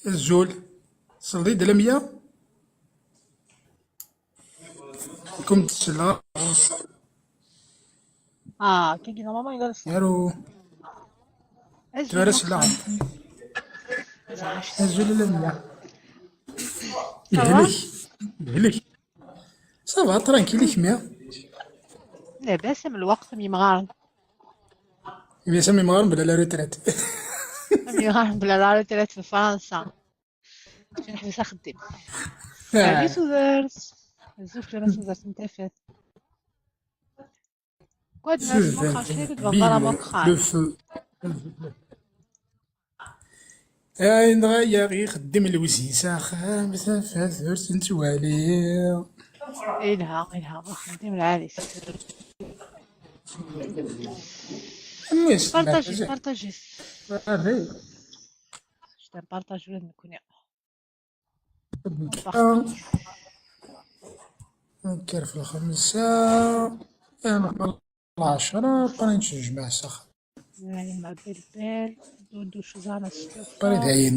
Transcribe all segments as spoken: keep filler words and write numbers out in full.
Azul. Seld-iyi-d Lamya. Kum tsella. Ah, kiki normalement il a le son. Allô. Azul. Tura selleɣ. Azul a Lamya. Yehlek. Yehlek. Ça va, tranquille, i kemmi? Labas am lweqt am yimɣaren. Labas am yimɣaren bla la retraite. Am yimɣaren bla la retraite fi Fransa. Neḥbes axeddim. Ah. Salut tudert. Azul fell-am a tudert n tafat. Quoi de neuf, mon chéri, tebɣa ḍar amukran. Le feu. Ayen dɣa yaɣ ixeddem lewzin s axxam, tafat ur tt-nettwali. Ilha, ilha, axeddim lɛali. Partager, partager. Partager ula d nekkni. Nekker fi lxemsa, nekker fi lɛecra, après nettejmaɛ s axxam. Après dayen.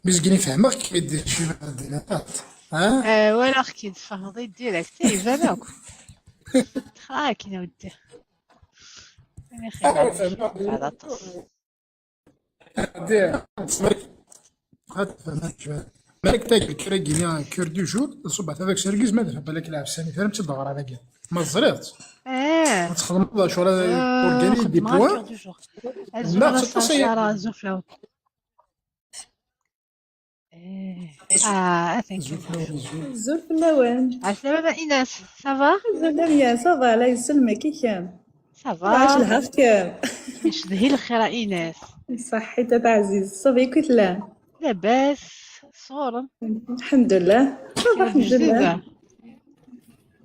Mezgin fehmeɣ-k-id cwiya d latat. Ha? Eh, walaɣ-k-id tfehmeḍ-iyi direct. Eh, iban akk. Xir akken a weddi. Amek i fehmeɣ-k-id? Malek tagi, kra gini, cœur du jour, ṣubbeɣ tabak s argaz, ma d balak lɛefsani, tura tt-id-ɣra dagi. Ma teẓriḍ-tt? Eh. Ad txedmeḍ acu ara, eh, organiser des points. Neɣ teṭṭes-iyi. Eh. Ah, thank you. Azul fell-awen. Ɛeslama a Ines, ça va? Azul Lamya, ça va, la yesselmek i kemm. Ça va. Ɛac lḥeq. Icedhi lxir a Ines. Ṣaḥḥit a taɛzizt, ça va, acu i tellam? Labas, sɣur-m? Lḥemdullah. Ça va, lḥemdullah.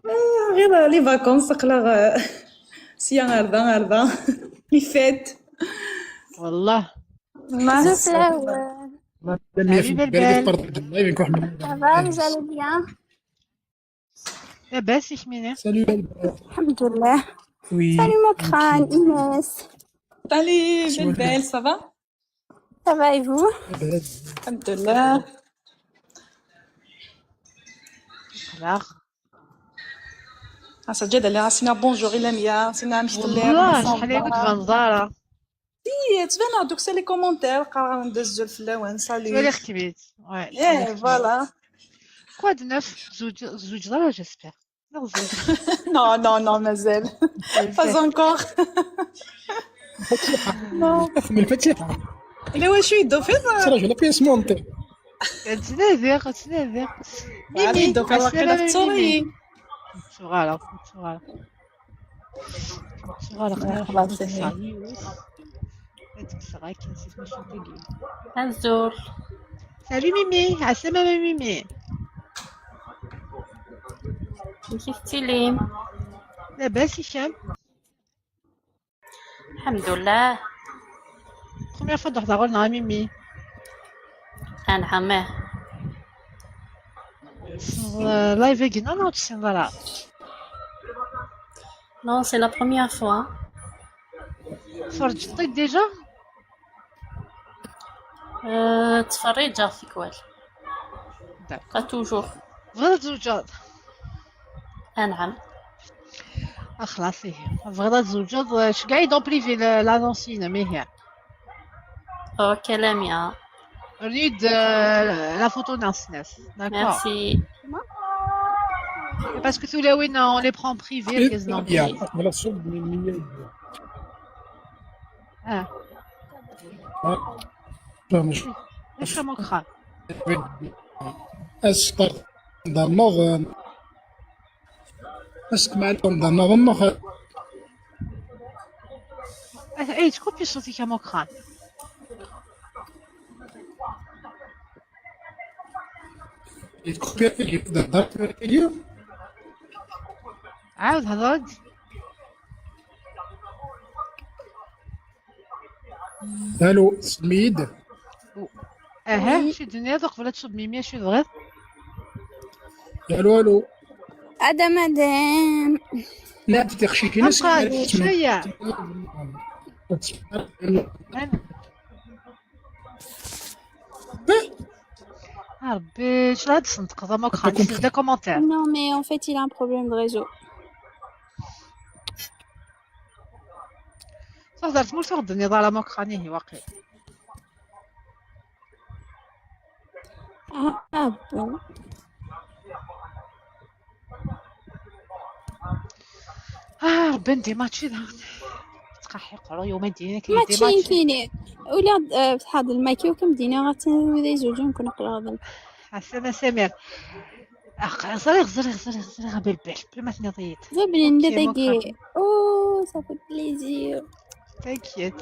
Ah, ɣir les vacances, aql-aɣ, euh, sya ar da, ar da. Les fêtes. Wallah. Azul fell-awen. Madame Yafi, Salut, belle, belle. Ça va, vous allez bien? Labas, i kemmini? Salut, belle, belle. Alhamdulillah. Oui. Salut, Mokran, Ines. Salut, belle, belle, ça va? Ça va et vous? Alhamdulillah. Alors. Ah, ça, Jade, elle est bonjour, Ilamia, c'est Nam. Wallah, acḥal aya ur d-tbaned ara. Si, ttbaneɣ-d akk s les commentaires, qqareɣ-awen-d azul fell-awen, salut. Ttwaliɣ-kem-id. Ouais, eh, ttwaliɣ-kem-id. Voilà. Quoi de neuf? Tzewǧ-, tzewǧeḍ ara, j'espère. Non, non, non, mazal. Pas encore. Non. Xdem lfatiḥa. Ila wacu yeddufiḍ? Ttṛaǧu la pièce montée. Ttnadiɣ, ttnadiɣ. Mimi, yeddufiḍ, ɛeslama, waqila tetturiḍ. Ur ttuɣ ara, ur ttuɣ ara. Ur ttuɣ ara, xlaṣ, xlaṣ, ad kkseɣ yiwet. Ad kkseɣ akken si tmacint-agi. Azul. Salut Mimi, ɛeslama a Mimi. Amek i tettilim? Labas, i kemm? Alḥemdullah. Première fois d-ruḥeḍ ɣur-neɣ a Mimi? Anɛam, ih. Tessneḍ, euh, live-agi neɣ ur tessineḍ ara? Non, c'est la première fois. Tferrǧeḍ-t-id déjà? Euh, ttferriǧeɣ tikwal. D'accord. Pas toujours. Tebɣiḍ ad tzewǧeḍ? Anɛam. Ah, xlaṣ, ihi. Tebɣiḍ ad tzewǧeḍ, euh, ceggeɛ-iyi-d en privé la-, l'annonce-inem, ihi. Ok, Lamia. Regarde, euh, la photo n Asnas. D'accord. Merci. Parce que tulawin, on les prend en privé, regarde, non. Ah. Ah. Acu am uxxam? Asqer d amaḍan. Asqer d amaḍan. Ay, tkupi ṣṣut-ik am uxxam. Yetkupi tagi, d-, d-, tagi. Ɛawed hḍer-d. Alo, tsellem-iyi-d? Aha, acu d-tenniḍ uqbel ad tṣubb Mimi, acu tebɣiḍ? Alo, alo. Adam, Adam. La, d tiqcicin. Amqar, cwiya. Ad, Rebbi, cla ad d-sneṭqeḍ a Makran, c'est des commentaires. Non, mais en fait, il a un problème de réseau. Taẓert mur tuɣ d-nniḍ ara Makran, ihi waqil. Ah, ah, bon. Ah, Rebbi, n des matchs d-, tqaḥi qru yuma d-, mačči nekkini. Ula d, eh, bṣaḥ d lmaki, ur kem-d-iniɣ ad ten-, wid ay zewǧen, ken aql-aɣ d. Ɛeslama Samir. Ah, ẓriɣ, ẓriɣ, ẓriɣ, ẓriɣ, a Belbel, bla ma tenniḍ-iyi-d. D abrid n dagi. Oh, ça fait plaisir. T'inquiète.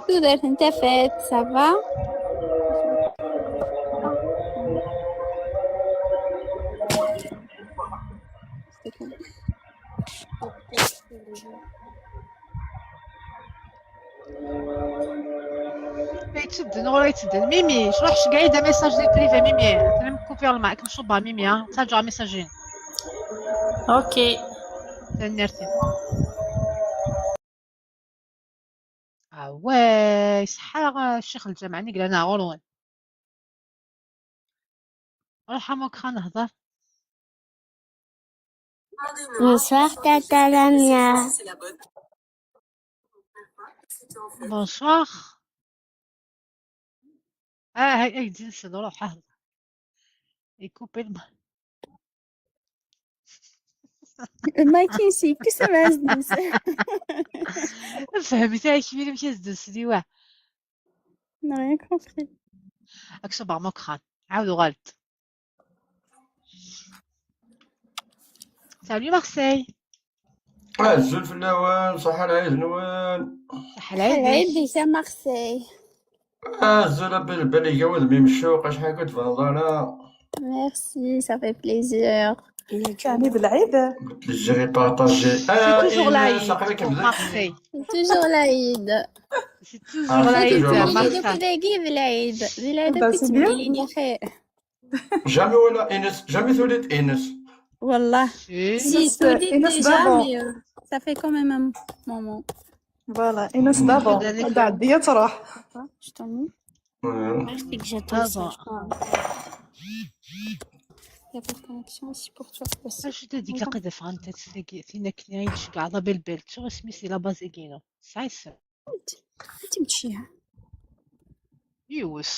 Tudert n Tafat, ça va? Ay yettedden, ur ay yettedden. Mimi, cruḥ ceggeɛ-iyi-d amessage di privé, Mimi. Atan am kupiɣ lma-, kem cubba, Mimi, ha? Ttaǧǧaɣ amessage-in. Ok. Tanemmirt-im. Away, ṣeḥḥa, ccix lǧameɛ-nni yellan ɣur-wen. Ruḥ a Makran hder. Bonsoir, Tata Lamia. Bonsoir. Ah, ay, ay, d-nsen, ruḥ hder. Yekkupi lma. Mike, c'est que ça va se dire. Fehmet-iyi, amek ad s-d-nsliwa. N'a rien compris. Ad k-ṣubbeɣ Makran. Ɛawed uɣal-d. Salut Marseille. Azul fell-awen, ṣaḥḥa lɛid-nwen. Ṣaḥḥa lɛid-ik. Lɛid-ik a Marseille. Azul a Belbel, iga wudem-im ccuq, acḥal ur tbaneḍ ara. Merci, ça fait plaisir. Yeǧǧa-ni d lɛid. Beddel zzir ipartaji. C'est toujours la Ïd pour Marseille. C'est toujours la Ïd. C'est toujours la Ïd à Marseille. Dagi d lɛid. D lɛid akk i ttbeddilin i xir. Jamais wala Ines, jamais tuliḍ Ines. Wallah. Si, si, tuliḍ déjà, mais, euh, ça fait quand même un moment. Voilà, Ines d'abord. Ad tɛeddi ad truḥ. Attends, je t'en mets. Ouais. Reste que j'attends ça, je crois. Il y a pas de connexion, c'est pour toi. Acu d adigaq ad afeɣ anta tagi, tin akken i d-tceggɛeḍ a Belbel, ttuɣ isem-is di la base-agi-inu. Tesɛa isem. Anti, anti mečči, ha? Yiwes.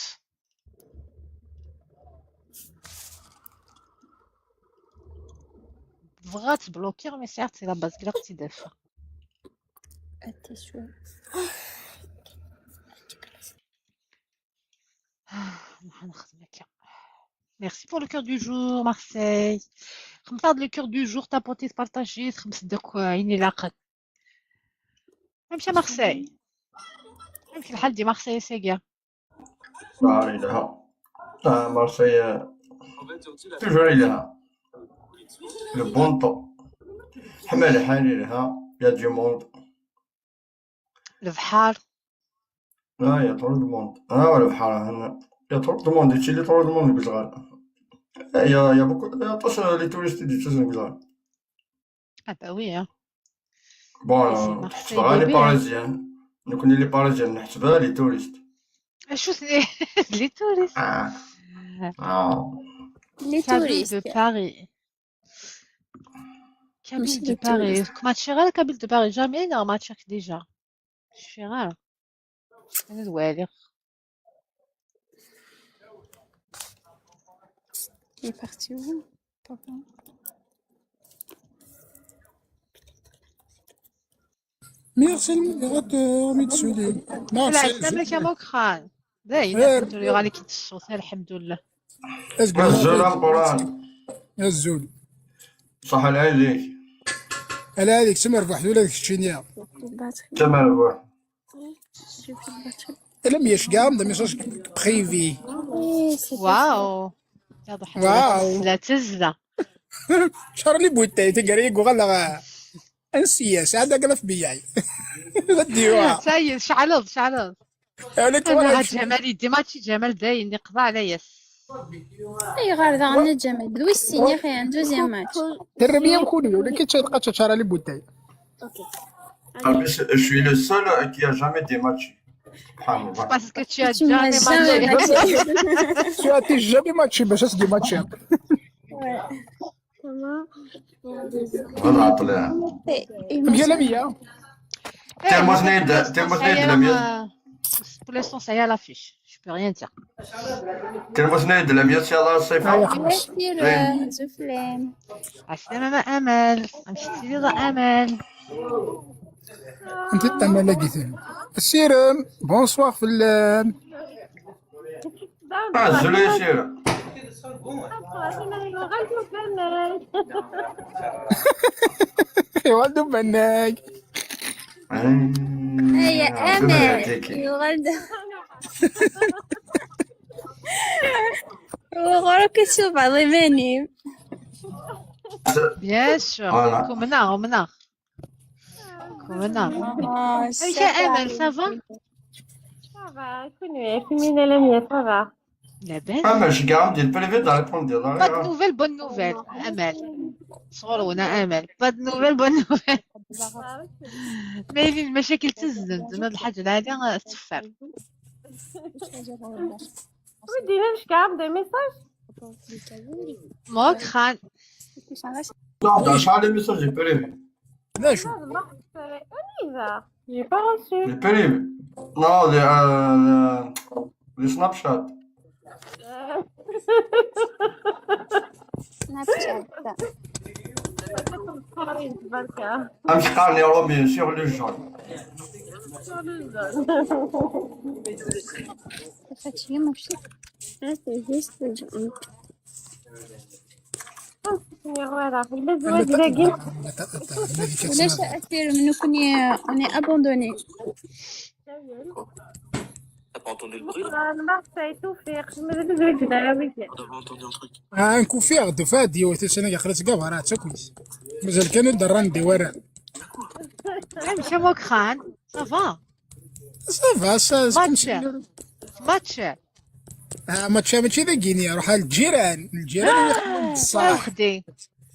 Bɣiɣ ad tt-blokiɣ, mais sɛiɣ-tt di la base, ilaq ad tt-id-afeɣ. Attention. Ah, nexdem akka. Merci pour le cœur du jour, Marseille. Xemmeḍ-aɣ-d le cœur du jour, tapotit, partager, xemmeḍ-d akk, euh, ayen ilaqen. Amek a Marseille? Amek lḥal di Marseille ass-agi? Ah, yelha. Ah, Marseille, euh, toujours yelha. Le bon temps. Ḥma lḥal yelha, y a du monde. Lebḥer. Ah, y a trop de monde. Ah, lebḥer, hna. Y a trop de monde, yettili trop de monde deg uzɣal. Eh, y a, y a beaucoup, y a aṭas, euh, les touristes i d-yettasen deg uzɣal. Ah bah oui, hein. Bon, ici, euh, Marseille, neḥseb les Parisiens. Nekkni les Parisiens, neḥseb les touristes. Acu s-, les touristes. Ah. Ah. Les touristes. Kabyle de Paris. Kabyle de Paris. Ma tcfiḍ ara Kabyle de Paris, jamais, non, ma tcfiḍ déjà. Tcfiḍ ara. Ad waliɣ. Il est parti où? Pardon. Merci le modérateur, Mitsuli. Merci. Dayen, eh, tura yuɣal-ik-id ṣṣut, alḥemdullah. Azul ameqqran. Azul. Ṣaḥḥa lɛid-ik. Lɛid-ik, tamerbuḥt ula d keččini. Tamerbuḥt. Alammi yecga-am-d message privé. Waw. Waw. La tezla. Charlie Boutet, tagara i yuɣal ɣer N C S, ɛad agalaf biyay. D addiwa. Ça y est, ceɛleḍ, ceɛleḍ. Anaha Ǧamal yeddi mačči Ǧamal dayen, iqḍeɛ layas. Ayɣer daɣen a Ǧamal? D wis sin, yaxi, un deuxième match. Terrem-iyi am kunwi, ula kečč ad tqaččač ara li butay. Ok. Ah, mais je, je suis le seul, euh, qui a jamais dématché. Parce que tu as jamais matché. Tu as jamais matché, mais ça, c'est des matchs. Voilà, عطلة. مية لمية. Pour l'instant, ça y est, à l'affiche. Je peux rien dire. كلمة ثنيد لم يتي على الصفة. عسلامة أمل. أمشي تسيري أمل. أنت أمل لقيتين. السيرم، bonsoir فلان. عزلوا يا سيرم. يا ولد بناك. هيا أمل. يا ولد. وغروك تشوف على ماني. Bien sûr. Voilà. Comment on a, on a. Comment on a. Amek a Amel, ça va? Ça va, كوني، كوني لمية، ça va. لاباس؟ Amel, je garde le privé de répondre. Pas de nouvelles, bonne nouvelle, Amel. صغرونا أمل. Pas de nouvelles, bonne nouvelle. Mais les مشاكل تزدن، زعما الحاجة العالية تصفر. ودي، مش كاع des messages؟ موك خان. Non, dans les messages, j'ai pas les vu. لا، شو؟ J'ai pas reçu. J'ai pas les vu. Non, les, euh, les, les Snapchat. Snapchat. أمشي قارني رومي sur le jaune. هادشي ما مشيت. Voilà. علاش أثير من كوني أني أبوندوني؟ T'as pas entendu le bruit là ? T'as pas entendu un truc ? Ah, un coup fier de Fadi, ouais, c'est Sénégal, خلاص قبل راه تسكت. مازال كانوا دران دي ورا. مشى موك خان، ça va. Ça va, ça, ماتش. ماتش. آه، ماتش ماشي ذا كينيا، روح للجيران، الجيران يخدموا بصح. أخدي.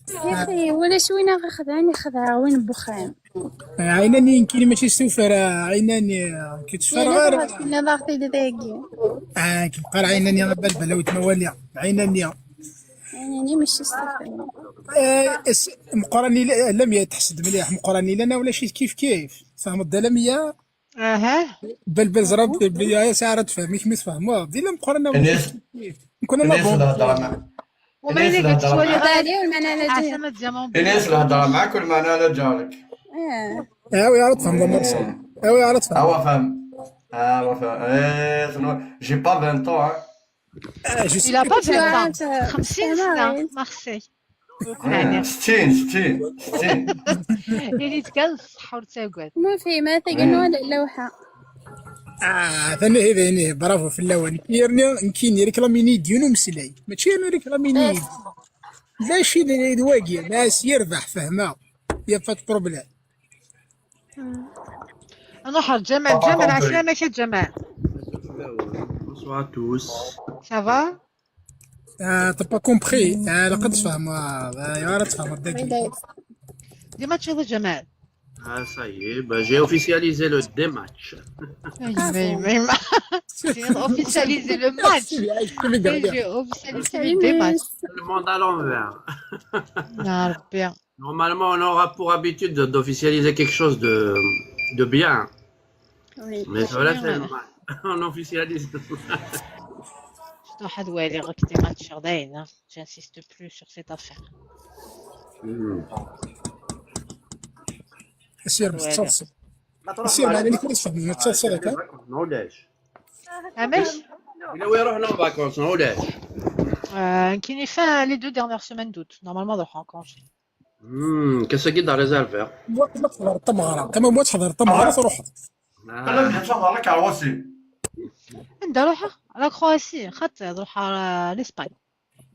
يا أخي، ولا شوينة غا خدعاني، خدعة وين بخان. آه، عيناني يمكن ماشي سوفر، آه، عيناني، آه، كتفر غير. كنا ضاغطي داكي. آه، كيبقى عيناني غا بالبلا وتمواليا. عيناني. عيناني ماشي سوفر. آه، اس-، مقراني لا، لم يتحسد مليح، مقراني لنا ولا شي كيف كيف. فاهم الدلمية؟ اها. بلبل زربت بلي يا ساعة تفهمي كيما تفهموها. دي لم قرنا الناس، كنا الناس نظن. الهضرة مع وما الناس إلا قلت الهضرة شوية مع غير عليه والمعنى لا جاي. عاصمة زمان. الناس الهضرة معاك والمعنى لا جارك. اه. اه، ويا راه تفهم، لا مرسى. اه، ويا راه تفهم. هو فهم. اه، هو فهم. ايه، شنو؟ J'ai pas vingt ans, hein. آه، جو سي إلا با فيغ با. خمسين سنة، مارسي. آه، ستين، ستين، ستين. اللي تقال الصحة وتقعد. المهم، ما تقنوا على اللوحة. آه، ثاني هذا، يعني، برافو في الأول. يرني، نكيني، ريكلاميني ديون ومسلاي. ماشي أنا ريكلاميني. لا، شي اللي يدواقي. ناس يربح، فهمة. يا فات بروبليم. نروح جمال. جمال، عسلامة يا جمال. Bonsoir à tous. Ça va ? آه، t'as pas compris. آه، لا قد تفهم. آه، يا راه تفهم الدقيقة. ديما تشوف جمال. Ah, ça y est, bah, j'ai officialisé le dématch. J'ai officialisé le match. J'ai officialisé le dématch. Le monde à l'envers. يا ربي. Normalement, on aura pour habitude de- d'officialiser quelque chose de, de bien. Oui. Mais voilà, c'est le mal. On officialise. شتو واحد والي غير كنتي ما تشغل داينا. J'insiste plus sur cette affaire. Hmm. سير مسترسل. سير، ما عليك، ما تفهم، مسترسل هكا. ما ولاش. عماش؟ إلا وين رحنا en vacances، ما ولاش. آه، كاين فين les deux dernières semaines d'août. Normalement نروح en congé. امم كاساكي دار ريزيرفير. ما تحضر الطمغرة، كما ما تحضر الطمغرة تروح. انا بغيت نهضر لك على روسي. عندها روحها على كرواسي، خاطر روحها لاسبانيا.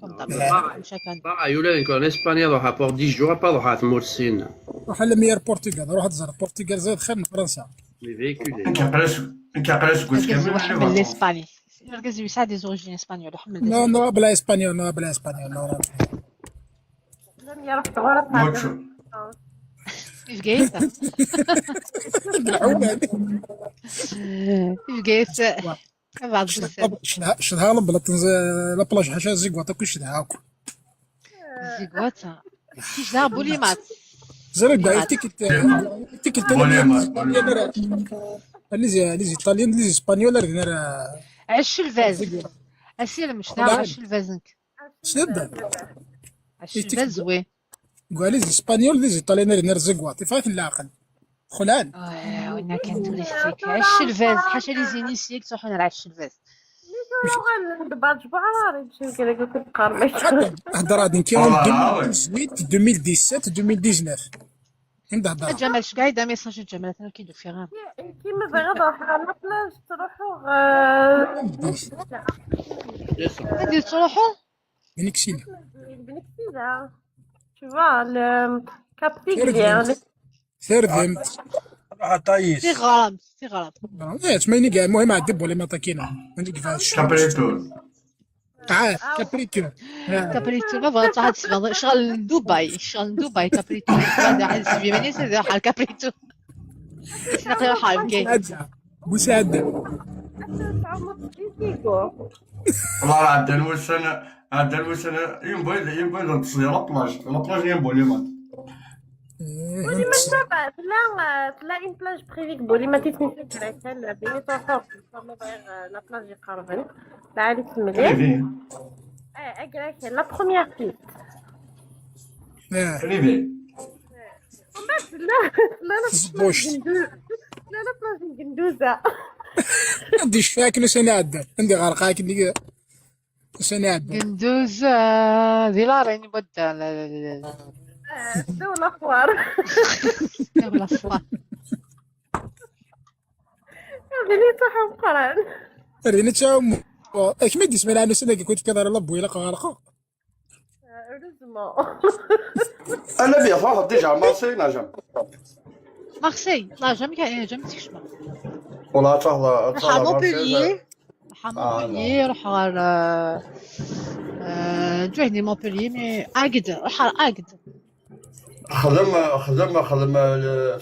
كوم دابا. مش هكا. باغا يولي نكون اسبانيا، روحها بور ديز جور، با روحها تمورسين. روح لمية البرتغال، روح تزور البرتغال زايد خير من فرنسا. لي فيكولي. انت عقلك، انت عقلك قلت كامل واحد من لاسباني. الكازي يسعى des origines espagnoles، واحد من لا، لا، بلا اسبانيول، لا، بلا اسبانيول، لا، لا. لم يروح غلط هذا. Bgayet. Bgayet. Bɛed wussan. Cedha, cedha la bla tenz-, la plage ḥaca Zigwaṭ akk i cedha akk. Zigwaṭ. Cedha Bulimat. Zerga Bulimat. Tikkelt, tikkelt Bulimat. Les, les Italiens, les Espagnols, ar dinna. Ɛecc lbaz. Asirem, cedha ɛecc lbaz nekk. Snedda. Ɛecc lbaz, oui. Gwa les Espagnols, les Italiens, ar dinna Zigwaṭ. Ifat leɛqel. Xlan. Winna kan turistik. Ɛecc lbaz, ḥaca les initiés ttruḥun ar ɛecc lbaz. Uɣalen d Baǧ Buɛrari, d cen kra i k-teqqar. Heddreɣ-d nekki deux mille dix-huit, deux mille dix-sept, deux mille dix-neuf. Anda heddreɣ? Ǧamal, ceggeɛ-d amessage a Ǧamal, atan ur k-id-ufiɣ ara. Ki-, kima bɣiɣ ad ruḥeɣ ɣer la plage, ttruḥuɣ, euh, anda i ttruḥuɣ? Bneksil. Bneksil, ah. Tu vois, le Cap Tigre. Terdemt. Ruḥ a Tayis. Tiɣramt, tiɣramt. Eh, tma ini ga, المهم عدي بولي مطاكينا. عندي كيفاش. Capricorn. Ah, Capricorn. Ah. Capricorn, ma بغات تروح تسبح. شغل دبي، شغل دبي Capricorn. هذا حد سبي ماني سيدي راح Capricorn. سنقي راح على الكاي. مساعدة. مساعدة. والله راه عندنا الوسن، عندنا الوسن ينبغي، ينبغي نتصل la plage، la plage ينبغي لي مات. ولي ما تبع، لا، لا، une plage privée، بولي ما تسمي فيها كراكل، بيني طوحوك، ما بغير، لا plage يقربن، لا عليك مليح. Privé. ايه، كراكل، la première piste. Privé. ومن بعد، لا، لا، لا، plage قندوزة. لا، لا، plage قندوزة. عندي شفاك نسينا عدة، عندي غرقاك اللي نسينا عدة. قندوزة، دي لا ريني بدا، لا، لا، لا، لا. آه، دولة خوار. دولة خوار. هذه اللي تحب قران. هذه اللي تحب. أكمل دي سمير عنو سنة كنت كذا راه لبوي لقى غرقة. Heureusement. انا بيا فاضل ديجا مارسي نجم. Marseille, لا jamais, jamais تكشف. ولا تهلا، روح تهلا Montpellier. روح Montpellier، روح على، آه، جوهني Montpellier، mais Agde، روح على Agde. خدم، خدم، خدم، آه،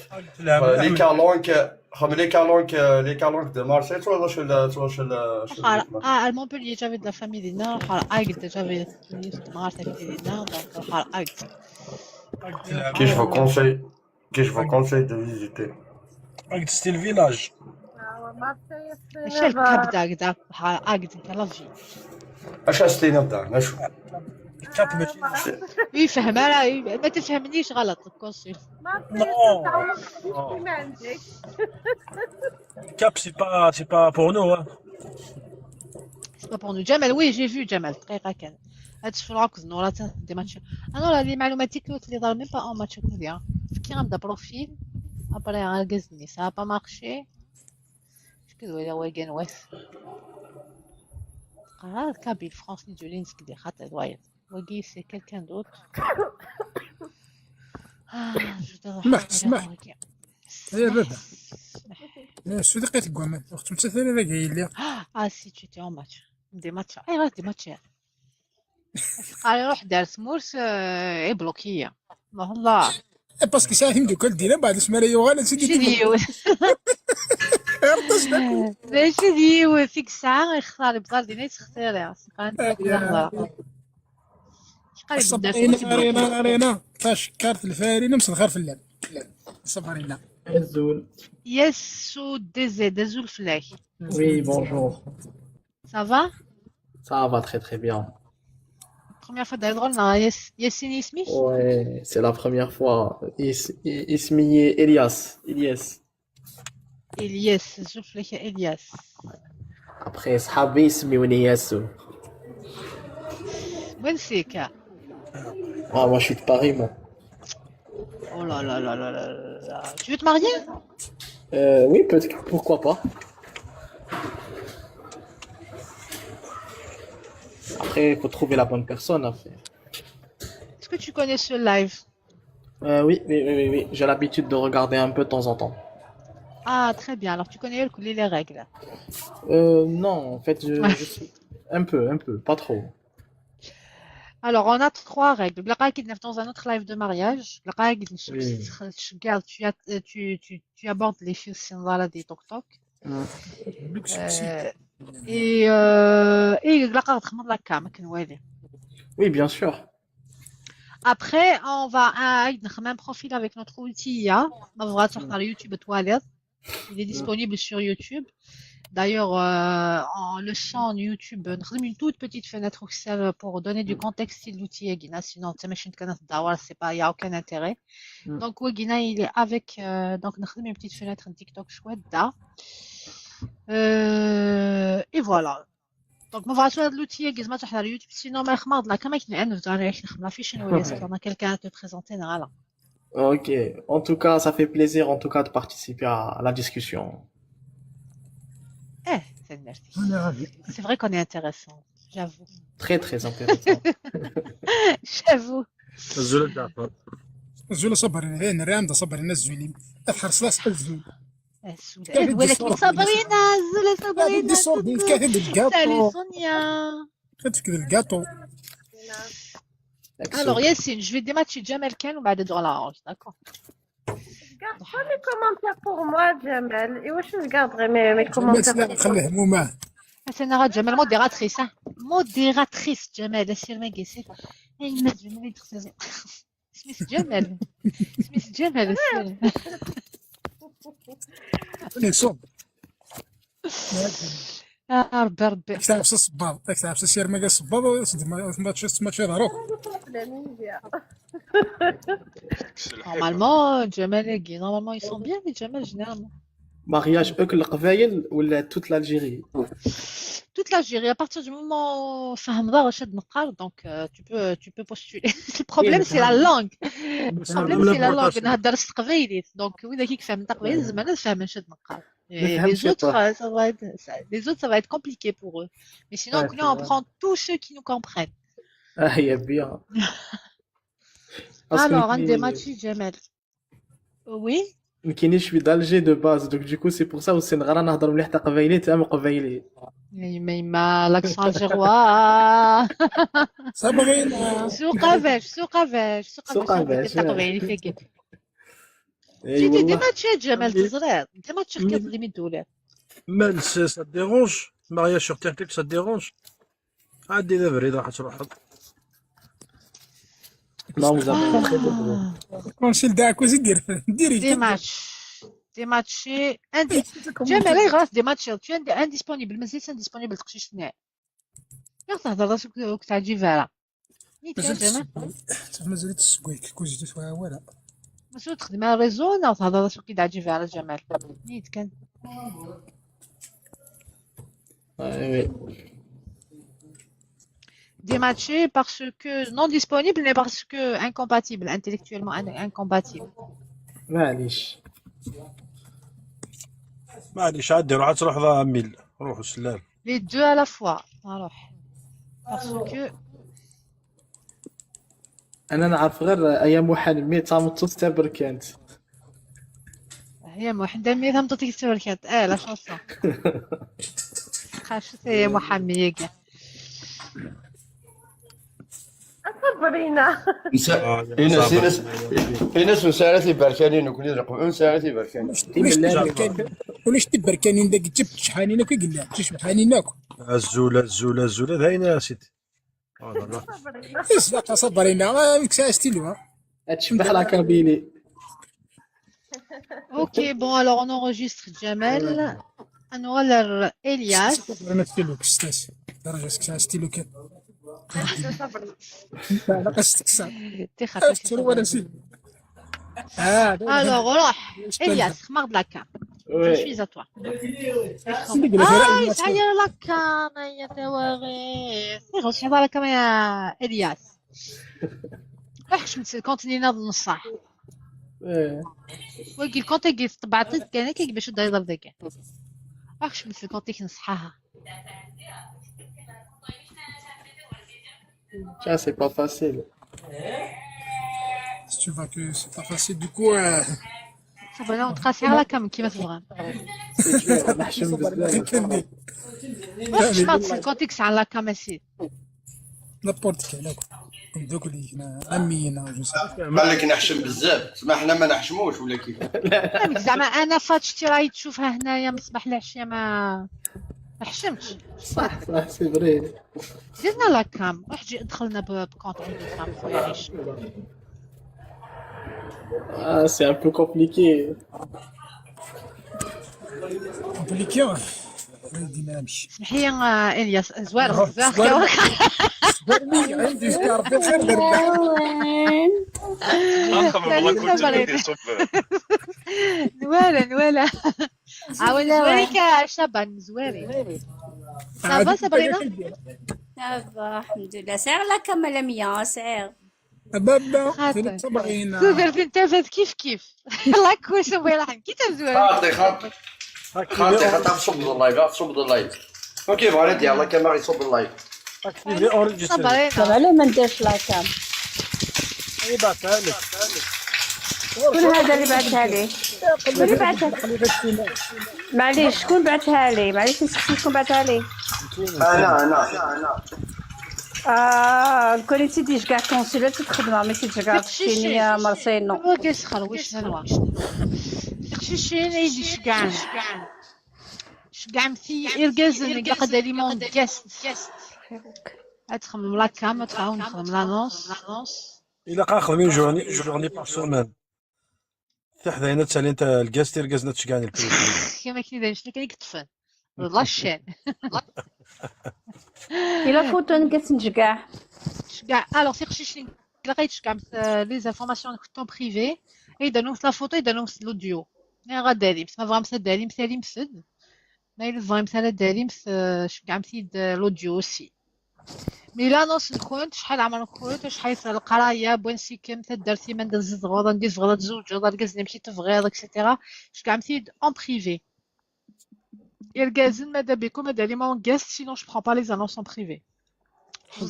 les calanques، خدم les calanques، آه، les calanques de Marseille، تواش ال-، تواش ال-، شو روح على، اسمه؟ آه، Montpellier، j'avais de la famille دينا، روح على Agde، j'avais de la famille دينا، donc روح على Agde. كي je vous conseille. كي je vous conseille de visiter. راك تستي الفيلاج. ماشي الكبده هكذا، بحال هكذا كلافي. اش استينا بدا؟ اش؟ الكاب ماشي. يفهم انا، ما تفهمنيش غلط الكونسيل. Non. ما عندك. الكاب c'est pas, c'est pas pour nous, hein. C'est pas pour nous. جمال، oui, j'ai vu جمال، دقيقه كان. هاد الشفرة كنت نورا تا دي ماتش. انا راه لي معلوماتي كنت لي دار même pas en match كوديا. كي غنبدا بروفيل، ابري غنلقى زني، ça a pas marché. شكون ولا واقع نواس؟ قرار كابيل فرونسي دو لينسك دي خاطر وايد. واقي c'est quelqu'un d'autre. آه، je dois اسمح، اسمح. واقع. يا بابا. سمح. يا سودي قيت قوامل. وقت مسافر هذا قايل لي. Ah, si tu étais en match. دي ماتش. اي غير دي ماتش. قال روح دار سمورس، آه، يبلوكيا. والله. إيه، parce que ساعة يمدوك الدينا بعد اسمها لا يوغان، سيدي ماشي ديما. ديوث. ماشي ديوث، فيك الساعة يختار بغار دينا يتختار، يا سقان. آه، يا. الله. شقال الصبرينة، يبدا رينا، رينا. فاش كارت الفاري، نمسد خير في اللعب. الصبرينة. أزول. يس، شو ديزيد، أزول فلاك. Oui, bonjour. Ça va? Ça va très, très bien. Première fois داير غولنا ياس-، ياسين اسمي؟ Oui, c'est la première fois. Is-, i-, اسمي إلياس. إلياس. إلياس، شوف لك إلياس. Après, صحابي يسميوني ياسو. وين سيكا؟ Ah, moi, je suis de Paris, moi. Oh là là là là là là là. Tu veux te marier? Euh, oui, peut-être, pourquoi pas. Après, il faut trouver la bonne personne, après. Est-ce que tu connais ce live? Euh, oui, oui, oui, oui, oui. J'ai l'habitude de regarder un peu de temps en temps. Ah, très bien. Alors, tu connais le, les, les règles? Euh, non, en fait, je, je suis un peu, un peu, pas trop. Alors, on a trois règles. Dans un autre live de mariage, la règle, Oui. Tu, tu, tu, tu abordes les filles, c'est dans la des toc toc. Mm. Luxe sexy. Euh, et euh, et la carte de la cam, que nous allons. Oui, bien sûr. Après, on va euh, un profil avec notre outil. Hein. On va sur YouTube toilette. Il est disponible sur YouTube. D'ailleurs, euh, en le champ YouTube, on a une toute petite fenêtre officielle pour donner du contexte sur l'outil. Sinon, c'est pas, il n'y a aucun intérêt. Mm. Donc, Wagina, il est avec, euh, donc, on a une petite fenêtre en TikTok chouette. Euh, et voilà. Donc, on va sur l'outil, Gizma, sur YouTube. Sinon, mais خماض لا كما كنا نبدا نعيش نخدم la fiche, on laisse quelqu'un te présenter, voilà. Ok. En tout cas, ça fait plaisir, en tout cas, de participer à la discussion. Eh, c'est merci. On est ravis. C'est vrai qu'on est intéressant, j'avoue. Très, très intéressant. J'avoue. الزول جعفر. الزول صبرين، هي نرام ده صبرين الزولين. الحرس لا الزول. السوداء. ولكن صبرينا، الزول صبرينا. دي صور دي كاتب سالي الكاطو. سونيا. كتفك الكاطو. Alors, Yacine, je vais dématcher Jamel Ken ou بعد de la orange, d'accord. Garde pas mes commentaires pour moi, Jamel. Et où je garderai mes, mes الناس commentaires لا pour moi? خلي همومه. C'est Nara Jamel, modératrice, hein. Modératrice, Jamel, la sirma gessé. Hey, Jamel, c'est Miss Jamel. Miss Jamel, c'est راني صوب. Ah, Rabbi, Rabbi. راك تعرف الصباط، راك تعرف السير ما قال الصباط، ما تشوف ما تشوف ضروك. Normalement, Jamel, normalement, ils sont bien, les Jamel, généralement. Mariage أكل القبايل ولا toute l'Algérie؟ Toute l'Algérie, à partir du moment où ça me va, donc euh, tu peux, tu peux postuler. Le problème, c'est la langue. Le problème, c'est la langue. نهضر تقبايلي. Donc, oui, داكي كيفهم تقبايلي، زعما أنا فاهمة شاد نقال. Et نفهم les شي autres, طاح. euh, ça va être, ça- les autres, ça va être compliqué pour eux. Mais sinon, Ouais, nous, c'est on vrai. prend tous ceux qui nous comprennent. Ah, il y a bien. Parce que Alors, un les- dématch, Jamel. Oui. كاينين شويه d'Alger de base, donc du coup c'est pour ça aussi نغرا نهضر مليح تاع قبايلي، تاع قبايلي. Mais, mais ma, l'accent algérois. صبرينا. سوق افاش، سوق افاش، سوق سوق افاش، افاش، سوق افاش، فيك. اي تي والله. ديماتشي جمال تزرير، ديماتشي كتظلمي الدولة. مال ça te dérange? Mariage sur TikTok, ça te dérange? عادي، لا بريد راح تروح. Non, vous avez كونسيل داك وزيد دير ديريكت. ديماتش، ديماتشي عندي. جمال، اي غاس ديماتشي، tu es indisponible، مازلت indisponible، تقشيش ناعي. يا تهضر راسك وقت عجيب على. نيت كان مازال جمال. تسقويك، مازال تسقويك كوزيت ولا. مسؤول تخدم على الريزو، انا تهضر راسك كي عجيب على جمال. نيت كان. Ouais, ouais. Dématché parce que non disponible, mais parce que incompatible, intellectuellement in- incompatible. معليش. معليش، عادي، روح تروح ذا ميل، روح سلام. Les deux à la fois. Alors, parce que انا نعرف غير ايام وحنمي تاع متص تاع بركانت. هي واحدة مية هم تعطيك تبركات. اه، la chanson. خاش هي محمية كاع. صبرينا. Inès, Inès, Inès, ur nesɛi ara tiberkanin, nekkni d Leqbayel, ur nesɛi ara tiberkanin. Ulac tiberkanin. Ulac tiberkanin dagi, ǧǧib tecḥanin akk i yellan, ǧǧib tecḥanin akk. Azul, azul, azul, d ayen a sidi. Iṣdaq a Sabrina, ah, amek sɛa stilu, ha? Ad tcebbeḥ la kabili. Ok, bon, alors on enregistre Jamel. On enregistre Elias. Sabrina stilu, kstas. درجة سكسا stilu كان. لا، لا، قصتك صعب. تي خاطر افتر ولا نسيت. اه، لا، لا. Alors, روح. إيش كان؟ Elias, خماض la cam. Je suis à toi. عندك الفرق Ah, الناس. ça y est, la cam, يا تواريخ. روح، خماض la cam يا Elias. روح، شمت الكونتيني ناض نص ساعة. إيه. ويجي الكونتي يجي طبعتك كان كي باش داير ذاك. روح، شمت الكونتي كنصحاها. Ça, c'est pas facile. Si tu vois que c'est pas facile, du coup, euh, صافي، انا متقاسي على كم كيما تبغى. C'est dur, نحشم بزاف. واش ما تصير كونتيكس على كم اسيد. n'importe quel, là, quoi. Mdukli-k, na, am-, je sais pas. قال لك نحشم بزاف، تسمى حنا ما نحشموش ولا كيف؟ فهمت؟ زعما انا فاتشتي راهي تشوفها هنايا من الصباح للعشيه، ما ما حشمتش. صح. صح، c'est vrai. دير لنا la cam، روح جي دخلنا ب- ب compte عندك، فهمت؟ خويا عيش. Ah, c'est un peu compliqué. Compliqué. ولدي ما نمشي. اسمح لي، آه، الياس، زوار آه، بزاف. زوار. زوارني، عندي شكار بخير درنا. اخر من لا، الله لا، كنت لا، بدي صبر. نوالا، نوالا. عاود زواري كا شابة، زواري. صافا صابرينا؟ صافا، الحمد لله. سعير لا كمال مية، سعير. بابا، خاطر. في صبرينا. تقدر تنتفذ كيف كيف. الله يكون سوي راح كي تزواري. خاطي، خاطي. خاطي، خاطي، تصب اللايف، تصب اللايف. اوكي، فوالا، ديال الله كما يصب اللايف. صبرينا. على ما نديرش la cam. اي بعثها لك. شكون هذا اللي بعثها لي؟ شكون اللي بعثها؟ معليش، شكون بعثها لي؟ معليش، نسقسي شكون بعثها لي؟ انا انا انا اه، كون انت ديجا كاع كونسيلر تتخدم، ماشي ديجا داكشي تشيني يا مارسينو. هو كيسخر، واش نوا؟ داكشي شي يجي شكاع. شكاع مثي إرقازن، قاعد لي مون guest. ادخل من la cam، ادخل نخدم l'annonce. الا قا خدمين journée، journée par semaine. حتى حدا هنا تسالي انت الكاستي، الكاز نتشكاني البريد. كما كاين داير شنو كاين يكتفن. La chaîne. الا فوتو نقص نشكاع. شكاع، الوغ سي خشيشين لقيت شكاع مث-، les informations كنتهم privé. اذا نوص la photo، اذا نوص l'audio. انا غاداري بس ما فغمت داري مثالي مسد. ما الا فغمت انا داري مث-، شكاع مثيد l'audio aussi. مي l'annonce نكون شحال عمر نكون، شحال القرايه، بوين سيكم، تدرتي من دز زغوضه، ندير زغوضه تزوج، ولا الكاز نمشي تفغيض، et cetera. شكاع مثيد en privé. يرقازن ماذا بكم، ماذا لي مون guest، sinon je prends pas les annonces en privé.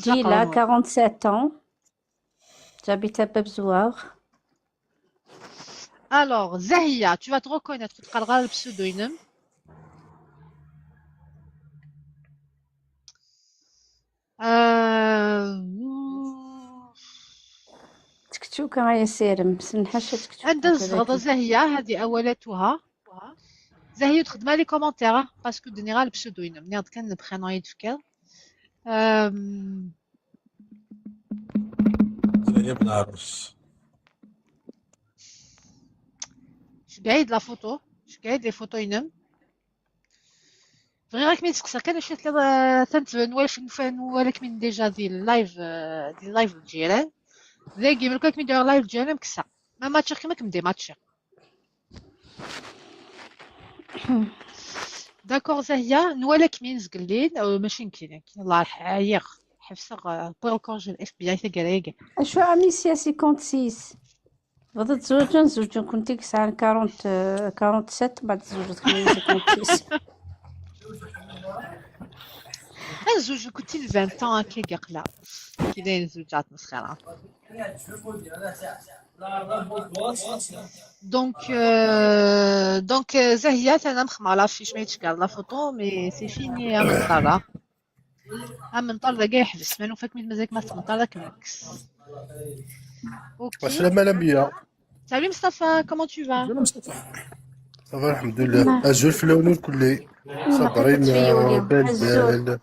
Gila, quarante-sept ans. J'habite à Bebzouar. Alors, Zahia, tu vas te reconnaître, tu te parleras le pseudo-, euh, تكتشوكا يا سيرم، سنحشة تكتشوكا. عندها الزغضة زاهية، هذه أولتها. زاهية تخدم لي كومونتير، باسكو دني غير البسودو ينم، نيض كان نبخي نايد فكر. أم، زي ابن عروس. شقعيد لا فوتو، شقعيد لي فوتو ينم. بغي غير كمين تسقسى كان شفت لي، آه، تنت نوالف نفان ولك من ديجا دي اللايف، آه، دي اللايف الجيران. ذاكي ملكك من دير لايف الجيران مكسا. ما ماتشيغ كيما كمدي ماتشيغ. داكور زاهية، نوالك مين زقلين، أو ماشي نكين، الله يرحم، عييغ. حفصة، آه، بوي كونجي ال FBI تاكرايك. اشو عمي سياسي كونت سيس؟ غدا تزوجون زوجون كنتي كسعان quarante، آه، quarante-sept، بعد تزوجت خمسة كونت سيس. نزوج كنت ال vingt ans هكا قاقله. كي داير زوجات مسخره. دونك، آه، دونك، آه، زاهية انا مخمه لافيش ما يتشكال لا فوتو، مي سي فيني يا مطلع. ها من طار داك يحبس، ما نوفاك من مزاك ما تمطر داك ماكس. اوكي. السلام عليكم. Salut Mustafa, comment tu vas? صافا الحمد لله. ازول في الاول كلي. صابرين. بلبل.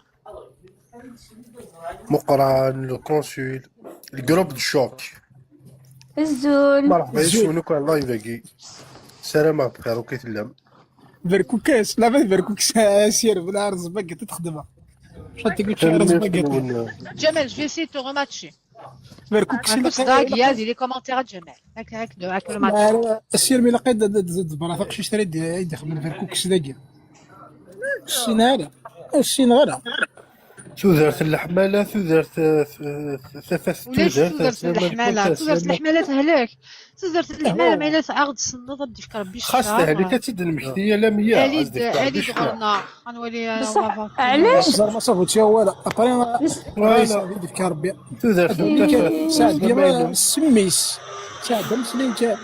مقران، لو كونسول، الجروب دو شوك. الزول. مرحبا يسونك على اللايف اكي. سلامة بخير وكي تلام. بركوكاس، لا بس بركوكاس سير بلا رزبك تخدمها. شو تقول شي رزبك؟ Jamel, je vais essayer de te rematcher. بركوكاس راك صداق يا دي لي كومونتير جمال. هاك هاك دو هاك الماتش. السير ميلا قيد ضد برا فقشي اشتري يدخل من بركوكاس داكي. السيناريو. السيناريو. تودرت اللحمالة، تودرت، آه، ثفث، ولاش تودرت تودرت اللحمالة، تودرت اللحمالة تهلك. تودرت اللمال ما إلا تعاود تصنت غديك ربي خاص تهلك تدن مشتية لا مية. اليد، اليد غرنا. غنولي علاش؟ زعما صافي تيا ولا ابري. فوالا. يدك ربي. تودرت ساعد ديما سميس. ساعد مسلين كان.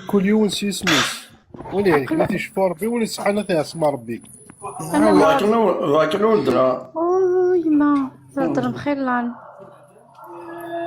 كل يوم سي سميس. ولا يعني كنتي شفور بي ولا سحنا تاع اسماء ربي. واكلوا، واكلوا درا. اوي ما تهضر مخيلان.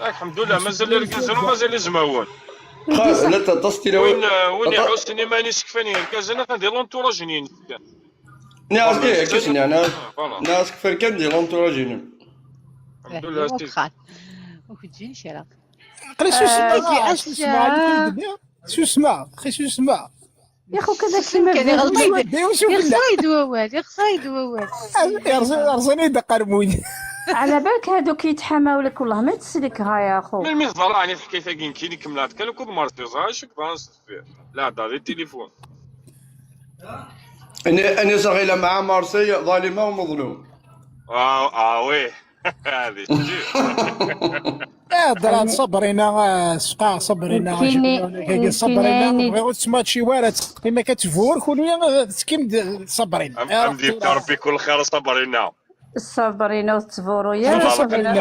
Alḥemdulillah, mazal irgazen u mazal izmawen. Xa, la taṭas tila. Win, win iḥussen iman-is kfan irgazen, atan di l'entourage-nni. Nniɣ-as, eh, kis, nniɣ-as, nniɣ-as kfan kan di l'entourage-inem. Alḥemdulillah. Ur k-ǧǧin kra. Aql-i susmeɣ, ah, susmeɣ, ass-a. Susmeɣ, axi susmeɣ. Yaxu kan, akken ma kan, bdiɣ, iɣelṭay-d, iɣelṭay-d wawal, iɣelṭay-d wawal. Yerẓa-, yerẓan-iyi-d aqermuy. Ɛla balk haduk yetḥama ula kullah ma teslik ɣa ya axu. Melmi teḍra ɛni teḥkayt-agi nekkini kemmleɣ-d kan akked Marseille, ẓra acu yeḍran s deffir. Lɛedda di tilifun. Ani, ani saɣila mɛa Marseille, ḍalima u meḍlum. Ah, ah, oui. Hadi, sûr. Eh, ḍran Sabrina, eh, sqaɛ Sabrina, nekkini, Sabrina, nekkini bɣiɣ ur tettmačči wara, teqqim akka tbur, kunwi, eh, tettekkim-d Sabrina. Am-, eh, am di tura. Rebbi kul xir Sabrina. Sabrina ur tettburu ara, Sabrina.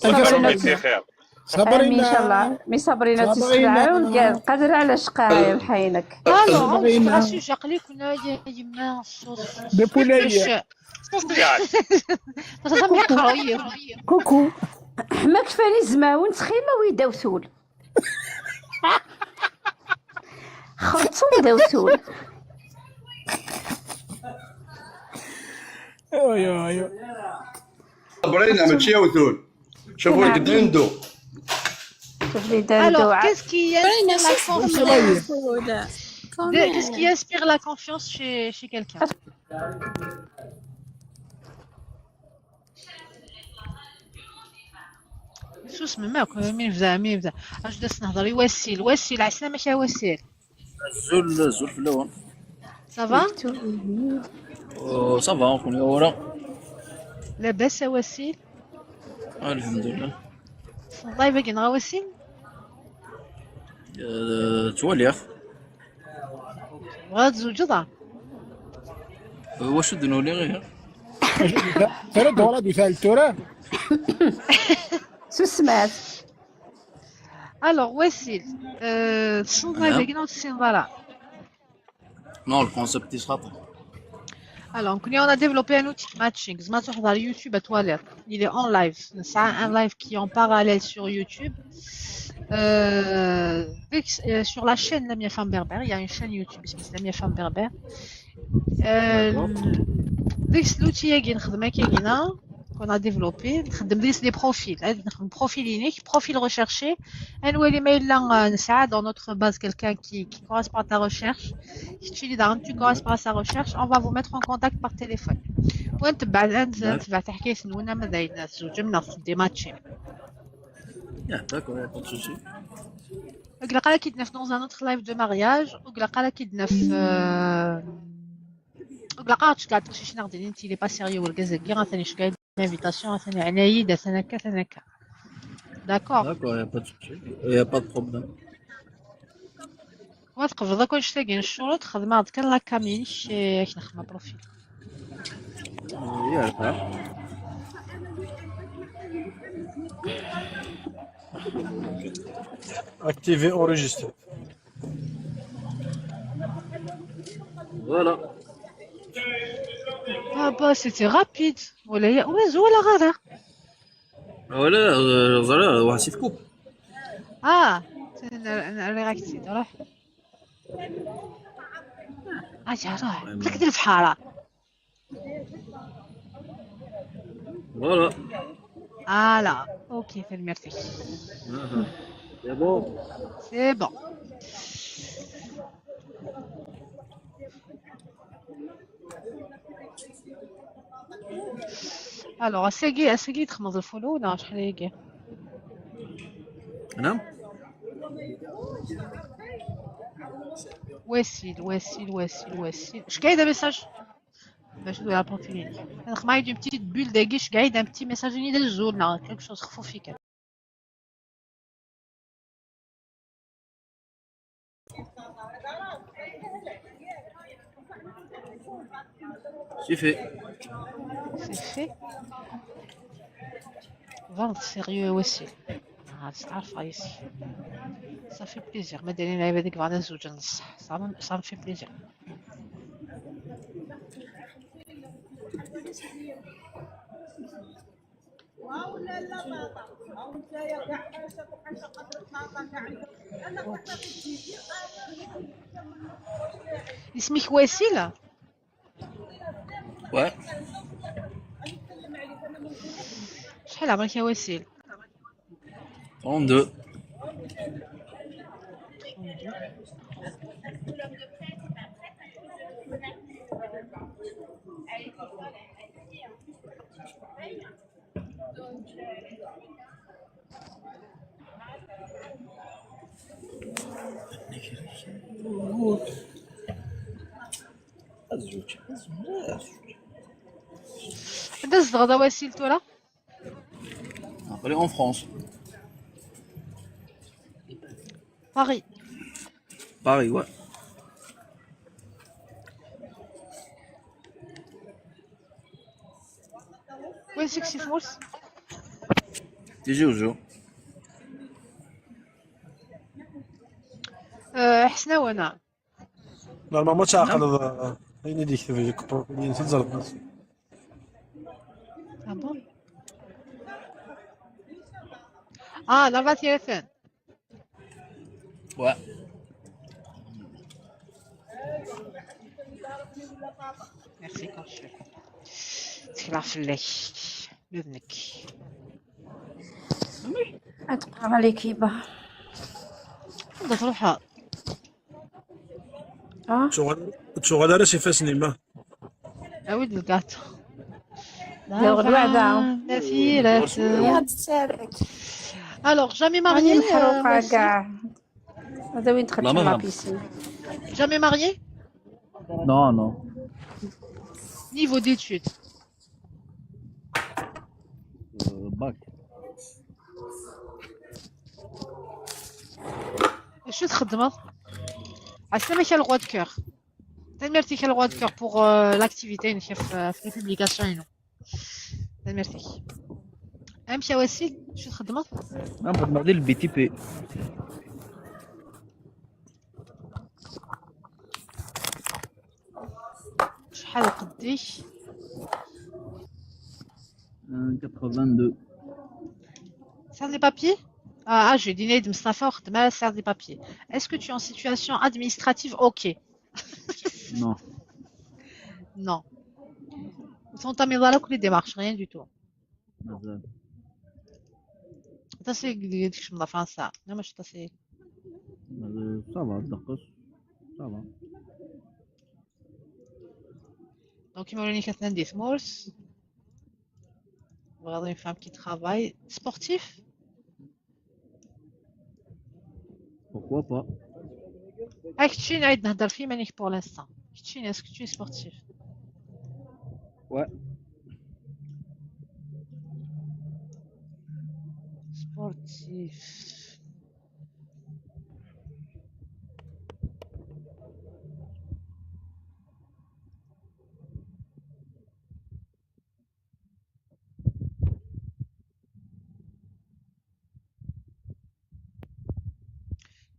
Sabrina. Sabrina. Sabrina. Amin, inchallah. Mi Sabrina Sabrina. Tessebɛa, ur qadra ɛla cqaɛ, lḥayinek. Alors, Sabrina. Aql-iken a yemma, ṣṣut. De poulet. Kuku. Ma kfan izmawen, ttxil-m, awi-d awtul. Xerṣum d awtul. Ayo, ayo. Sabrina, mačči awtul. Sabrina, dendo. Alors, qu'est-ce qui inspire la confiance ? Qu'est-ce qui inspire la confiance chez, chez quelqu'un ? Susmem akk, mi nebda, mi nebda. Acu d as-nehder i Wasil. Wasil, ɛeslama-k a Wasil. Azul, azul fell-awen. Ça va ? Oh, ça va, ur ken-yuɣ ara. Labas a Wasil ? Alḥemdulillah. Tessneḍ live-agi neɣ a Wasil ? Eh, ttwaliɣ. Tebɣiḍ ad tzewǧeḍ, a? Wacu d-nuli, ihi? Tura d-wala di tal tura. Susmet. Alors, Wasil, euh, tessneḍ live-agi neɣ ur tessineḍ ara? Non, le concept-is xaṭi. Alors, nekkni, on a développé un outil de matching. Tzemreḍ ad truḥeḍ ɣer YouTube ad twaliḍ. Il est en live. Nesɛa un live qui est en parallèle sur YouTube. Euh, deg-s, euh, sur la chaîne Lamia Femme Berbère, il y a une chaîne YouTube qui s'appelle Lamia Femme Berbère. Euh, d'accord. Deg-s l'outil-agi nexdem akka, qu'on a développé, nxeddem deg-s des profils, hein, nxeddem profil-inek, profil recherché, ad nwali ma yella, euh, nesɛa dans notre base quelqu'un qui, qui correspond à ta recherche, keččini daɣen tu corresponds à sa recherche, on va vous mettre en contact par téléphone. Wa netbeɛ, ad netbeɛ taḥkayt-nwen ama d ayen tzewǧem neɣ teddim matchim. Ah, d'accord, y a pas de souci. Ur ilaq ara ad k-id-naf dans un autre live de mariage, ur ilaq ara ad k-id-naf, euh, ur ilaq ara ad tceggɛeḍ teqcicin ad aɣ-d-inint il est pas sérieux wergaz-agi, atan iceggeɛ-iyi-d l'invitation, atan iɛna-yi-d, atan akka, atan akka. D'accord. D'accord, y a pas de souci. Y a pas de problème. Wa tqebleḍ akk annect-agi n ccuruṭ, xdem-aɣ-d kan la cam-inek, eh, ad k-nexdem profil. Yerfa. Activé, enregistré. Voilà. Ah bah, c'était rapide. Wala ya, ur zwalaɣ ara. Wala, euh, ẓriɣ, waḥed si tkup. Ah, n-, n-, rriɣ-ak-tt-id, ruḥ. اجي روح، متأكد الفحارة. Voilà. Voilà. اوكي، فين ميرسي. C'est bon. C'est bon. الوغ اساكي اساكي تخمض الفولو ولا شحال هيك؟ انا؟ واسيل واسيل واسيل واسيل اش كاين؟ ميساج باش ندوي لابورتينيتي. نخماي دي بتيت بول داكيش كاين ان بتي ميساج ني ديال الزول لا كيك شوز خفوفي كان. C'est fait. C'est fait. Vente sérieux aussi. Ah, c'est عارفة يسي. Ça fait plaisir. ما دايرين العيب هذيك بعد الزوج نص. Ça me, ça me fait plaisir. اسمك وسيلة؟ Ouais. شحال عمرك يا وسيل؟ trente-deux. انت زغدا وسيل تورا؟ Après, en France. Paris. Paris, ouais. وين سكسي فورس؟ تيجي وجو. أه، حسنا وانا. Normalement تعقل. هنا ديك في الكبر اللي نزل زرب. Ah bon? اه، لا فاتيرا فين؟ Ouais. ميرسي كونسول. تكلا فلاك. بذنك. اتقرا لي كيبا. تروحها. اه. شغل شغل راه شي فاس نيما. اويد الكاتو. داو غدوة داو. نفيرة. يا تسالك. الوغ جامي راني ماريي؟ محروقه كاع. هذا وين دخلت لا، ما لا فهمت. بيسين. جامي ماريي؟ Non, non. نيفو ديتود؟ Euh, bac. شو تخدمض؟ عسلامة كا الغوا دو كور. تنميرتي كا الغوا دو كور بوغ لاكتيفيتي نكا في في لي بوبليكاسيون هنا. تنميرتي. امشي وسيل، شو تخدمض؟ نعم، خدمة ديال البي تي بي. شحال قديش؟ quatre-vingt-deux. سير دي بابيي؟ اه، اه، جو ديني مصطفى وخدمة سير دي بابيي. Est-ce que tu es en situation administrative? Ok. Non. Non. Ton تامي ضرك لي ديمارش، rien du tout. مازال. تاسي ديك شمضة فرنسا. لا، ماشي تاسي. مازال. Ça va، دقس. Ça va. Donc, il m'a donné quatre-vingt-dix morse. Voilà une femme qui travaille. Sportif? Pourquoi pas? هاك تشين عيد نهضر فيه مانيك pour l'instant. تشين، est-ce que tu es sportif? Ouais. Sportif.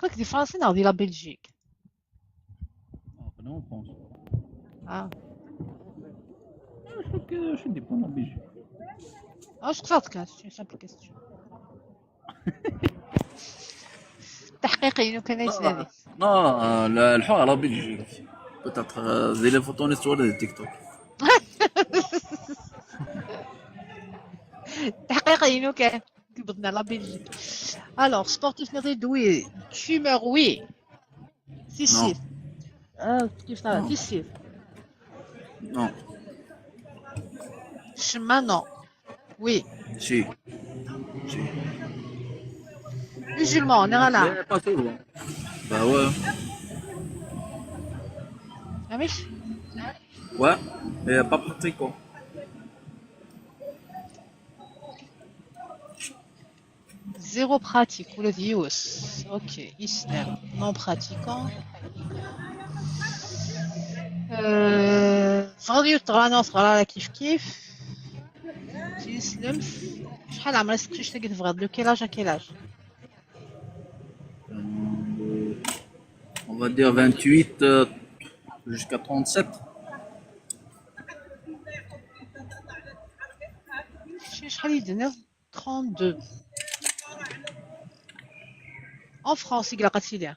كنت دي فرنسي ناضي لا بلجيك. Ah, non, en France. اه. Ah, je crois que je suis dépendant, mais je- اش قصدك؟ C'est une simple question. تحقيقي، لو كان يسنى لي. Non, euh, le, le حق على بلجيك. Peut-être euh, des photos نستوى de TikTok. تحقيق ينو كان قبضنا la Belgique. Alors, sportif نريد oui. Fumeur oui. Non. Tissif. آه كيف تعرف Non. Tissif. Non. Chemin non. Oui. Si. Si. Musulman, on est là. Mais pas souvent. Bah ouais. Ah oui. Ouais, mais pas pratiquant. Zéro pratique ولا ديوس. Ok, islam, non pratiquant. Euh, غادي يطغى ناس غرا كيف كيف. تيسلم. شحال عمرها تقشيش تاكي تبغى de quel âge à quel âge؟ Euh, on va dire vingt-huit euh, jusqu'à trente-sept. شي شحال يدنا؟ trente-deux. En France يقلا قتيلي.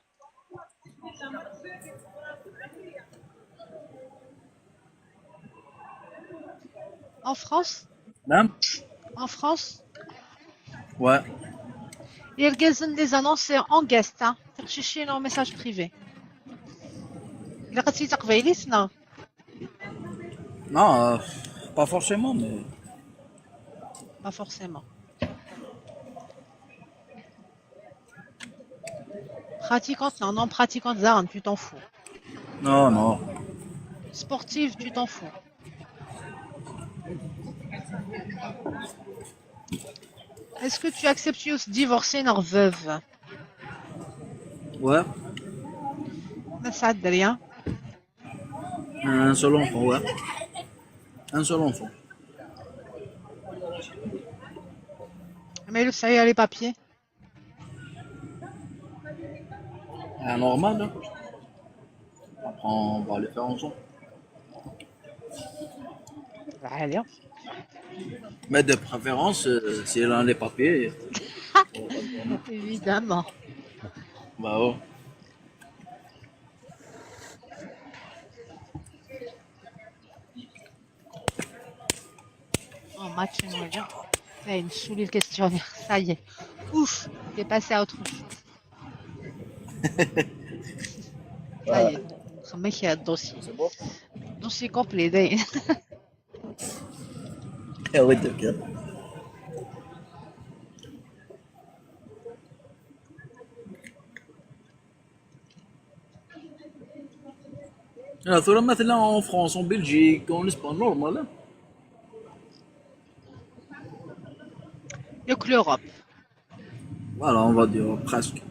En France? Même? En France? Ouais. يرقزن les annonces en guest, hein. تقشيشين en message privé. إلا قلتي تقبايليت نا. Non, euh, pas forcément, mais Pas forcément. Pratiquante, non, non pratiquante, Zaran, tu t'en fous. Non, non. Sportive, tu t'en fous. Est-ce que tu acceptes de divorcer une veuve? Ouais. ما سعد دريا. Un seul enfant, ouais. Un seul enfant. Mais le ça y a les papiers. Ah, normal, hein. Après, on va les faire ensemble. Allez. Mais de préférence, euh, si elle a les papiers. Évidemment. Bah ouais. Oh, match, on va dire. Ça y est, je suis les questions. Ça y est. Ouf, t'es passé à autre chose. Ça y est. خمك يا الدوسي. C'est bon? Dossier complet, d'ailleurs. Eh oui, d'accord. Alors, tura ma tella en France, en Belgique, en Espagne, normal, hein? Donc l'Europe. Voilà, on va dire presque.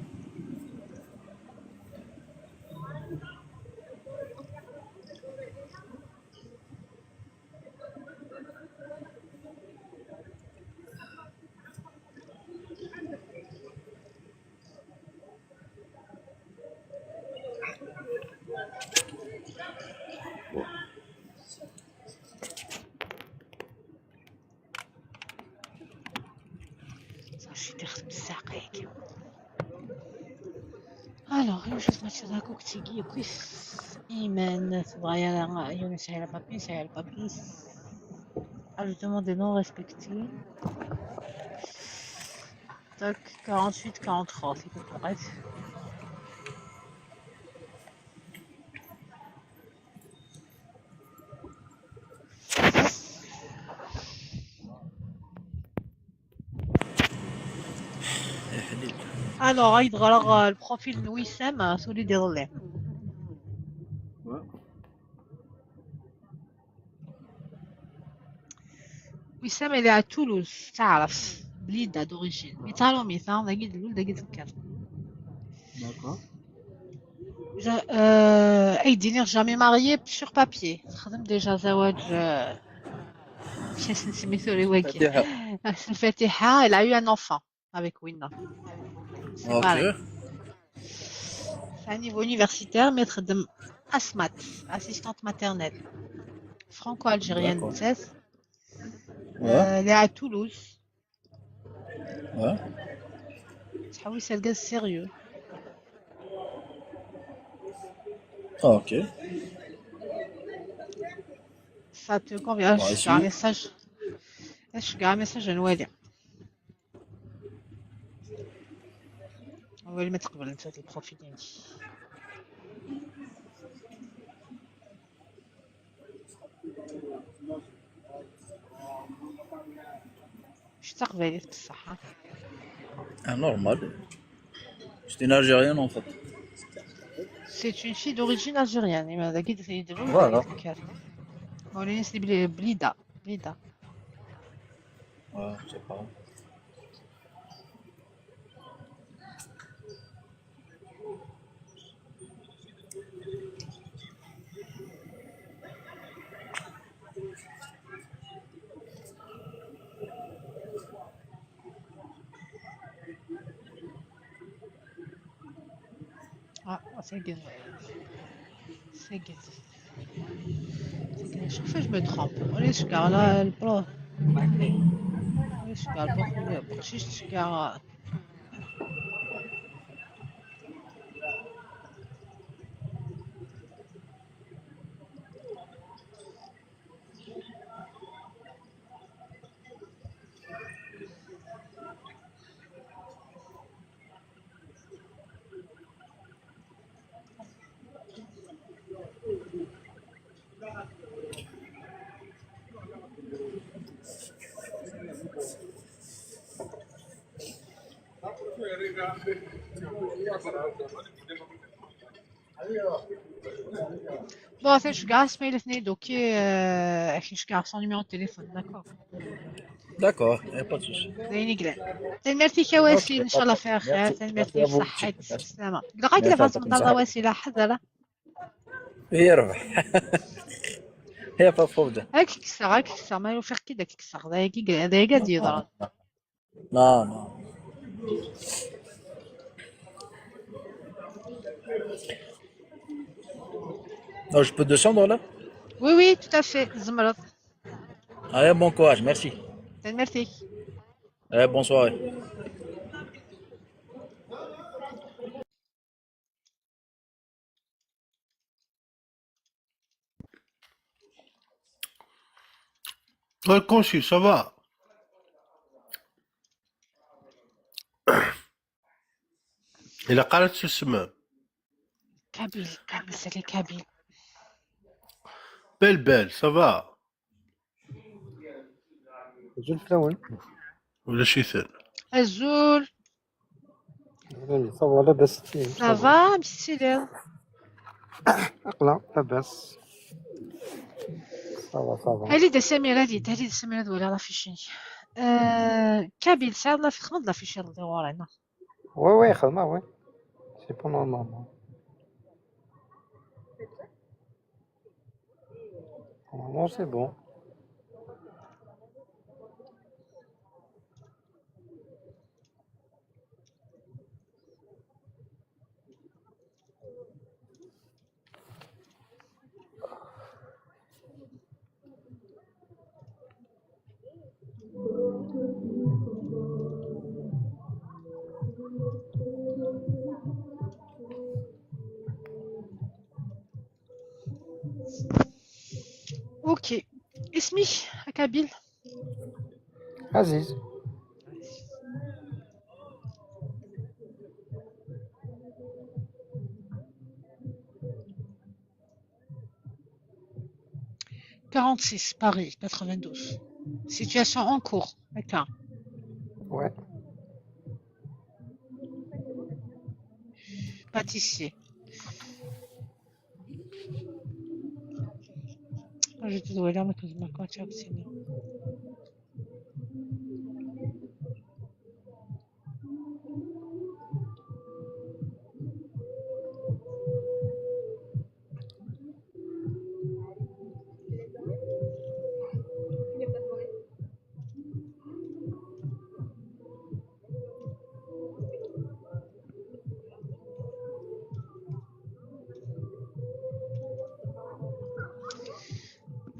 صافي تاخذ بالساقيك. Alors, يوجد ماتش داكو كتيكي كويس. ايمان تبغى يا يونس على بابي، على بابي. اجو دوموند نو ريسبكتي. تاك، quarante-huit quarante-trois في كل وقت. Alors, il y aura le profil Wissam, celui des relais. Ouais. Wissam, il est à Toulouse, تعرف, Blida d'origine. Mais t'as l'homme, il est dans la guide, la guide. D'accord. Je- euh, il n'est jamais marié sur papier. خدم déjà زواج, euh, شنو سميتو لي واقي. فاتحة. الفاتحة, il a eu un enfant avec Winna. C'est pareil. Ok. C'est un niveau universitaire, mais تخدم ASMAT, assistante maternelle. Franco-algérienne, D'accord. c'est. Ouais. Euh, elle est à Toulouse. Ouais. تحوس الكاز sérieux. Ah, ok. Ça te convient. Ah, je suis un message. Je suis un message à Noël. Noël, mettre le profil. Je suis arrivée, c'est ça, hein. Ah, normal. C'est une Algérienne, en fait. C'est une fille d'origine algérienne. Et ma, la guide, c'est de Voilà. Voilà, c'est Bli-, Blida. Blida. Ouais, je sais pas. Ah, c'est bien. C'est bien. C'est bien. Chaque fois, je me trompe. On est sur la, le pro. On est sur le pro. Je suis sur la Bon, c'est je garde, mais il est fini, donc, euh, je garde son numéro de téléphone, d'accord. D'accord, il n'y a pas de souci. Merci, Kawasi, Inch'Allah, faire. Merci à vous. Merci. Merci. Merci. يربح. هي فوفوزة. هاك كسر، هاك كسر، ما يوفق كي داك كسر، هذا هيك، هذا هيك غادي يضرب. لا، لا. Non, je peux descendre là ? Oui, oui, tout à fait. زمرض. Allez, bon courage, merci. Merci. Allez, bonne soirée. Conchi, ça va ? Il a قالت شو اسمه؟ Kabyle, Kabyle, c'est les Kabyles. Belle, belle, ça va ? Azul fell-awen. Ulac-iten. Azul. Ça va, لاباس؟ Ça va, amek i telliḍ? Aql-aɣ لاباس. Ça va, ça va. هالي دا سميرة دي، هالي دا سميرة دولة la fiche. Euh, Kabyle, ça, la fiche, la fiche, Oui, oui, خدمة, oui. C'est pas normal. Normalement, c'est bon. Ok. اسمك يا كابيل؟ عزيز. Quarante-six, Paris, quatre-vingt-douze. Situation en cours, d'accord. Ouais. Pâtissier. Je te dois là, mais que je me contacte, sinon.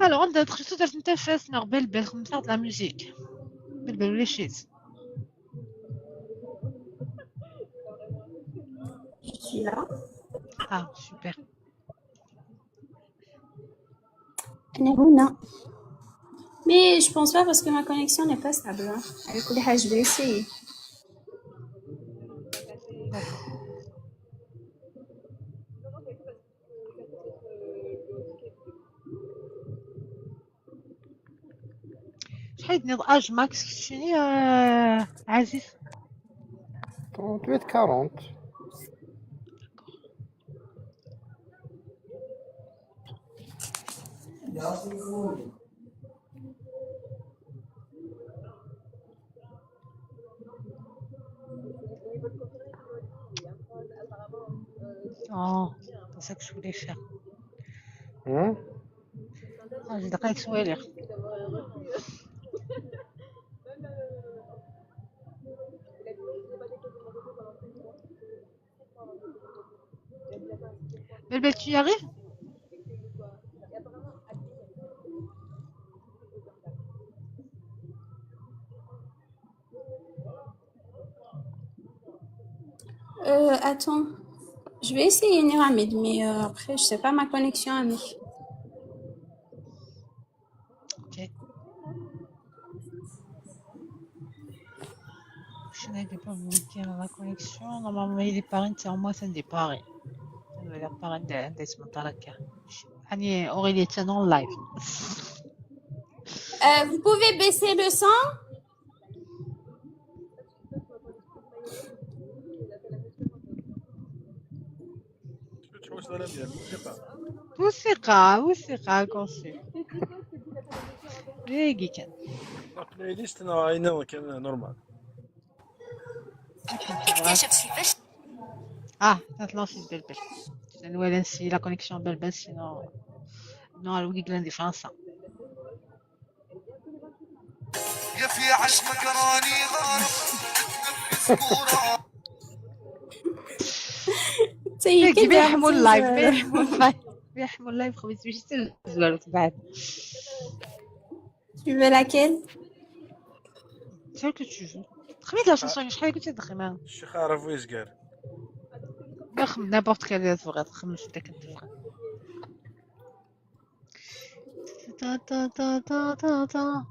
Alors, anda txeṣṣ tudert n tafat neɣ belbel, xedmet-aɣ-d la musique. Belbel ulac-it. Je suis là. Ah, super. هنا. Mais je pense pas parce que ma connexion n'est pas stable, hein. على كل حال, je vais essayer. شحال تنيض اج ماكس كتشيني آه عزيز؟ Trente-huit, quarante. اه، c'est ça que je voulais faire. Hein? Ah, j'ai des réactions à lire. Belbel, tu y arrives? Euh, attends, je vais essayer Niramid, mais euh, après, je sais pas ma connexion à nous. Ok. Je n'ai pas bloqué la connexion. Normalement, il est parent, c'est en moi, c'est des parents. Il est parent de, de ce montant-là. يعني أوريليا تانو لايف. Euh, vous pouvez baisser le son ? موسيقى، موسيقى كونسي. دقيقة كان. La playlist, non, non, كان normal. اكتشف كيفاش. اه، تتلونسي بلبل. نولي نسي la connexion بلبل، sinon non, الويك لاندي فرنسا. يا في عشمك راني غارق. بيحموا اللايف، بيحموا اللايف، بيحموا اللايف خويا، باش تزوالوا بعد. Tu veux laquelle ? Celle que tu veux. خميت لا شونسون، شحال كنت تدخل معاهم؟ الشيخ عارف ويزكار. خم n'importe quelle تبغي، خم في داك الدفعة. تا تا تا تا تا تا.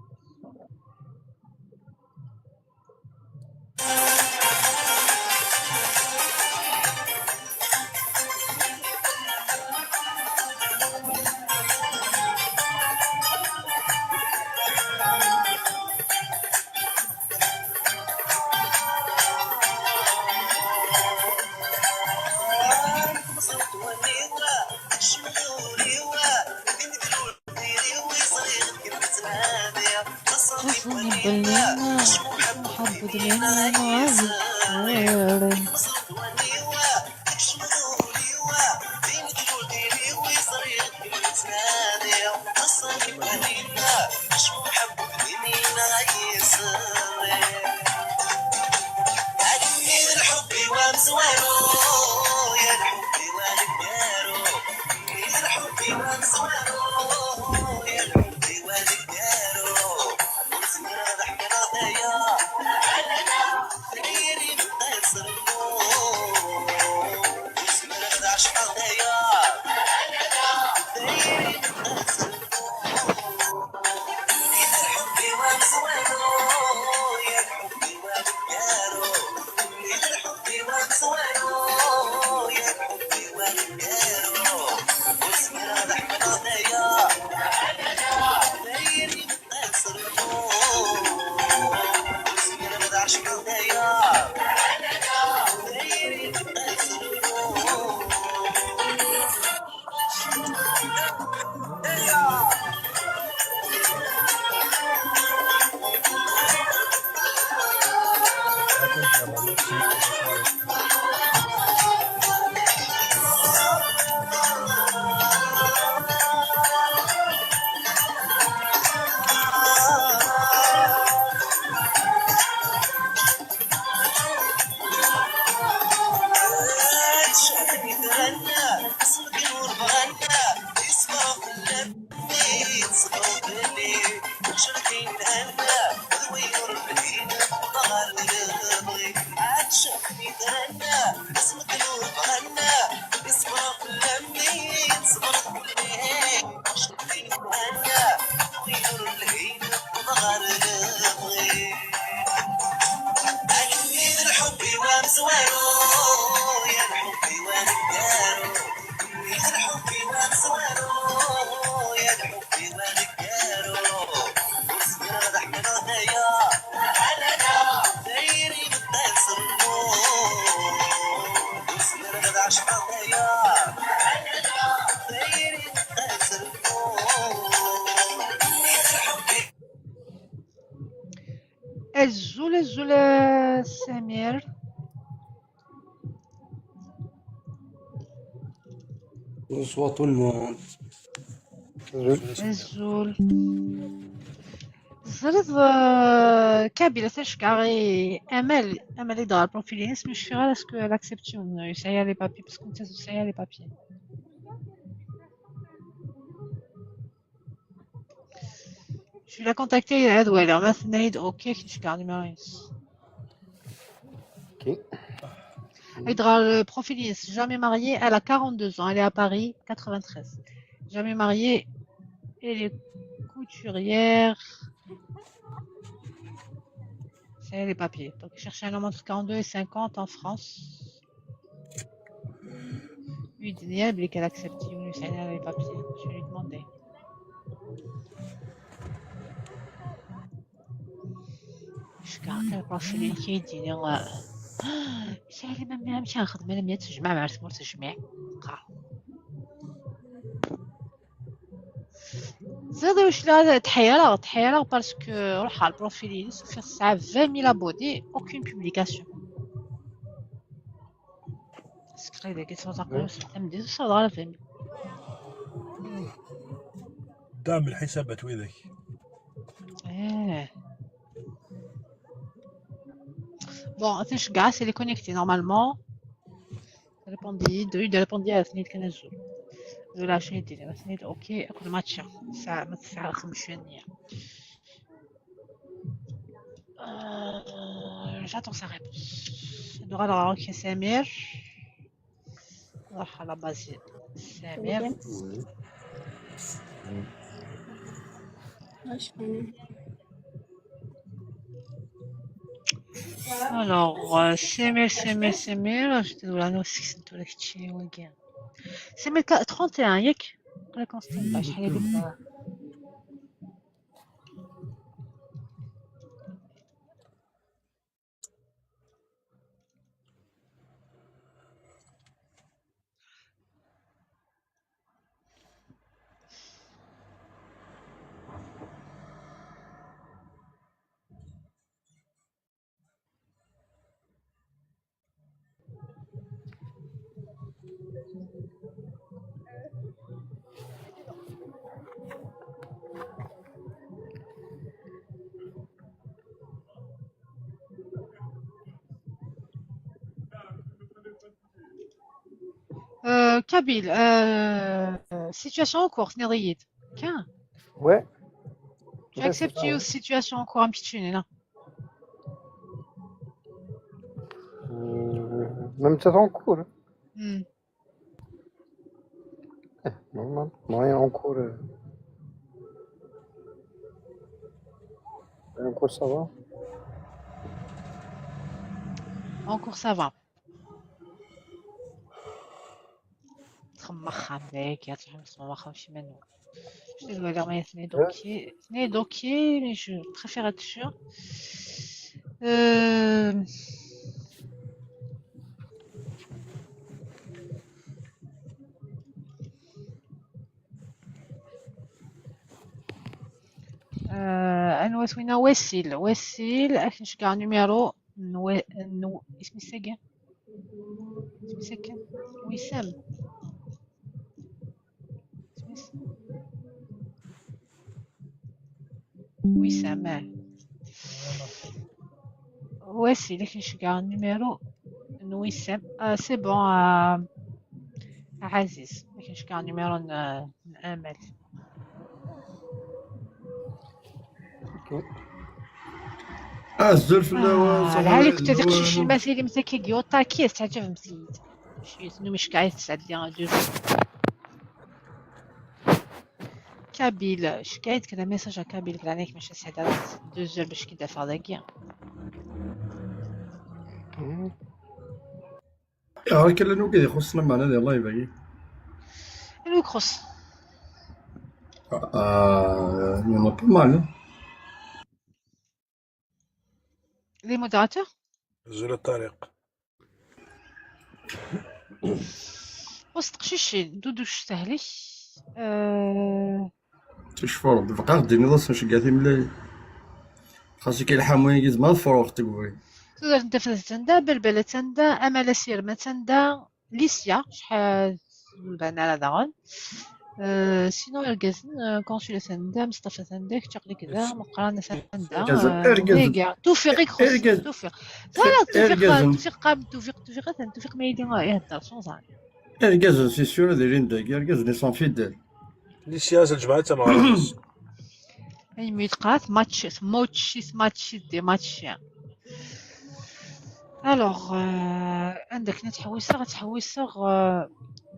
Azul, azul, a Samir. Bonsoir tout le monde. Azul. Azul. Teẓriḍ, euh, Kabila, atan ceggɛeɣ i Amal, Amal i d-ɣer profil-ines, mais cfiɣ ara est-ce que elle accepte ou non, yesɛa les papiers, parce que netta yesɛa les papiers. Je vais la contacter, ad waliɣ ma tenna-yi-d ok, ad k-n-ceggɛeɣ numéro-ines. Ok. Ad ɣer, euh, profil-ines, jamais mariée, elle a quarante-deux ans, elle est à Paris, quatre-vingt-treize. Jamais mariée, elle est couturière. C'est les papiers. Donc, chercher un homme entre quarante-deux et cinquante en France. Oui, Daniel, elle accepte, il veut signer les papiers. Je vais lui demander. Ceggeɣ kan profil-ik i d-yini, uh, Salim, amek ara nxeddem alammi ad tejmeɛ, ma ara tmurt tejmiɛ? Qqar. Ẓriɣ d acu la tḥeyreɣ, tḥeyreɣ parce que ruḥeɣ ɣer profil-ines, ufiɣ tesɛa vingt mille abonnés, aucune publication. Sekreɣ dagi ttwaẓaqen s tameddit ur ssawḍeɣ ara vingt mille. Dam lḥisabat widak. Eh. Bon, atan ceggɛeɣ-tt, elle est connectée normalement. Répondez, de, de répondez à Snid Kanazou. De la chaîne, de la chaîne, ok, écoute, match, ça, ça, ça, Euh, j'attends sa réponse. Dora, ok, Samir. راح على بازي سمير. Oui. Alors, euh, Samir, Samir, Samir, je te dois nous six de la Chine. Samir, trente et un, ياك؟ قلت لك on standby، شحال هذيك؟ Euh, Kabyle, euh, situation en cours, tenniḍ-iyi-d. Tiens. Ouais. Tu acceptes une situation en cours, am keččini, non? Euh, même ça en cours. Hmm. Eh, normal. Moyen en cours. Euh. En cours, ça va. En cours, ça va. تخمخها ملاك، يا تروح نسمع واخا شي منو. Je vais regarder, tenez, ok. Tenez, ok, mais je préfère être sûr. Euh, آه، أنا واسمينا وسيل، وسيل، أكن شكا نيميرو، نو-، نو-، اسمي ساكن. اسمي ساكن. وسام. اسمي س-، وسام، آه. وسيل، أكن شكا نيميرو، نو وسام. آه، c'est bon، آه، عزيز، أكن شكا نيميرو، ن-، نعمل. Azul fell-awen. Ah, lɛali kent ad iqcicen ma tili msakagi uṭaki, as-teɛǧeb msiyit. Cwiya n umecka i tesɛeddi deux heures. Kabyle, cwiya kan message à Kabyle, kra nek maca sɛedda deux heures bac k-id-afeɣ dagi. Ayɣer akka llan wigad ixuṣṣen, lameɛna di live-agi? Anwa ixuṣṣ? Ah, il y en a pas mal, hein. Les modérateurs? Azul a Ṭariq. Ur s-teqcicin, Dudu, ctahlik. Euh, Tecfureḍ, bqaɣ d-tiniḍ-asen ceggat imlay. Parce que lḥamu-agi zman tefruɣ tegri. Tudert n Tafat attan da, Balbal attan da, Amal Asirem attan da, Lisya, acḥal ur nban ara daɣen. Euh, sinon, irgazen, euh, Consul atan da, Mustafa atan da, kečč aql-ik da, Meqqran atan da, irgazen, euh, irgazen. Tufiq i ixuṣṣen, irgazen. Tufiq. Tala, Tufiq, irgazen. Tufiq qam, Tufiq, Tufiq atan, Tufiq ma yili, euh, ihedder s uẓar. Irgazen, c'est sûr, ad ilin dagi, irgazen, ils sont fidèles. Lisya, lǧemɛa d tameɣra. Ay mi teqqar tmačči, tmačči, tmačči, d imačči. Alors, euh, anda akken ad ttḥewwiseɣ, ad ttḥewwiseɣ, euh,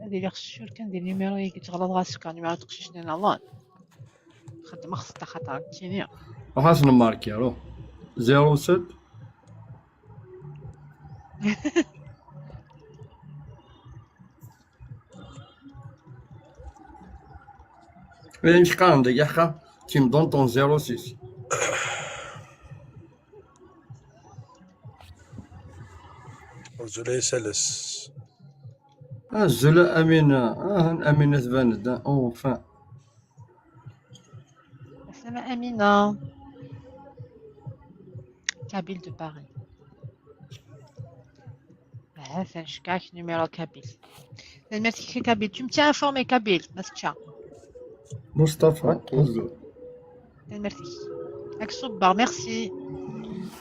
ad iliɣ sûr kan di numéro-agi teɣlaḍ ɣas akka, numéro n teqcict-nni nniḍen. Xeddmeɣ-t axaṭer nekkini. Ruḥ-as nemmarki, ruḥ. Zéro sept. Ayen qqaren deg aḥqa, tu me donnes ton zéro six. Azul ay Sales. Azul a Amina. Ah, Amina tban-d. Oh, enfin. Assalam Amina. Kabyle de Paris. Ah, c'est un numéro kabyle. Tanemmirt-ik a Kabyle. Tu me tiens informé, Kabyle, ma tečča. Mustafa, ok. Azul. Tanemmirt-ik. Ak ṣubbeɣ, merci.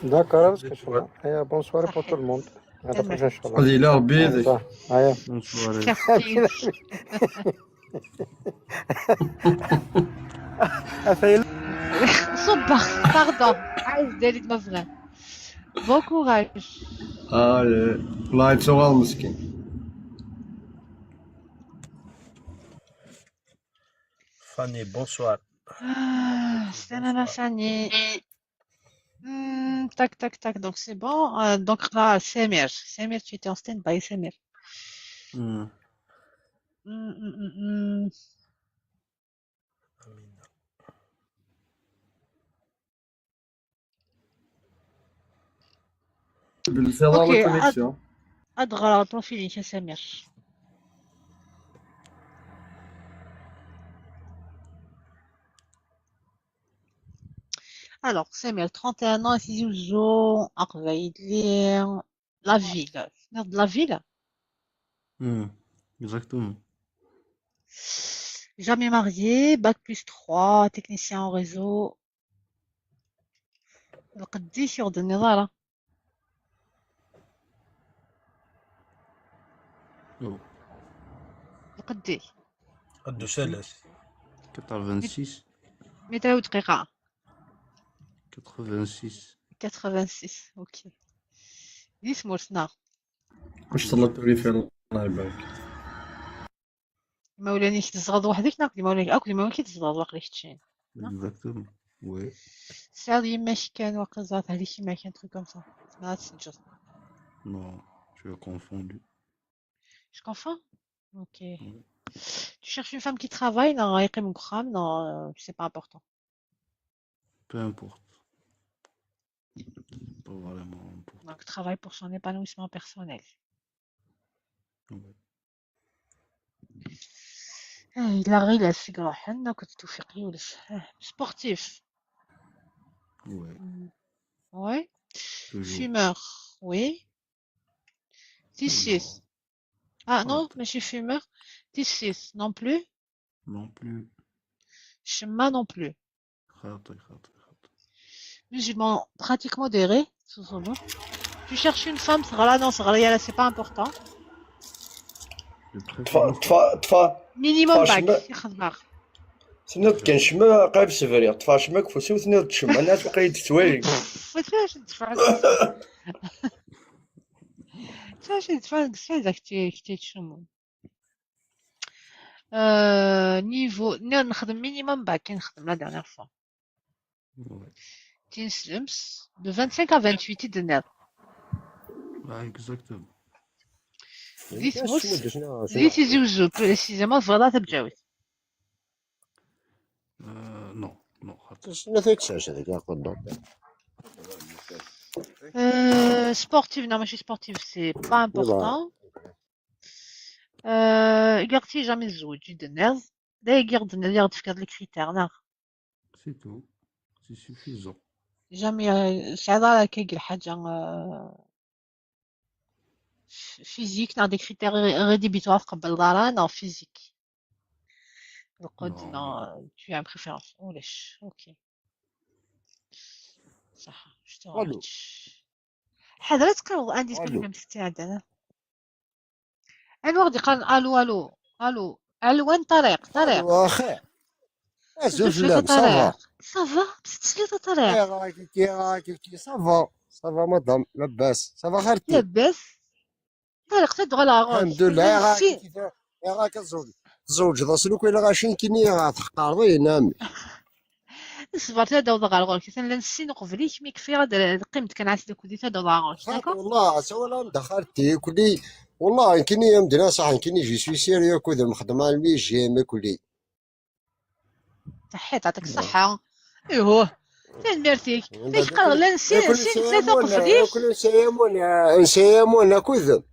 D'accord, parce que je suis là. Aya, bonne soirée pour tout le monde. À la prochaine, inchallah. Ad yili Rebbi yid-k. Aya. Bonne soirée. Merci. Ata yella. Ṣubbeɣ, pardon. Ɛayd Dalid ma bɣan. Bon courage. Allez, la yettuɣal meskin. Fanny, bonsoir. Ah, c'est la Fanny. Hmm, tac, tac, tac. Donc, c'est bon. Euh, donc, là, Samir. Samir, tu étais en stand-by, Samir. Hmm. Hmm, hmm, hmm, hmm. Belseḍ. Ok, la connexion. Ad ɣreɣ profil-ik a Samir. Alors, Samir, trente et un ans, Tizi Uzzu, aqbayli, la ville. Tenniḍ-d la ville? Hmm, exactement. Jamais marié, bac plus trois, technicien en réseau. Lqedd-ik ur d-tenniḍ ara. Oh. Lqedd-ik. Qedd usalas. Quatre-vingt-six. Mitra u dqiqa. Quatre-vingt-six. Quatre-vingt-six, ok. Di tmurt neɣ? Mac telliḍ turifin, Allah ibarak. Imawlan-ik tzedɣeḍ weḥd-k neɣ akked imawlan-ik? Akked imawlan-ik i tzedɣeḍ waqila keččin. Exactement, oui. Tesɛiḍ yemma-k kan waqila, ẓrat ahli-k yemma-k, un truc comme ça. Tezmer ad teǧǧeḍ. Non, tu es confondu. Je confonds? Ok. Oui. Tu cherches une femme qui travaille, neɣ yeqqim deg uxxam, neɣ, euh, c'est pas important? Peu importe. Pas vraiment important. Donc, travaille pour son épanouissement personnel. Oui. Eh, yella ɣilas i iruḥen akked Tufiq Yules. Eh, sportif. Oui. Mm. Oui. Toujours. Fumeur, oui. Tissit. Ah non, mačči fumeur. Tissit non plus. Non plus. Ccemma non plus. Xaṭi, xaṭi, xaṭi. Musulman, pratique modérée, sous son nom. Tu cherches une femme, teɣra, non, teɣra, yala, c'est pas important. De préférence. Ṭṭfa, ṭṭfa, ṭṭfa. Minimum bac, i xedmeɣ. Tenniḍ-d kan ccemma, qrib sebriɣ. Ṭṭfeɣ ccemma deg ufus-iw, tenniḍ-d ccemma, nniɣ tebqa-yi-d tettwali. Ur ttfac ttfac. Ttfac ttfac, ttfac, ak-tt-, ak-tt-, ttcummun. Euh, niveau, n-, nexdem minimum bac i nexdem la dernière fois. Ouais. Tineslemt, de vingt-cinq à vingt-huit i d-tenniḍ. Ouais, exactement. Di tmurt, di Tizi Uzzu, précisément, tebɣiḍ ara tabǧawit. Euh, non, non, xaṭi. Snat ay tesɛa deg lqedd. Euh, sportive, non, mačči sportive, c'est pas important. Euh, i ɣ-t-, jamais tezweǧ, i d-tenniḍ. D ayagi i ɣ-d-tenniḍ, i ɣ-d-tefkiḍ les critères, neɣ? C'est tout. C'est suffisant. Jamais, euh, tesɛiḍ ara akka deg lḥaǧa, euh, f-, physique neɣ des critères ré-, rédhibitoires tqebbleḍ ara neɣ physique. Lqed, non, neɣ, non. Tu as une préférence. Ulac. Ok. Saḥa, je te remercie. Ḥader ad teqqimeḍ indisponible am tt-iɛeddan. Anwa ɣ-d-iqqaren alu, alu, alu? Alwan Ṭariq, Ṭariq. Alu, axir. Azul fell-am, ça va? Ça va? Bes tesliḍ a Ṭariq? Ayɣer akka, ayɣer akka, ça va? Ça va, madame, labas. Ça va, xalti? Labas. Ṭariq, ta d-uɣaleɣ ɣur-k. Alḥemdulillah, ayɣer akka, ayɣer akka tẓewǧ-, tẓewǧeḍ ass-n akk ilɣaci nekkini teḥqareḍ-iyi, a mmi. Ṣber, ad d-awḍeɣ ɣer ɣur-k. Atan llan sin uqbel-ik, mi kfiɣ ad d-qqimeḍ kan ɛas d akudi, ad d-awḍeɣ ɣer ɣur-k, d'accord? Wallah, asawal anda xalti, kulli. Wallah, nekkini am d-nniɣ ṣaḥ, nekkini je suis sérieux akked mxeddem almi j'aime kulli. Taḥiḍ, yɛṭik ṣṣeḥḥa. Ihuh. Tanemmirt-ik. Anda. Ak qqareɣ llan sin, sin, tlata uqbel-ik. Nsayamuna akked.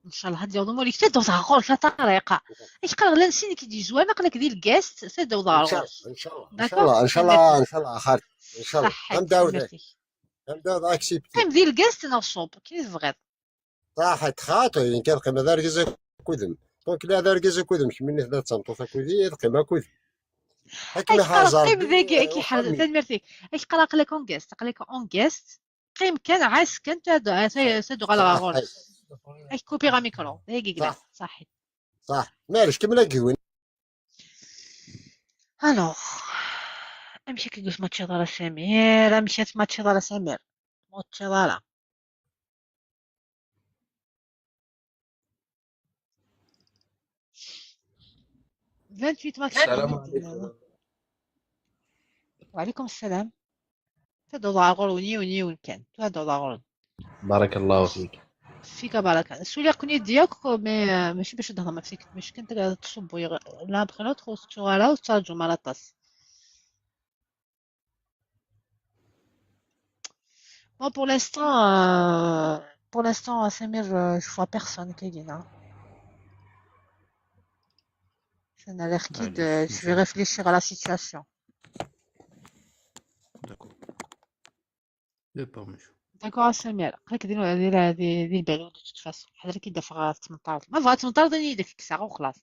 Ncallah ad d-yaweḍ umur-ik, ad d-awḍeɣ ɣur-k a Ṭariq. Ak qqareɣ llan sin i k-id-yezwaren, aql-ak di lgast, ad d-awḍeɣ ɣur-k. Ncallah, ncallah, ncallah, ncallah, ncallah, xalti. Ncallah. Ṣaḥḥit, am d-awḍeɣ. Tanemmirt-ik. Am d-awḍeɣ, accepté. Qqim di lgast neɣ ṣub, akken i tebɣiḍ. Ṣaḥḥit, xaṭi, nekk ad qqimeɣ d argaz akkudem. Donc, la d argaz akkudem, kemmini tella d tameṭṭut akkudi, ad qqim akkudem. Ad kem-iḥrez Ṛebbi, qqim dagi, ad k-iḥrez, tanemmirt-ik. Ad k-qqareɣ aql-ak en guest, aql-ak en guest. Qqim kan, ɛass kan, tad-, tad-, tad-uɣaleɣ ɣer ɣur-k. Ad k-kupiɣ amikru. Dagi glas. Ṣaḥḥit. Ṣaḥ. Maɛlic, kemmel agiwin. Alors, amek akka ur tmaččiḍ ara Samir? Amek ur tmaččiḍ ara Samir? Ur tmaččiḍ ara. Vingt-huit matchs. السلام عليكم. وعليكم السلام. Ad d-awḍeɣ ɣur-wen yiwen yiwen kan. Ad d-awḍeɣ ɣur-wen. بارك الله فيك. فيك بارك. Suliɣ-ken-id yakk, mais, euh, mačči bac ad d-hedreɣ ɣef tikkelt, mačči kan ad tṣubbu, l'un après l'autre, ur tettuɣ ara, ur tettraǧum ara aṭas. Moi, pour l'instant, euh, pour l'instant, Samir, euh, je vois personne qui vient, hein. Ça n'a l'air kid, euh, je vais réfléchir à la situation. D'accord. D'accord, a Samir. Aql-ak di, di, di, di lbal, de toute façon. Ḥader ad k-id-afeɣ ɣer tmenṭart. Ma bɣa tmenṭart, ad iyi-d-afeɣ kkseɣ, u xlaṣ.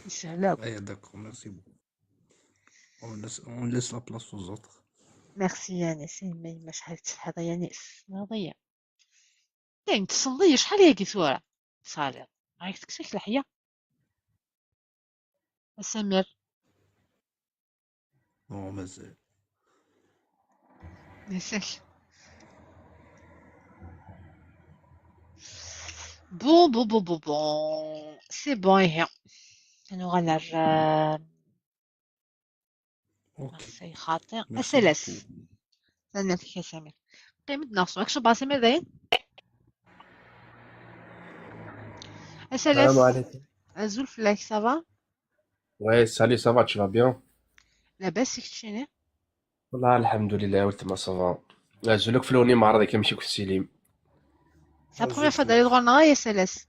Yeshel akk. Aya, d'accord, merci beaucoup. On laisse, on laisse la place aux autres. Merci, Yanis. Yemma, yemma, acḥal tsetḥiḍ, a Yanis. Tessneḍ-iyi. Dayen, tessneḍ-iyi, acḥal ayagi tura? Tesɛiḍ. Ɛayek tekkes-ak leḥya. A Samir. Non, mazal. Mazal. Bon, bon, bon, bon, bon. C'est bon, ihi. Ad nuɣal ar, euh, ok. Say xaṭi. Merci. S L S. Beaucoup. Tanemmirt-ik a Samir. Qqim-d neɣ ṣu. Akcem a Samir dayen. S L S. السلام عليكم. Azul fell-ak, ça va? Ouais, salut, ça va, tu vas bien? Labas, i keččini? والله الحمد لله, weltma, ça va. Azul akk fell-awen imeɛraḍ, amek i ssilim? C'est la première fois d-teddiḍ ɣur-neɣ, a S L S?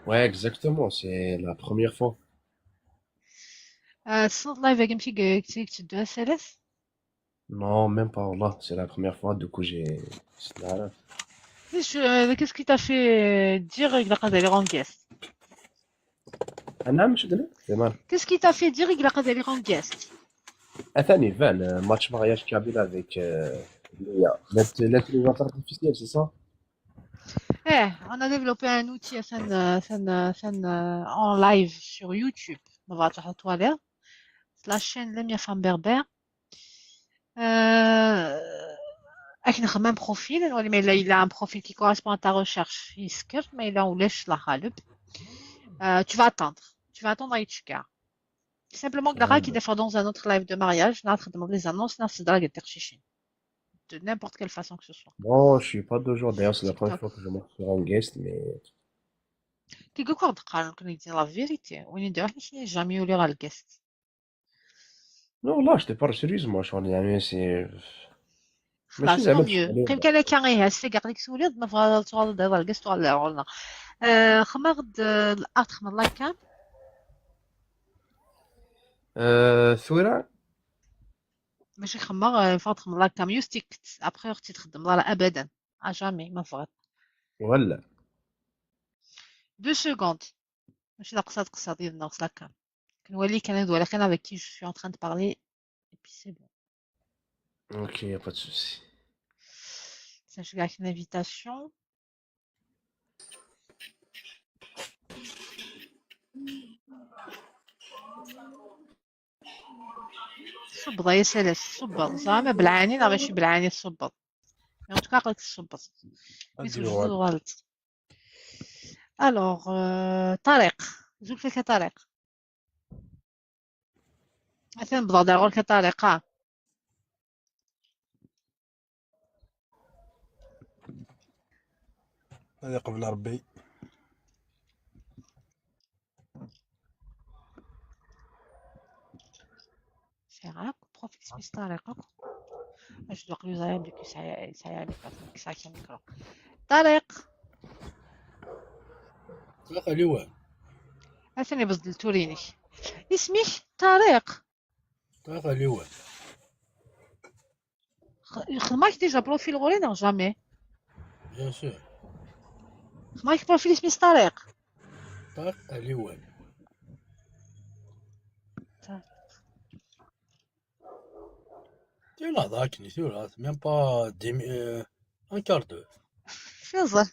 Ouais, exactement, c'est la première fois. Euh, tessneḍ live-agi amek i, i, i yetteddu, a S L S? Non, même pas, والله, c'est la première fois, du coup, j'ai, c'est la... Qu'est-ce, euh, qu'est-ce qui t'a fait, euh, dire que la Qadali en guest? أنا مش قلت؟ تمام. Qu'est-ce qui t'a fait dire que la Qadali en guest? Attends, Ivan, euh, match mariage kabyle avec, euh, Léa. L'int-, l'intelligence artificielle, c'est ça? Eh, on a développé un outil, atan, euh, atan, euh, atan, euh, en live sur YouTube. Ma bɣa ad tṛuḥeḍ ad twaliḍ. La chaîne Lemya Femme Berbère. Euh, ad k-nexdem un profil, ad nwali ma yella, yella un profil qui correspond à ta recherche, yesker, ma yella ulac, la xaleb. Euh, tu vas attendre. Tu vas attendre à Itchka. Simplement, Glara qui défend dans un autre live de mariage, نهار تخدم les annonces, نهار تسد راك التقشيشين. De n'importe quelle façon que ce soit. Bon, je suis pas de jour. D'ailleurs, c'est la première fois que je monte sur un guest, mais... Qui quoi de dire la vérité? On est dehors, je n'ai jamais eu le guest. Non, là, je te parle sérieusement, شغل, يعني, c'est, خلاص, ماشي زعما tant mieux. تسألي. قيم كان هكا غير هاس، كاع ديك سوليض، ما فغا تغلط دابا الكاس تغلط عولنا. آه، خمغد، آه، الارض خمر لايك كان. آه، ثورة. ماشي خمار، آه، فاض خمار la cam يوستيك. Après ur tt-id-txeddmeḍ ara abadan. À jamais, ma tebɣiḍ. ولا. Deux secondes. ماشي d aqeṣṣer, d aqeṣṣer ديال ناقص la cam. كنولي كندوي على خير avec qui je suis en train de parler. Et puis c'est bon. Ok, y a pas de souci. Ça, je gâche une invitation. صبر يا سلس، صبر. زعما بالعاني؟ لا، ماشي بالعاني، صبر. Mais en tout cas قلت صبر. Mais c'est juste غلط. Alors, euh, طارق. زول فيك يا طارق. مثلا بضغط على غير طارق، ها. هذا قبل ربي. C'est rare que profil اسمي طارق. اش دوق لي زايا بلي كيسعي يسعي عليك كيسعي كيسعي ميكرو. طارق. طارق لوان. اثني بزدلتو رينيك. اسمك طارق. طارق لوان. خ- خدمك déjà profil غوري؟ Non, jamais. Bien sûr. خدمك profil اسمي طارق. طارق لوان. تي لا ضاكني تي لا même pas dix mi- euh, un quart d'heure. شنو زر؟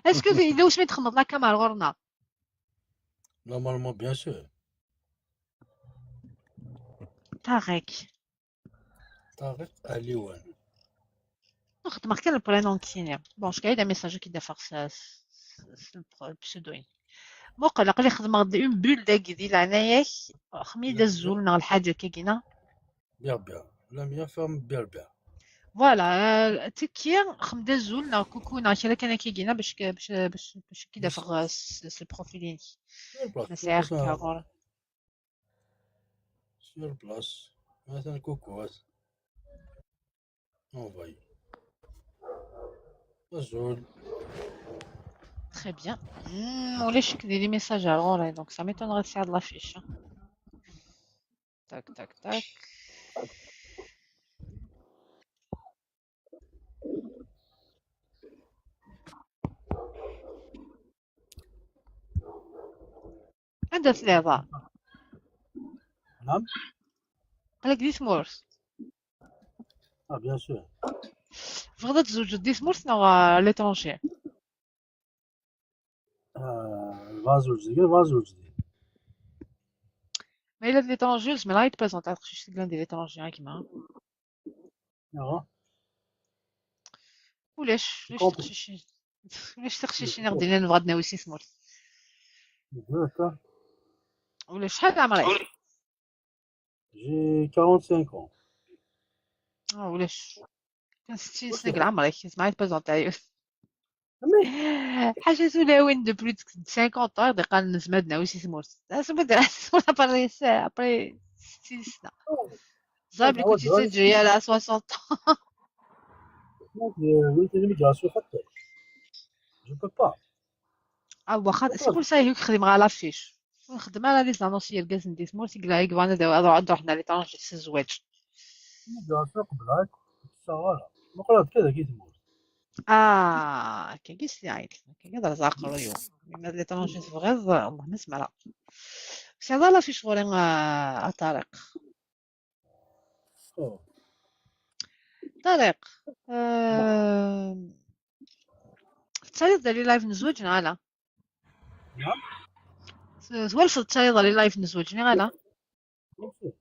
Est-ce que إذا واش ما تخمض la cam غورنا؟ Normalement, bien sûr. طارق. طارق لوان. نخدم كان le prénom كيني. Bon, شكاين message كي دافع س- س- س- le pro- le pseudo. مو قلق لي خدمة غدي une bulle داكي دي لعناياك. خمي دا الزول نغ الحاجة كي كينا. Bien, bien. La mienne femme, bien, bien. Voilà, euh, تكي خم دا الزول نغ كوكو نغ كلا كان كي كينا باش ك- باش باش باش كي دافع س- س- le profil يني. Sur place. ما سعيغ Sur place. كاغور. Sur place. مثلا كوكو هات. Envoyé. الزول. Très bien. Hmm, ولا شك ديري message à l'oreille, donc ça m'étonnerait de faire de l'affiche, hein. Tac, tac, tac. عندها ثلاثة. نعم. قالك دي تمورت. Ah, bien sûr. تبغى تزوج دي تمورت نو à l'étranger؟ آه، فازوج ديال فازوج ديال. ما إلا دي l'étranger، زعما لا يتبريزونت على تقشيش تقلان دي l'étranger، هاك ما. آه. ولاش، ولاش كومبلي. تقشيشين؟ ولاش تقشيشين غدي لنا نبغى ناوي سي سمورت؟ D'accord. ولا شحال عمرك؟ J'ai quarante-cinq ans. اه، ولاش؟ كان ستين سنة كاع عمرك، زعما يتبريزونت عليا. حاجة زوينة وين de plus de cinquante ans، دي قال نزمدنا وشي سمورت. لا، سمورت، سمورت ابري س-، ابري ستين سنة. زعما كنت تسجل على soixante ans. Donc, euh, oui, c'est l'immigration, en fait. Je peux pas. اه، واخا سي بور سا هيك خدم غا لافيش. نخدم على لي زانونسيير كاز ندي سمورت يقلا هيك فانا داو هذا عندو حنا لي طونجي سي الزواج. L'immigration قبل هاك. Ça, voilà. ما قلت كذا كي تموت. اه، كي قيس لي عيط. كي قدر زاقرو يوم. مي لي طونجي صغير، الله نسمع لا. سي هذا لافيش غوري، آه، طارق. أوه. طارق، آه، تصايد لي لايف نزوج نعلا. نعم. س-، سوالف تصايد لي لايف نزوج نعلا. Bien sûr.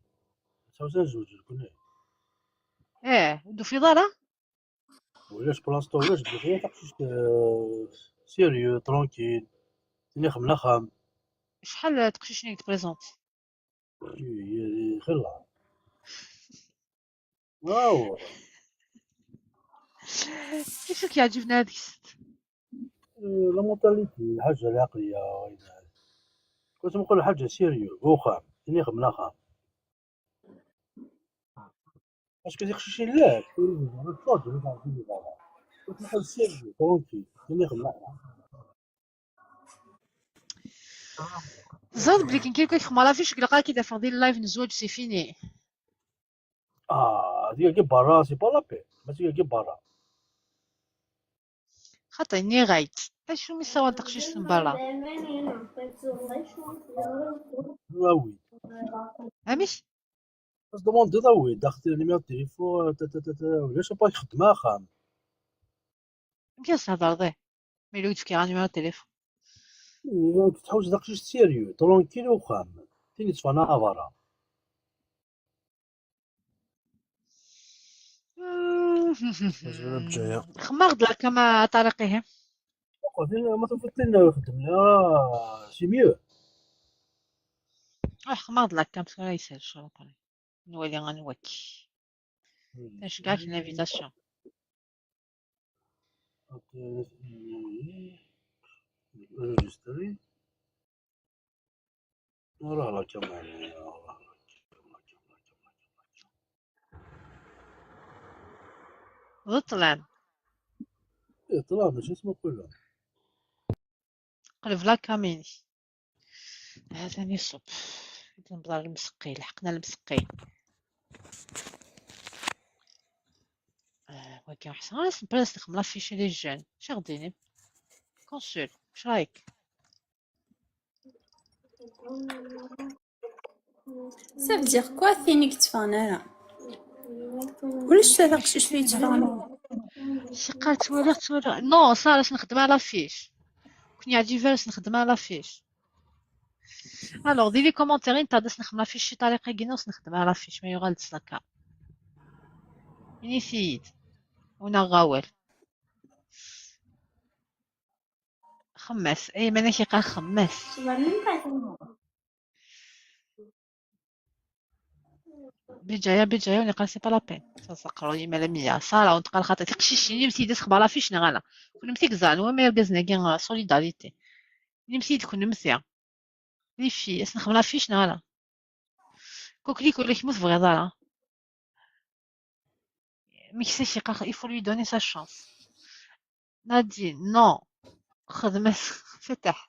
Ça, ça, je, je le connais. ايه، ودو في دارا؟ ولاش بلاصتو، ولاش بغيت تقشيش، آه، sérieux، tranquille. تني خم لا خام. شحال تقشيشني تبريزونت؟ ي-، ي-، خلا. واو. كيفك يعجبنا هذيك الست؟ آه، la mentalité، الحاجة العقلية. كنت نقول حاجة sérieux، وخام. تني خم لا خام. Parce que تقشيشين لا، كنت نحاول sérieux، tranquille. تني خم لا خام. زاد بلي كي كيخدم على فيش، قلقا كي دافع ديال اللايف نزوج سي فيني. Ah, dagi berra, c'est pas la peine. Mačči dagi berra. Xaṭi, nniɣ-ak-d. Acu mi sawal taqcict n berra? Awi. Amek? As-demande awi, daxel numéro de téléphone, ta, ta, ta, ta, ulac apa ixeddem axxam. Amek ara s-thedreḍ, ih? Mi ur d-fkiɣ ara numéro de téléphone. Tḥuss d aqcic sérieux, tranquille uxxam. Tin yettfan aɣ berra. Azul a Bǧaya. Xemmeɣ-d la cam a Ṭariq, ihi. Muqel, tin ma tufiḍ tin ixeddem la, c'est mieux. Ruḥ xemmeɣ-d la cam tura yeshel ccrab. Nwali anwa-k. Taceggaɛt n l'invitation. Enregistrer. Ur la caméra. D ṭṭlam. Eh, ṭṭlam, mačči asmuqel. Qleb la cam-inek. Hatan iṣubb. Newweḍ ɣer lemseqqi, lḥeqna lemseqqi. Ah, wagi ḥṣan, ah, s-, bras nexdem l'affiche les jeunes. Acu ɣ-d-inim? Consul, acu rayek? Ça veut dire quoi, tin i yetteffɣen ara? Ulac taqcict i yetteffɣen ara. Siqa ttwaliɣ, ttwaliɣ. Non, ça, ad s-nexdem à l'affiche. Kun yeɛǧib ara s-nexdem à l'affiche. Alors, di les commentaires, inta ad s-nexdem l'affiche, si ṭariqa-agi, ad s-nexdem à l'affiche, ma yuɣal-d s la cam. Init-iyi-d. Ur neɣ awal. Xemmas. Ay, manek iqqar xemmas. Bijaya, bijaya, ur neqqar c'est pas la peine. Ça, ça, qrui, ma la mia. Ça, là, on tqal xaṭi. Tiqcicin, nimti d asxebar affiche, neɣ ala. Kunemti gzan, wa ma irgazen-agi, euh, solidarité. Nimti d kunemti. Les filles, ad s-nexdem l'affiche, neɣ ala. Coquelicot, ur tebɣiḍ ara. Meksa-k iqqar, il faut lui donner sa chance. Nadine, non. Xedmet, Fataḥ,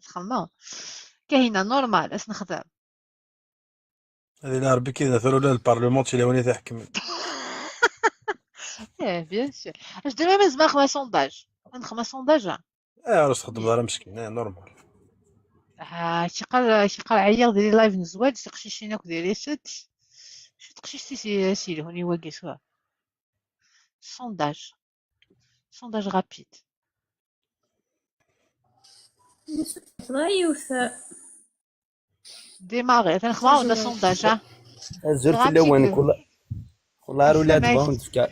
txemma. Kahina, normal, ad s-nexdem. Ad ila Rebbi kida tura ula d parlement d tilawin i t-iḥekmen. Eh, bien sûr. Acu d-, ma nezmer ad nexdem sondage. Ad nexdem sondage. Eh, ur s-txeddmeḍ ara meskin, eh, normal. Ah, kiqal, kiqal ɛyiɣ di les live n zzwaǧ, tiqcicin akk di les sites. Acu teqcict i s-, i s-yelhun i wagi tura? Sondage. Sondage rapide. Teḍra yiwet. Démarrer. Atan xemma d sondage, ha? Azul Rapide. Fell-awen, kul kul ar ula Assamek. Tebɣa wen-d-tefka,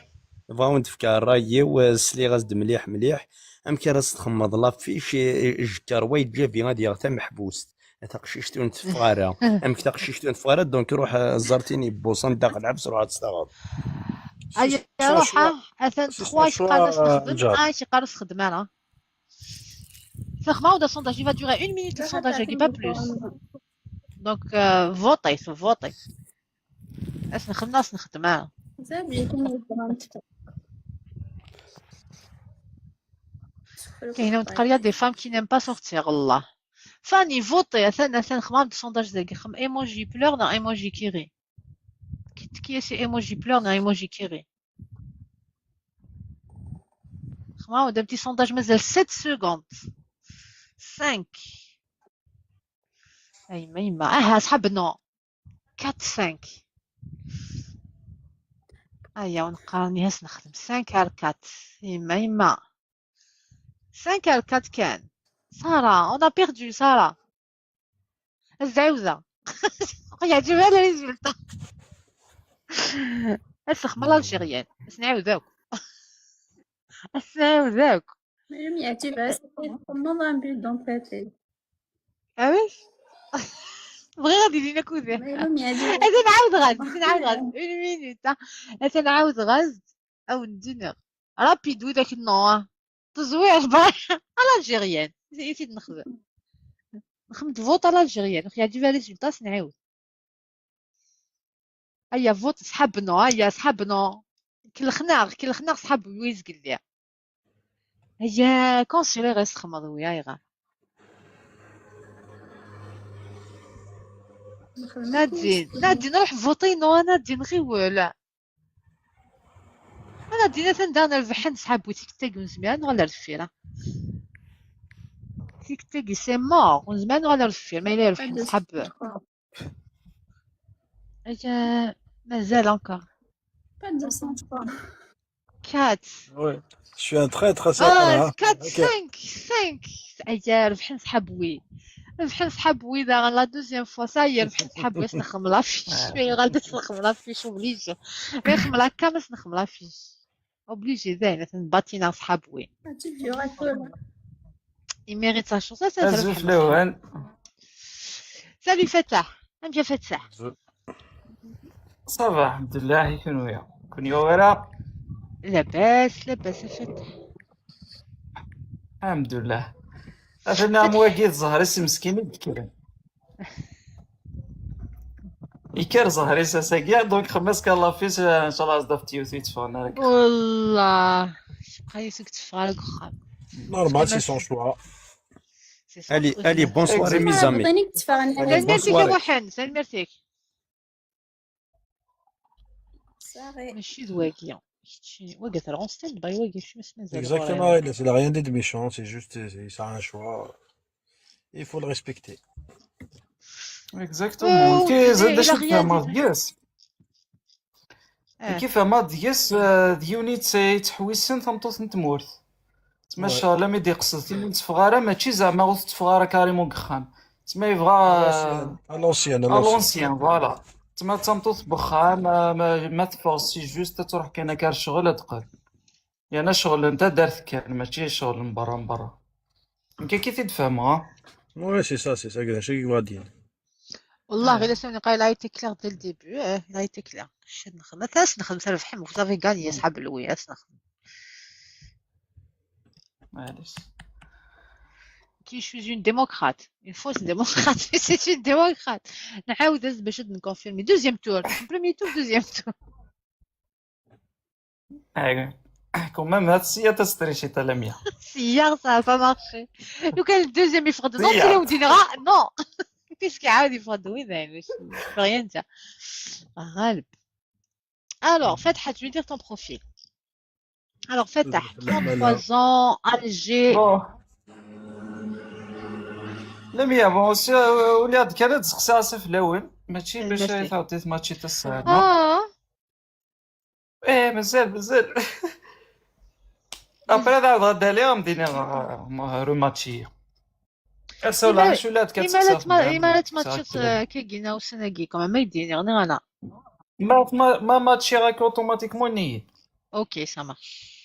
tebɣa wen-d-tefka ṛṛay-iw, eh, sliɣ-as-d mliḥ mliḥ. Amek ara s-txemmeḍ l'affiche, eh, jekkeṛ wa yeǧǧa-bi ad yaɣ tameḥbust. A taqcict ur n-teffeɣ ara. Amek taqcict ur n-teffeɣ ara, donc ruḥ, eh, ẓer tin yebbuṣan daxel lḥebs, ruḥ ad tt-taɣeḍ. Aya, Sisma ruḥ, ha? cwa, Atan sisma trois cwa, iqqar ad s-nexdem, nǧer. ah, iqqar ad s-nexdem ara. Xemma d sondage, il va durer une minute, le sondage, pas plus. Donc, euh, votez, votez. Ad s-nexdem, ad s-nexdem ara. Zabi, tin yeẓran. Kahina, on tqal, il y a des femmes qui n'aiment pas sortir, Allah. Fanny, votez, atan, atan, xemma d sondage dagi, xemma emoji pleure, neɣ emoji qui rit. Qui, qui est ce emoji pleure, neɣ emoji qui rit? Xemma d un petit sondage, mazal sept secondes. Cinq. Ay, ma yemma. Ah, asxab, non. Quatre, cinq. Aya, ur neqqar ad s-nexdem cinq à quatre. Yemma, yemma. Cinq à quatre kan. Sarah, on a perdu, Sarah. Ad s-ɛiwdeɣ. Ur yeɛǧib ara le résultat. Ad s-nexdem l'algérienne. Ad s-nɛiwed akk. Ad s-nɛiwed akk. Même yeɛǧib-as, txemmeḍ un but dans ta tête. Ah oui? Bɣiɣ ad ilin akked-i. Même yeɛǧib-as. Ad nɛawed ɣer, ad nɛawed ɣer. Une minute, ah. Ad nɛawed ɣer. Ad wen-d-iniɣ. Rapide, widak nno, ah. Teẓwir, à l'algérienne. I t-id-nexdem. Nexdem vote à l'algérienne. Ur yeɛǧib ara résultat, ad s-nɛiwed. Aya, vote, sḥab non, aya, sḥab non. Kellxen-aɣ, kellxen-aɣ sḥab wi zgelli. Aya, consuler ad s-txemmeḍ wi, ayɣer? Nadine, Nadine, ruḥ voter, non, Nadine, ɣiwel. Dina atan daɣen rebḥen ṣḥab wi tikkelt-agi ur nezmir ad nuɣal ar deffir. Tikkelt-agi c'est mort, ur nezmir ad nuɣal ar deffir ma yella yerbeḥ ṣḥab. Mazal encore. Quatre. Ouais. Je suis un traître à ça. Ah, quatre, cinq, cinq. Aya, rebḥen ṣḥab wi. Rebḥen ṣḥab wi daɣen la deuxième fois. Ça y est, rebḥen ṣḥab wi, ad s-nexdem l'affiche. Ma yuɣal-d ad s-nexdem l'affiche, obligé. Ma yexdem l'affiche, ad s-nexdem l'affiche. Obligé, dayen, ad ten-nbaṭi neɣ ṣḥab wi. Il mérite sa chance. Azul fell-awen. Salut Fatah. Amek a Fatah? Ça va, الحمد لله. Kunwi? Kunwi wara? Labas, labas a Fatah. الحمد لله. Atan am wagi d zzher-is meskin i d-kkren. Yekker zzher-is ass-agi, donc xemmas kan l'affiche, ncallah ad ḍafet yiwet yetteffɣen ara. Wallah, tebqa yiwet ur tetteffeɣ ara deg uxxam. Normal, c'est son choix. Allez, allez, bonsoir les amis. Tanemmirt-ik a Muḥend, tanemmirt-ik. Mačči d wagi. Kečči, wagi terɣa en stand-by, wagi kečči mačči mazal. Exactement, il a rien dit de méchant, c'est juste, il a un choix. Il faut le respecter. Exactement. Kif fehmeɣ deg-s, kif fehmeɣ deg-s, d yiwen yettḥewwisen tameṭṭut n tmurt. Tma ccɣel mi d-iqsed tin ur tetteffeɣ ara, mačči zeɛma ur tetteffeɣ ara carrément deg uxxam. Tma yebɣa à l'ancienne, à l'ancienne, voilà. Tma d tameṭṭut n uxxam, ma teffeɣ c'est juste ad truḥ kan akka ar ccɣel ad teqqel. Yerna ccɣel n taddart kan, mačči ccɣel n berra n berra. Nekk akka i t-id-fehmeɣ. Oui, c'est ça, c'est ça, d acu i yebɣa ad d-yini. Wallah, ila sani qa, il a été clair dès le début, eh, il a été clair. Kečč ad nexdem, ad as-nexdem terbeḥ, vous avez gagné, ṣḥab Lwi, ad as-nexdem. Maɛlic. Qui je suis une démocrate, une fausse démocrate, mais c'est une démocrate. Nɛawed-as bac ad nconfirmi. Deuxième tour. Premier tour, deuxième tour. Quand même, هاد السيا تستريشي تلامية. Science, ça a pas marché. Donc, le deuxième, il faudra. Non, c'est là où tu diras, non. Qu'est-ce qu'il y a, il faudra. Oui, mais je peux rien dire. غالب. Alors, Fatah, je vais dire ton profil. Alors, Fatah, trente-trois ans, âgé. Bon. لمية، bon, ولاد كان تسقسي عسى في الأول. ماشي باش تعطيت ماتشي تسعة. آه. ايه، مازال، مازال. ابري هذا غدا لي غنمديني روماتشي. اسولا شو لا تكتسب. اما لا تماتشات كيكينا وسناكي كما ما يديني غني انا. ما ما ما ماتشي غاك اوتوماتيكمون نيت. اوكي، سا مارش.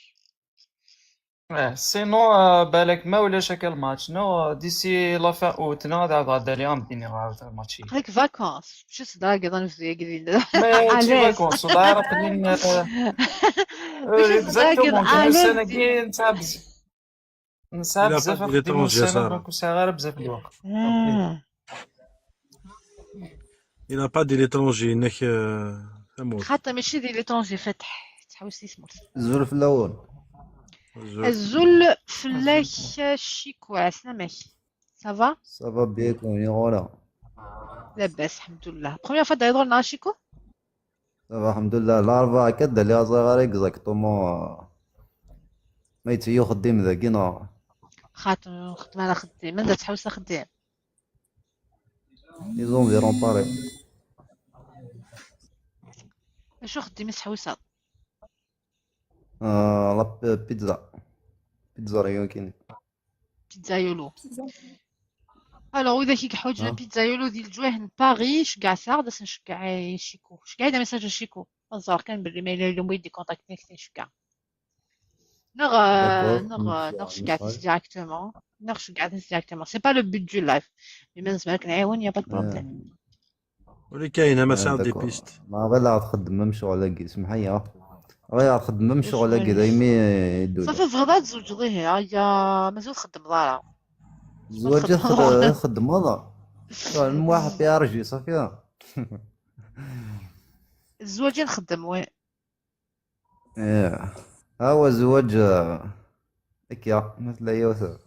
اه، سينو، آه، بالك ما ولاش هكا الماتش. نو، ديسي لا فان اوت، نو، هذا غدا لي غنمديني غا الماتشي. خليك فاكونس، شو صداقي ظن في قدين. ماشي فاكونس، والله راه قليل. اكزاكتومون، كاين السنه كاين نتاع بزاف. نسى بزاف نخدم السنة، دونك ساعة غير بزاف الوقت. Il n'a pas de l'étranger, نك. خاطر ماشي دي ليترونجي فاتح. تحوس لي سموت. الزول في الاول. الزول فلاك شيكو عسلامك. Ça va؟ Ça va bien كوني غولا. لاباس الحمد لله. بروميير فوا دايرو لنا شيكو؟ Ça va الحمد لله. الاربعاء كدا لي ازاغار اكزاكتومون. ما يتيو خديم ذاكي نو. خاطر خدمة على خديم، من تحوس خديم. لي زونفيرون باري. شو خديم تحوسات؟ آه، لا بيتزا. بيتزا ريون كيني. بيتزايولو. الوغ، واذا كي حوج بيتزايولو ديال الجواهن باريس كاع ساعه، بس نشكع شيكو، شكع هذا ميساج شيكو. الزهر كان باللي ما يلوم يدي كونتاكتني كنشكع. نغ نغ نغ شكعت ديريكتومون. نغ شكعت ديريكتومون. C'est pas le but du live. Mais ما نسمعك نعاون، y a pas de problème. ولي كاينه ما ساعه دي بيست. ما غير لا تخدم مشغل هكي، سمح لي. غير تخدم مشغل هكي دايمي يدوز. صافي، بغا تزوج ضيهي، هيا مازال خدم ضارة. الزواج يخدم هذا. المهم واحد يا رجلي صافي. الزواج نخدم وين؟ ايه، ها هو الزواج. هكا مثل يوسف.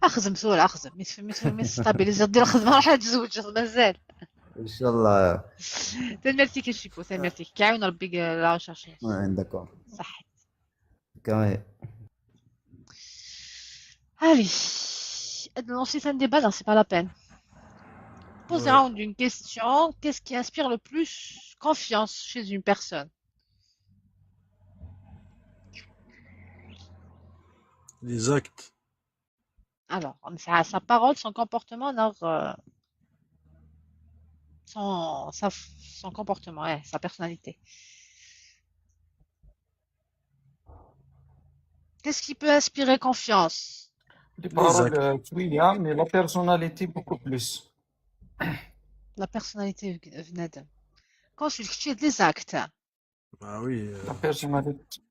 اخزم سول، اخزم ميس ميس ميس ستابيليزي دير الخدمه، راح تزوج مازال. ان شاء الله. تنمرتيك الشيكو، تنمرتيك كيعاون ربي لا ريشيرش. داكور. صحيت. كمان. Allez, lancer un débat, non, c'est pas la peine. Posez-vous une question. Qu'est-ce qui inspire le plus confiance chez une personne? Les actes. Alors, sa, sa parole, son comportement, non, euh, son, sa, son comportement, ouais, sa personnalité. Qu'est-ce qui peut inspirer confiance? Les paroles, euh, oui, hein, mais la personnalité beaucoup plus. La personnalité, بنادم. Quand je dis les actes. Ah oui. euh, La personnalité.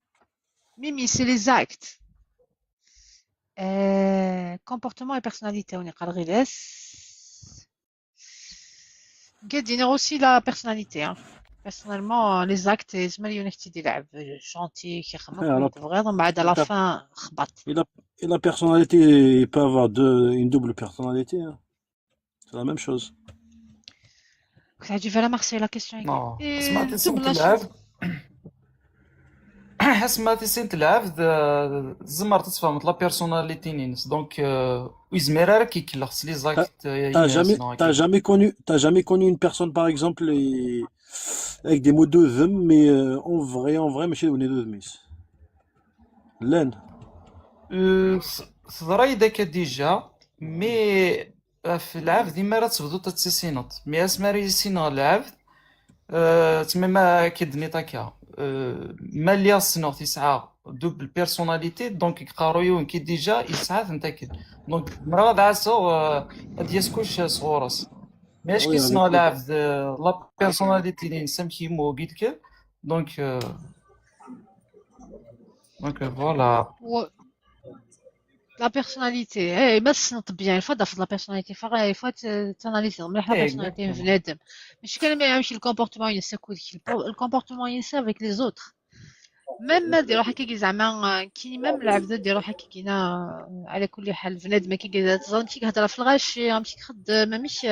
Mimi, c'est les actes. Euh, comportement et personnalité, on est قادرين. Aussi la personnalité. Hein. Personnellement, les actes, c'est ما يونك تدي لعب gentil, كيخمم Ouais, alors, كنت بغيض، من بعد à la la per- fin خبط. Et la, et la personnalité, il peut avoir deux, une double personnalité. Hein. C'est la même chose. كنت عجيب على Marseille, la question est Non. et اسمع، تسمى double la تلعب. chose. اسمع، تسمى تلعب، آه، زمر تتفهم la personnalité نينس. Donc, euh, ويزمر راك يكلخ les actes. T'as jamais, t'as jamais connu, t'as jamais connu une personne, par exemple, et- avec des mots de ذم, mais euh, en vrai, en vrai, ماشي هو ذم. لان. Euh, تضرا يدك déjà، mais في العبد ديما راه تبدو تتسيسينط. Mais اسمع راه يسينغ العبد، آه، تما ما كيدني طاكا. آه، ما اللي الصنوغ تسعة double personnalité، donc يقارو يون كي déjà يسعى تنتاكل. Donc مرة غدا عسو، آه، هاد يسكوش صغورس. Mais اش Oui, كيصنع avec- العبد، آه، la personnalité اللي نسمى كيمو قلت لك. Donc، آه، donc voilà. و- la personnalité, eh, mais c'est bien, il faut la personnalité, il faut, il faut analyser la personnalité de بنادم. ماشي كان ما يمشي le comportement ينسى كل شيء. Le comportement ينسى avec les autres. Même ما ديرو هكا كي زعما كي même العبد ديرو هكا كينا على كل حال بنادم كي كي تظن كي كيهضر في الغاشي ماشي خدام ماشي.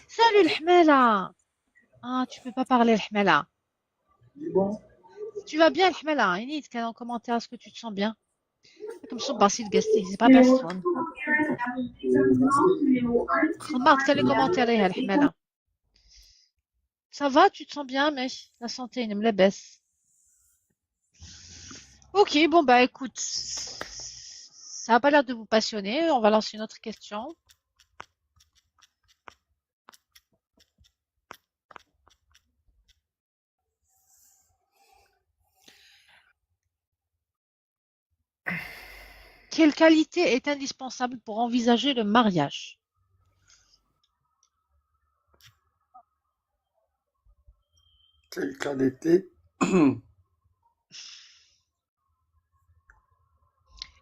Salut الحمالة. Ah, tu peux pas parler الحمالة. Tu vas bien الحمالة؟ I need كان commentaire, est-ce que tu te sens bien؟ راك مصبة سي الكاستيك, c'est pas personne. خمارت كان les commentaires يا الحمالة. Ça va, tu te sens bien, mais la santé, il aime la baisse. Ok, bon, bah écoute, ça a pas l'air de vous passionner. On va lancer une autre question. Quelle qualité est indispensable pour envisager le mariage? Quelle qualité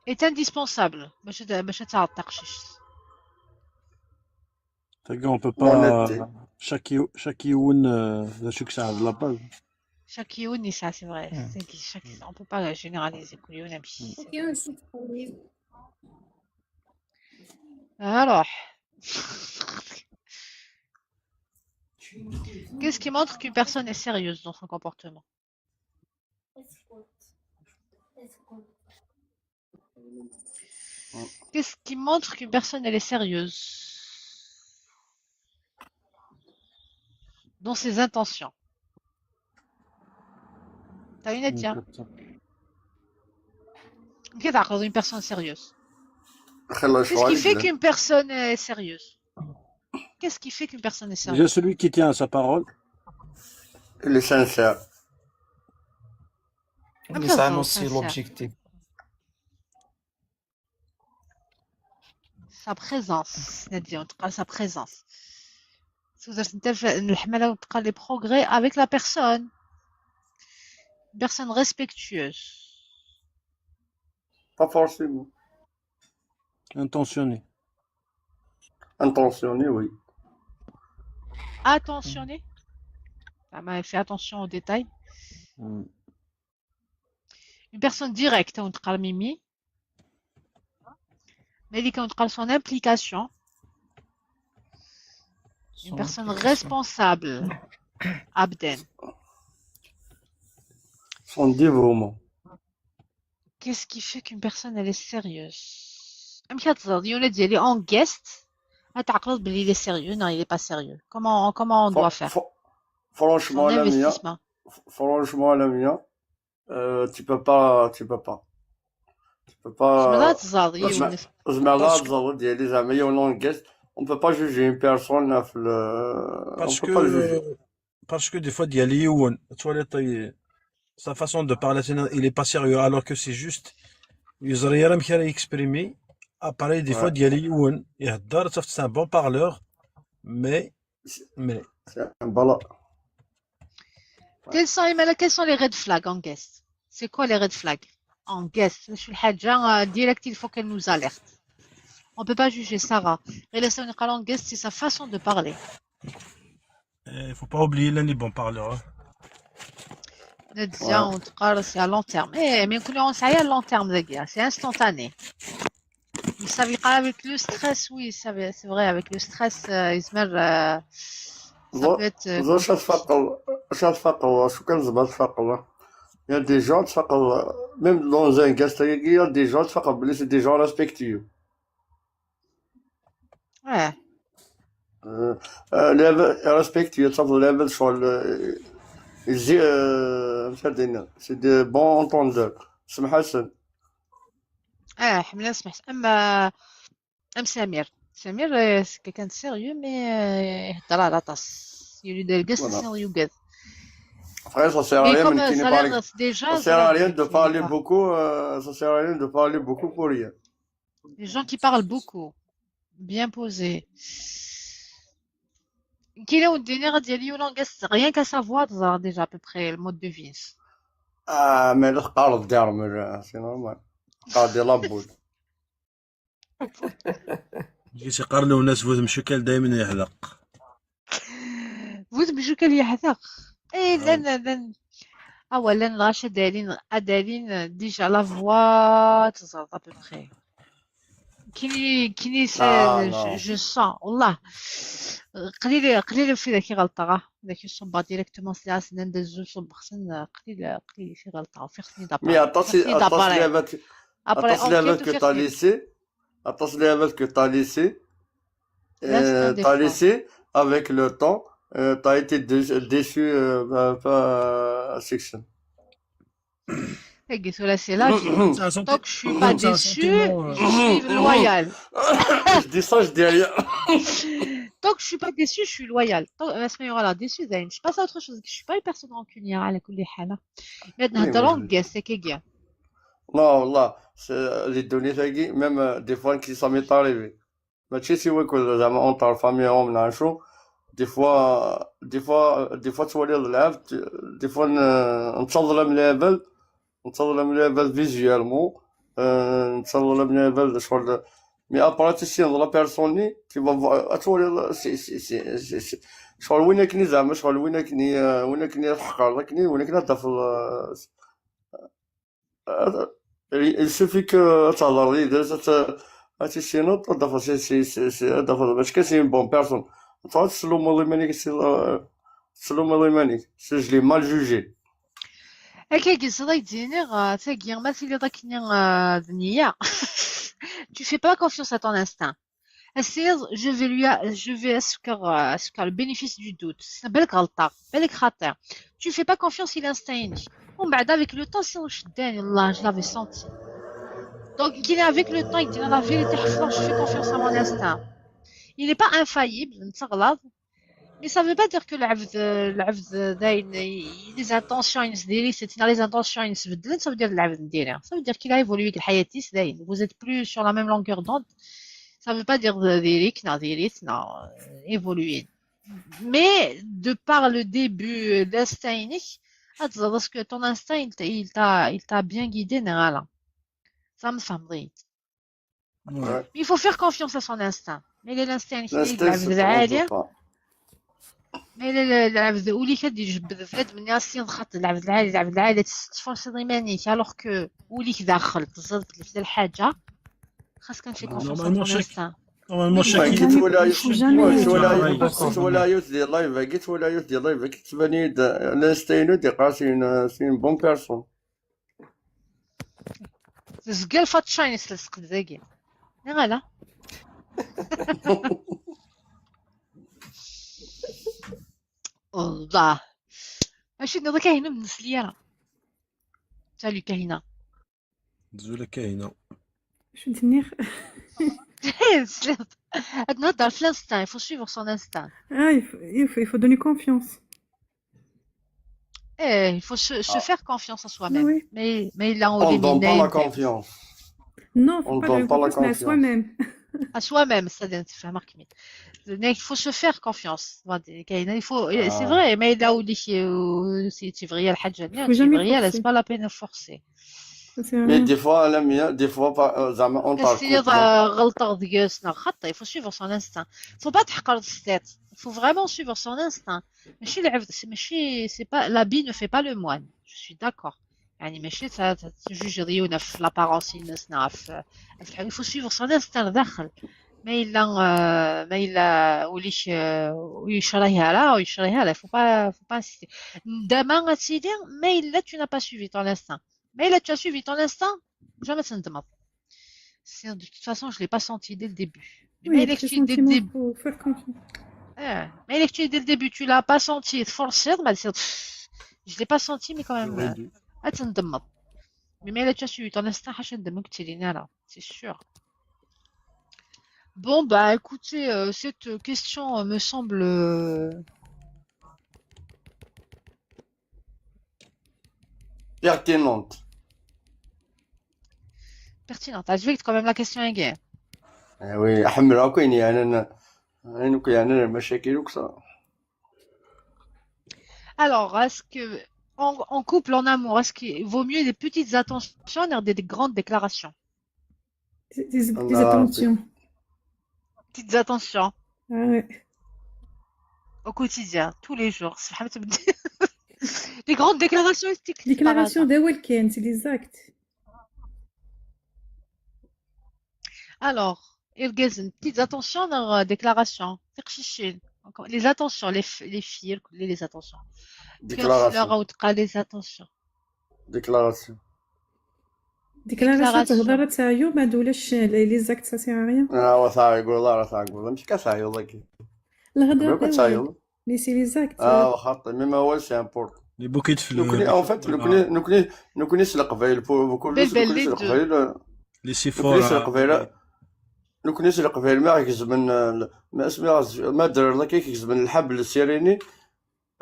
Est indispensable. باش ت-، باش تعطي تقشيش. C'est-à-dire, on peut Honnêteté. pas. Chaque, chaque يوم, euh, la succès de la page. Chaque يوم يسعى, c'est vrai. Hmm. C'est que chaque, on peut pas généraliser. كل يوم يمشي. Alors, qu'est-ce qui montre qu'une personne est sérieuse dans son comportement? Qu'est-ce qui montre qu'une personne elle est sérieuse dans ses intentions? T'as une idée, hein? كيف تعرف une personne sérieuse? خلى Qu'est-ce qui شوالي fait كده. Qu'une personne est sérieuse? Qu'est-ce qui fait qu'une personne est Déjà, sérieuse? Celui qui tient à sa parole, اللي sincère. اللي ساعة Sincère. نوصي l'objectif. Sa présence, c'est-à-dire, on parle sa présence. Si vous êtes une telle, une الحمالة, on parle les progrès avec la personne. Une personne respectueuse. Pas forcément. Intentionné. Intentionné, oui. Attentionné. Ah, mais fais attention aux détails. Mm. Une personne directe, on parle Mimi. Mais il on parle son implication. Une personne responsable. Abden. Son dévouement. Qu'est-ce qui fait qu'une personne, elle est sérieuse? Amek ad teẓreḍ yiwen ad yali en guest, ad tɛeqleḍ belli il est sérieux, non, il est pas sérieux. Comment, comment on doit faire? Franchement, Lamia, franchement, Lamia, euh, tu peux pas, tu peux pas. Tu peux pas. Tzemreḍ ad teẓreḍ yiwen. Tzemreḍ ad teẓreḍ, il est jamais en guest. On peut pas juger une personne. Parce que, parce que des fois, il y a les, sa façon de parler, il est pas sérieux, alors que c'est juste, il y a rien qui est exprimé. Après, des fois, il y a les, c'est un bon parleur, mais, mais. C'est un ballon. Quels sont, Imala, quels sont les red flags en guest? C'est quoi les red flags en guest? شو الحاجة, euh, direct, il faut qu'elle nous alerte. On peut pas juger Sarah. غير لازم نقرا en guest, c'est sa façon de parler. Il faut pas oublier les bons parleurs. Déjà, on te parle, c'est à long terme. Eh, mais on sait à long terme, les gars, c'est instantané. Mais ça vit avec le stress, oui, c'est vrai, avec le stress, euh, يزمر, euh, ça peut être, euh, ẓer acu tfaqeḍ, acu tfaqeḍ, acu kan tzemreḍ tfaqeḍ. Il y a des gens tfaqeḍ, même dans un guest, il y a des gens tfaqeḍ belli c'est des gens respectueux. Ouais. Euh, euh, level, respectueux, ça veut level شغل, euh, c'est des bons entendeurs. سمحسن. اه، حملة سمحت. أما أم سمير. سمير, euh, c'est quelqu'un de sérieux, mais, euh, يهضر على طاس. يولي دار قاس sérieux قاس. Après, ça sert à rien, déjà, ça sert à rien de parler beaucoup, euh, ça sert à rien de parler beaucoup pour rien. Les gens qui parlent beaucoup, bien posés. كاين وديني غادي اليوم نقص rien qu'à sa voix, déjà à peu près le mode de vie. Ah, mais le parle d'armes, c'est normal. Parle de la boule. جيتي قارنوا الناس فوت مشكل دائما يحذق. فوت مشكل يحذق. اي لان لان اولا الغاشا دايرين دايرين déjà la voix تزرط à peu près. كيني كيني je sens والله. قليل قليل في ذاك غلطه راه ذاك يصب directement سي عسنا ندزو صب خصنا قليل قليل في غلطه في خصني دابا. Mais عطاتي عطاتي لعبات عطاتي لعبات que t'as laissé. عطاتي لعبات que t'as laissé. T'as laissé avec le temps, t'as été déçu, euh, par, par Section. Tant que je suis pas déçu, je suis loyal. Je dis ça, je dis rien. Tant que je suis pas déçu, je suis loyal. Tant que je suis pas déçu, je suis pas autre chose. Je suis pas une personne rancunière على كل حال. Mais dans la langue, c'est que Non, والله, c'est les données, même, euh, des fois, qui ça m'est arrivé. ماشي سي ويكون زعما entre famille ومن عشو. Des fois, des fois, des fois تولي العبد, des fois نتظلم ليفل, نتظلم ليفل visuellement, نتظلم ليفل شغل. Mais après, tu sais, la personne, tu vas voir, تولي, c'est, c'est, c'est, c'est, شغل وين كني زعما, شغل وين كني, وين كني الحقر, كني وين كني هضر في Il suffit que تهضر لي درت هاتي شي نوت دافا سي سي سي سي دافا باش كان سي بون بيرسون. تقعد تسلم الله يمانيك سي تسلم الله يمانيك سي je l'ai mal jugé. هكا قلت الله يديني غا تاكي ما تيلي داكني دنيا. Tu fais pas confiance à ton instinct. السير, je vais lui, je vais أسكر, أسكر le bénéfice du doute. بالك غلطة, بالك خاطئ. Tu fais pas confiance à l'instinct. ومن بعد, avec le temps, c'est واش داني, والله, je l'avais senti. Donc, كاين avec le temps, يدينا la vérité, حفظة, je fais confiance à mon instinct. Il n'est pas infaillible, نتغلط. Mais ça veut pas dire que العبد, العبد داين, les intentions ينس ديري, c'est les intentions ينس بدلن, ça veut dire العبد نديرها. Ça veut dire qu'il a évolué, الحياة داين. Vous êtes plus sur la même longueur d'onde. Ça veut pas dire ديريك, non, ديريك, non, évoluer. Mais de par le début, l'instinct, parce que ton instinct, il t'a, il t'a bien guidé, voilà. Ça me semble. Il faut faire confiance à son instinct. Mais l'instinct, il est العبد العالي. Mais العبد وليك غادي يجبد بلاد من ياسين خاطر العبد العالي, العبد العالي تستفرص يمانيك, alors que وليك داخل تزرد لك الحاجة. خاص كان شي confiance à ton instinct. Normalement, chaque كي تولى يوت ديال لايف, كي تولى يوت ديال لايف, كي تبان يد l'instinct دي قاسين, c'est une bonne personne. Zgal fatchain s lseqd dagi. Neɣ ala? Wallah. Acu nniḍ a Kahina, ur nesli ara. Salut Kahina. Zul a Kahina. Acu d-tenniɣ? Tesliḍ. Ad nehder f l'instinct, il faut suivre son instinct. Ah, il faut, il faut, il faut donner confiance. Eh, il faut se, se faire confiance à soi-même. Oui. Mais, mais là, on On est donne pas la minés. Confiance. Non, faut On pas donne donner pas la confiance, mais à confiance. Soi-même. À soi-même, c'est-à-dire, tu fais remarquer. Donc, il faut se faire confiance. Voilà, كاينة, il faut, c'est Ah. Vrai, mais là où il est, c'est vrai, الحاجة هنا, Faut c'est jamais vrai, c'est forcer. Pas la peine de forcer. Ça sert à Mais rien. des fois, la mienne, des fois, par- euh, زعما on Parce parle qu'il y a غلطة ديالنا خطأ, il faut suivre son instinct. Faut pas تحقر الستات. Faut vraiment suivre son instinct. ماشي العبد, c'est, ماشي, c'est pas, l'habit ne fait pas le moine. Je suis d'accord. يعني ماشي ت- ت- تجوج ريونا في l'apparence ينسنا في, في الحاجة. Il faut suivre son instinct داخل. ما إلا, آه، ما إلا وليك, آه، ويشريها لها ويشريها لها. Faut pas, faut pas insister. ندامة غتيدي ما إلا tu n'as pas suivi ton instinct. ما إلا tu as suivi ton instinct, jamais تندمض. C'est, de toute façon, je l'ai pas senti dès le début. Mais ما Oui, إلا très كنتي dès le sentiment, début. Faut faire confiance. Ah, mais إلا كنتي dès le début, tu l'as pas senti, تفرصيض, ما دير, je l'ai pas senti, mais quand même, J'aurais euh, dû. تندمض. Mais ما إلا tu as suivi ton instinct, حاش ندمك تيرينا راه, c'est sûr. Bon, bah écoutez, euh, cette question euh, me semble euh, Pertinente. Pertinente. عجبتك quand même la question, hein, Guy ? Eh oui, أحمل هاكا يعني أنا، أنا يعني المشاكل وكسا. Alors, est-ce que en, en couple, en amour, est-ce qu'il vaut mieux des petites attentions ou des, des grandes déclarations ? Des, des- des Ah, attentions. Petites attentions Ah ouais. Au quotidien, tous les jours. سبحان الله. Les grandes déclarations, c'est Déclaration, d awal kan, c'est des actes. Alors, irgazen, petites attentions, euh, déclarations. Tiqcicin. Encore, les attentions, les, f- les filles, les, les attentions. Déclaration. Fleur, ou les attentions. Déclaration. Déclaration, Déclaration. تهضر تاع يوم ما دولش les actes, ça sert à rien. آه، وثاعي يقول الله، راه ثاعي يقول مش كثاعي والله كي. الهضرة ما d كنت ثاعي awal. والله. Mais c'est les actes. آه، وخاطر mais ما هو c'est important. Les bouquets de fleurs. نكني en fait نكني نكني نكني سلقبايل بو بكل بالبال نكني les deux. سلقبايل. Les نكني Sephora. سلقبايل. نكني سلقبايل ما يجزمن ما اسمي ما دار الله كيك يجزمن الحبل السيريني.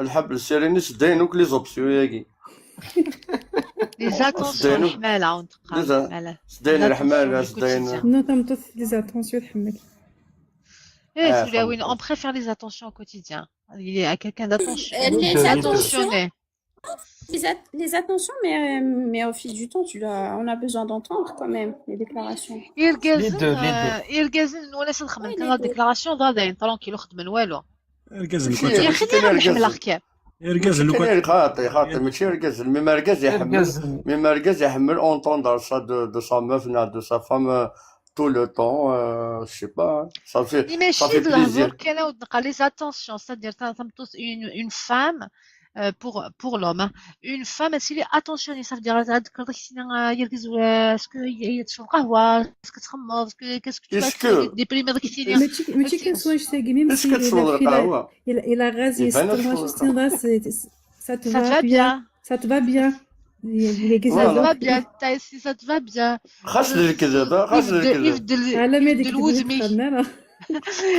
الحبل السيريني سداين نوك les options ياكي. Les attentions, سداين نوك حمالة, on te les a- حمالة. سداين Les الحمال attentions du سداين. quotidien. Non, t'as des attentions تحمل. Eh, آه، Soulaoui, فهمت. On préfère les attentions au quotidien. Il y a quelqu'un d'attention. Euh, les attentions, Attentionné. les, at- les attentions, mais, euh, mais au fil du temps, tu dois, on a besoin d'entendre quand même les déclarations. Irgazen, Les deux, les deux. euh, irgazen, نولي نخدم Oui, كان les la deux. Déclaration, ضايعين, tranquille, خدمن والو. Irgazen ماشي لو كان يا ماشي خلينا كان نحمل إركاز. أخكام. Irgazen لو كان كان إركاز، خاطي خاطي ماشي إركاز. Mais ما إركاز يحمل. Irgazen. Mais ما إركاز يحمل entendre ça de, de sa meuf, non, de sa femme, euh, tout le temps, euh, je sais pas. Ça fait, Mais ça ماشي fait د الهضور plaisir. كان ود نقال les attentions, c'est-à-dire تم-، تمطوس une, une femme euh, pour, pour l'homme, hein. Une femme, elle est attentionnée, ça veut dire هذيك كتشرب قهوة, est-ce que هي تشرب قهوة, est-ce que تخمر, est-ce que, qu'est-ce que tu as fait, ديبريمي داك الشيء. ماشي ماشي كنسوا شتاقي même Est-ce si que تشرب القهوة؟ إلا إلا غازي يبان يستلم تشرب شتي راس. Ça te Ça te va va bien. Bien. Ça te va bien. Ça te va bien, t'as- si ça te va bien. خاص الكذب، خاص الكذب. يبدل على ما ديك يبدل وذميك.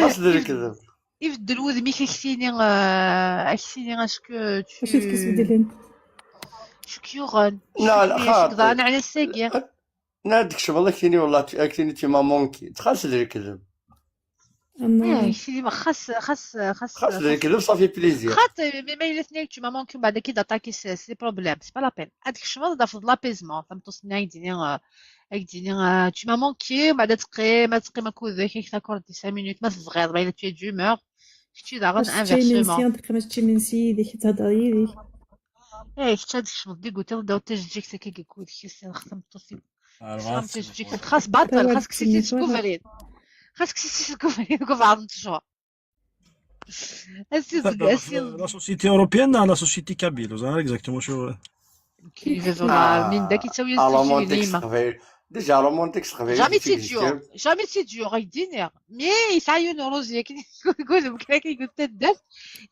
خاص الكذب. يبدل وذميك اكسيني, آه، اكسيني, est-ce que tu واش تكسب دلين؟ شكيورن. لا، لا، خاطي. ضان على الساقية. لا، ديك الشغل كيني والله، كيني تي ما مونكي. خاص الكذب. اه, كيني خاص خاص خاص خاص الكذب صافي plaisir. خاطي مي ما الا ثنيك تما ممكن بعد كي داتاكي سي بروبليم, c'est pas la peine. هذيك الشمال ضاف لا بيزمون, فهمتو سناي ديني, هاك ديني, تما مونكي, بعد تقي ما تقي ما كوذا كيك تاكور دي سان مينوت ما تزغير باينه تي دومور. كنتي داغن واش تشي من انفيرسمون. سيدك, واش تشي من سيدك تهضري لي؟ ايه, كنت هذيك الشمال ديك قلت له داو تجيك تاكي كيكو ديك السنه خصم تصيب. آه، خصم غاس- تجيك خاص باطل, خاصك سيتي سكوفرين. خاصك سيتي سكوفرين كو بعض الشهور. اسيد اسيد. La société européenne, la société kabyle, vous savez exactement شو. كيفاش ولا من داك يتساوي على السوشي مونتيك ليما. صافي. Déjà romantique s teqbaylit. Jamais d tidet. Jamais d tidet, ad k-d-iniɣ. Mais yesɛa yiwen n rosier, akken i yegulem kan, akken i yegulem taddart.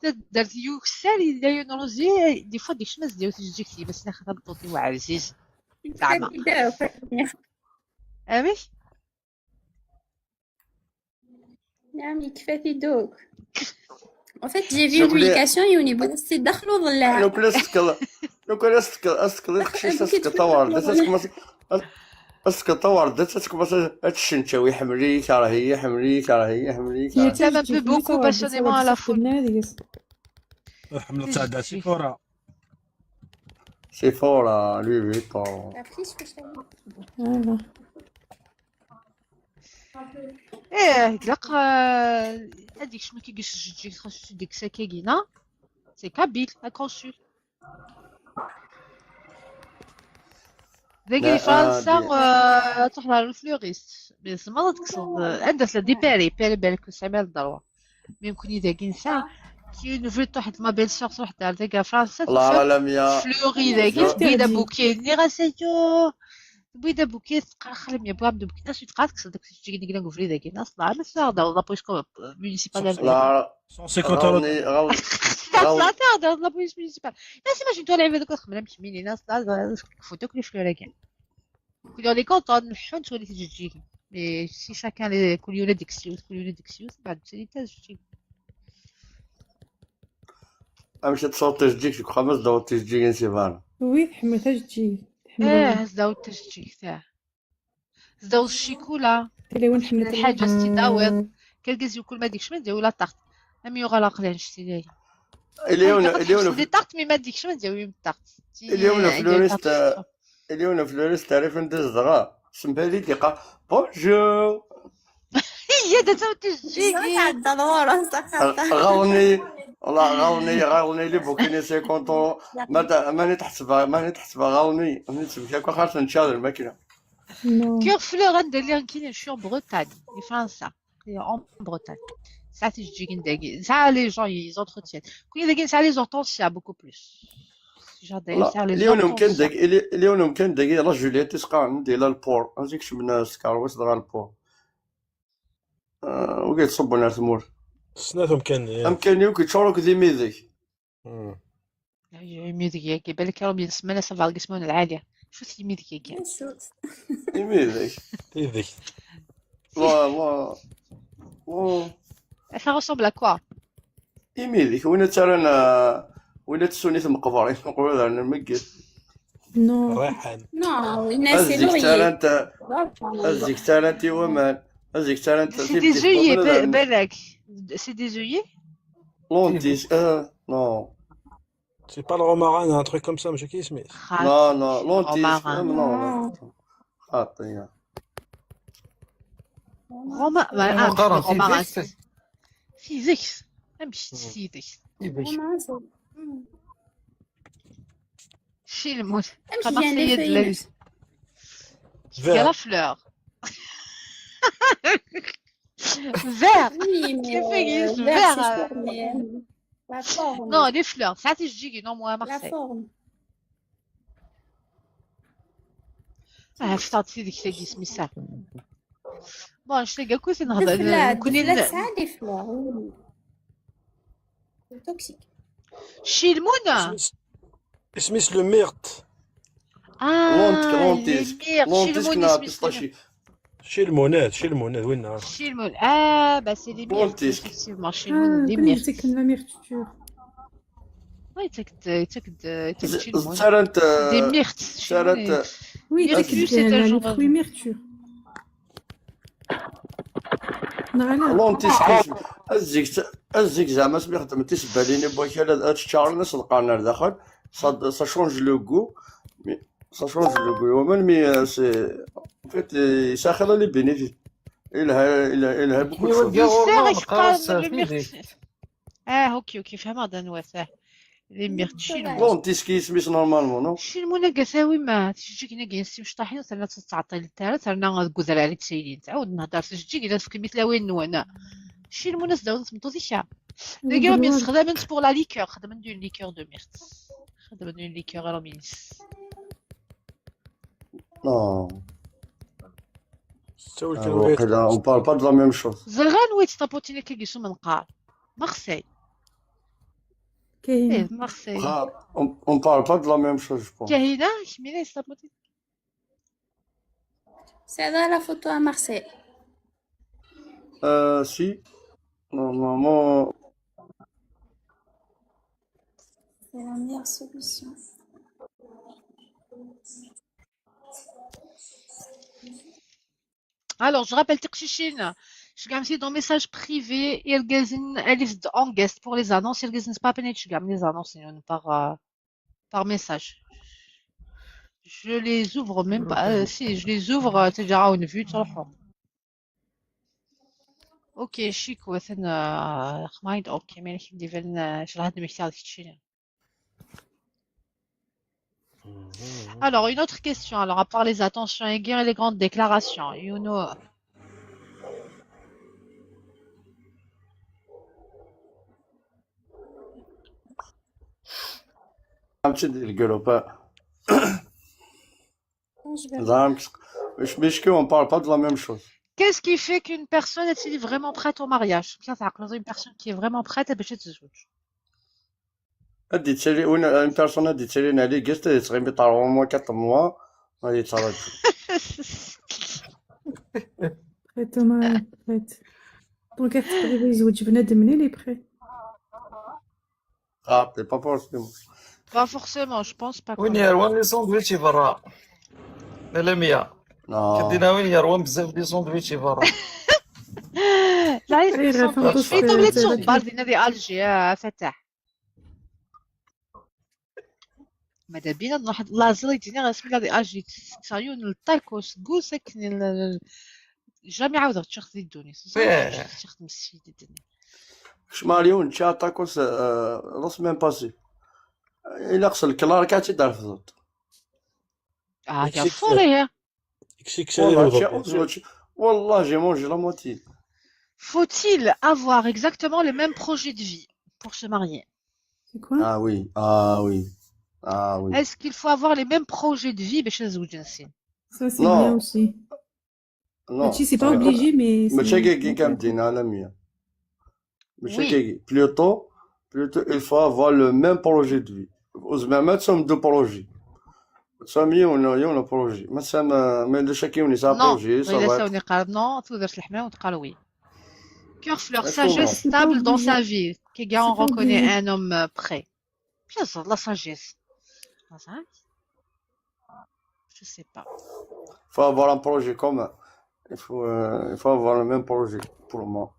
Taddart yukessar, yella yiwen n rosier, des fois, d-ikcem-as-d yiwet n tjeǧǧigt, yemma-s, tameṭṭut-iw ɛziz. Zeɛma. Amek? نعم، يكفى تيدوك. En fait, j'ai vu une publication, يوني بوستي دخلوا ضلع. لو كان استكل لو كان استكل استكل تقشيش استكل طوار دات تكمس استكل طوار دات تكمس. هاد الشنشاوي حملي كراهي حملي كراهي حملي كراهي. Ça m'a un peu beaucoup passionnément à la fois. حملت تاع سيفورا. سيفورا لوي فيتون. Voilà. ايه، لا. هذيك شنو كيقيس الجيك خاص ديك ساكاكينا. C'est kabyle, la consul. داكي فرنسا. تروح لها الفلوريست، mais زعما تقصد عندها دي باري باري بالك سامع الضروه. Mais يمكن اذا كي نسا كي نفرط واحد ما بيل سور تروح دار داكا فرنسا. لا لا ميا. فلوري داكي بيدا بوكي ني غاسيتو. بيدا بوكي تقرخ لميا بوام دو بوكي ناس يتقاس كسر داك الشيء اللي نقول فري داكي ناس لا ناس هذا والله بويسكو. ميونيسيبال. لا سون سيكونتور. غاوني غاون لا لا لا لا بويس ميونيسيبال. ناس ما شفتو لعيبه دوك خمنا مش ميني ناس لا. فوتوك لي فلوري كاع. كل يوم لي كونطون نحو نتولي تجيجيكي. Mais si chacun les كل يوم ديك السيوت كل يوم ديك السيوت بعد تسالي تجيجيكي. امشي تصوت تجيك شكون خمس دور تجيك انسي فانا. Oui, تحمل تجيك. ايه زداو التجيك تاع زداو الشيكولا. تلي وين حملت الحاجه ستي داويض. كالكازيو كل ما ديكش ما ديو لا طاقت. ام يوغا لا قليل نشتي لي. اليوم اليوم دي طاقت مي ما ديكش ما ديو يم طاقت. اليوم فلوريست اليوم فلوريست تعرف انت زغا سمبالي ديقا. بونجور. هي دا تو تجيكي. تعدى دورة صح. غاوني والله غاوني غاوني لي بوكيني سيكونطو. ما ماني تحسبها ماني تحسبها غاوني ماني تسمى كاكو خاص نشال الماكينه. كيغ فلور عندها لي كاين شو بريطاني. فرنسا. هي اون بريطاني. ساعات يجي داكي ساعات لي جون يزونتروتيان. كون داكي ساعات لي زونتونسيا بوكو بلوس. اليوم كان داكي اليوم كان داكي لا جولييت تسقى عندي لا البور هذيك شمنا سكار واش دغا البور. وقيت صبنا ثمور. سناتهم كان امكانيو كيتشارك ذي ميدك. يميدك ياكي بالك راهم يسمعنا صافا القسمون العالية. شو يميدك ياكي؟ يميدك. يدك. وا وا وا. Ça ressemble à quoi؟ يميدك وين ترانا وين تسوني ثم قبرين نقولوا لها نمقل. نو. ريحان. نو الناس ازيك ترى انت ازيك ترى انت ومان ازيك ترى انت. C'est des œillets بالك. C'est des œillets. لونتيس اه نو. C'est pas le romarin, un truc comme ça, ماشي كي سميت. لا لا لونتيس نو. خاطيه. روما روما سيزكس. امشي سيزكس. شي الموت. امشي جاي لا فلور. فير. كيف يجي فير؟ نو لي فلور ساعات يجي نو موا مارسيل. اه فطرت في ديك تاكي سميتها. بون شتي كاع كنت نهضر كوني لا ساعه لي فلور. توكسيك. شي المونه. اسميس لو ميرت. اه لونتيس لونتيس كنا بيستاشي. شي المونات شي المونات وين؟ شي المون اه بس لي ميرت. لونتيس. Effectivement شي المون لي ميرت. كنا ميرت تشوف. وي تكد تكد تكد شي المون. ترى انت دي ميرت. ترى انت وي ميرت تكد سي ان لي جونغ. فروي ميرتور. لونتيس كيس ازيك ازيك زعما سمي خدمتي سباليني بوكال هاد الشهر نص القرن داخل. سا شونج لو غو. سا شونج لو غو ومن مي سي فيت يساخر لي بينيفيس. الها الها الها بوكو دو شوز. يساغ يقارن لو ميرت. اه اوكي اوكي فهم هذا نواساه. لي ميرت شي المون. لونتيس كي سميت نورمالمون نو. شي المون كاساوي ما تجيك هنا كاين سي مشطحين وثنا تتعطي للتارة ثنا غدقو ذراري تسيلين تعاود نهضر تجيك اذا تفكمي تلاوين نوانا. شي المون زداو تمطو ذيك. ديك راهم يستخدمن بور لا ليكور خدمن دو ليكور دو ميرت. خدمن دو ليكور راهم ينس. نو. Waqila, on parle pas de la même chose. Ẓriɣ anwa yettṭaputini akka yesum nqar. Marseille. Eh, كاين Marseille. Ah, on, on parle pas de la même chose, je pense. Kahina, kmina yettṭaputini. C'est dans la photo à Marseille. Euh, si, normalement, C'est la meilleure solution. Alors, je rappelle, tiqcicin, je gagne dans message privé, irgazen, elle est en guest pour les annonces, irgazen, c'est pas peine, je gagne les annonces, on par, euh, par message. Je les ouvre même pas. Euh, si, je les ouvre, euh, c'est déjà une vue, tu vois. Ok, chic, ouais, c'est une, euh, remind, ok, mais je vais, euh, je vais regarder mes cartes de Chine. Alors, une autre question. Alors, à part les attentions et guerre et les grandes déclarations, you know, un petit développement. Je vais زعما مش مشكل، on parle pas de la même chose. Qu'est-ce qui fait qu'une personne est vraiment prête au mariage? Une personne qui est vraiment prête, elle peut se غادي تسالي وين une personne غادي تسالي عليه guest، تغيبي طالعوا moins quatre mois، غادي تراجع. Prête au mariage, prête. Donc كتقولي يزوج بنادم منين اللي prêt؟ Ah, c'est pas forcément. Pas forcément, je pense pas. وين يروان لي ساندويتش برا؟ لا مية. Non. كدينا وين يروان بزاف لي ساندويتش برا؟ لا، إيه، غير فنقص في طبلة ثلاثة. صومبال دينا دي الجي، آه، فتح. ماذا بينا نروح لازيل دينا غير سميتها دي الجي، تسعيون التاكوس، كوسك، جامي عاود تشخص دي الدوني. إيه. تشخص مسيد الدنيا. شماليون تشا تاكوس، آه، la semaine passée. إلا خص الكلار كاع تيدار في الزوت. اه، داكشي يا فوري. داكشي والله كسالي تشا والله j'ai mangé la moitié. Faut-il avoir exactement les mêmes projets de vie pour se marier? C'est quoi? Ah oui, ah oui, ah oui. Est-ce qu'il faut avoir les mêmes projets de vie باش نزوج نسين؟ Ça, c'est Non. bien aussi. Non. ماشي، c'est pas obligé, mais ماشي c'est كي كي كامدينا على مية. ماشي Oui. كي plutôt, plutôt il faut avoir le même projet de vie. وزعما ما تسمى deux projets. تسمى يوم يوم projet. ما تسمى ما يديرش كي يونس Non, projet، ça إلا va. ساوني قال non، تودرت الحمام وتقال oui. Cœur fleur, Est-ce que sagesse non? Stable dans C'est pas sa vie. كي كاع on C'est pas reconnaît obligé. Un homme euh, prêt. بيان سور، la sagesse. Je sais pas. Faut avoir un projet commun. Il faut, euh, il faut avoir le même projet pour moi.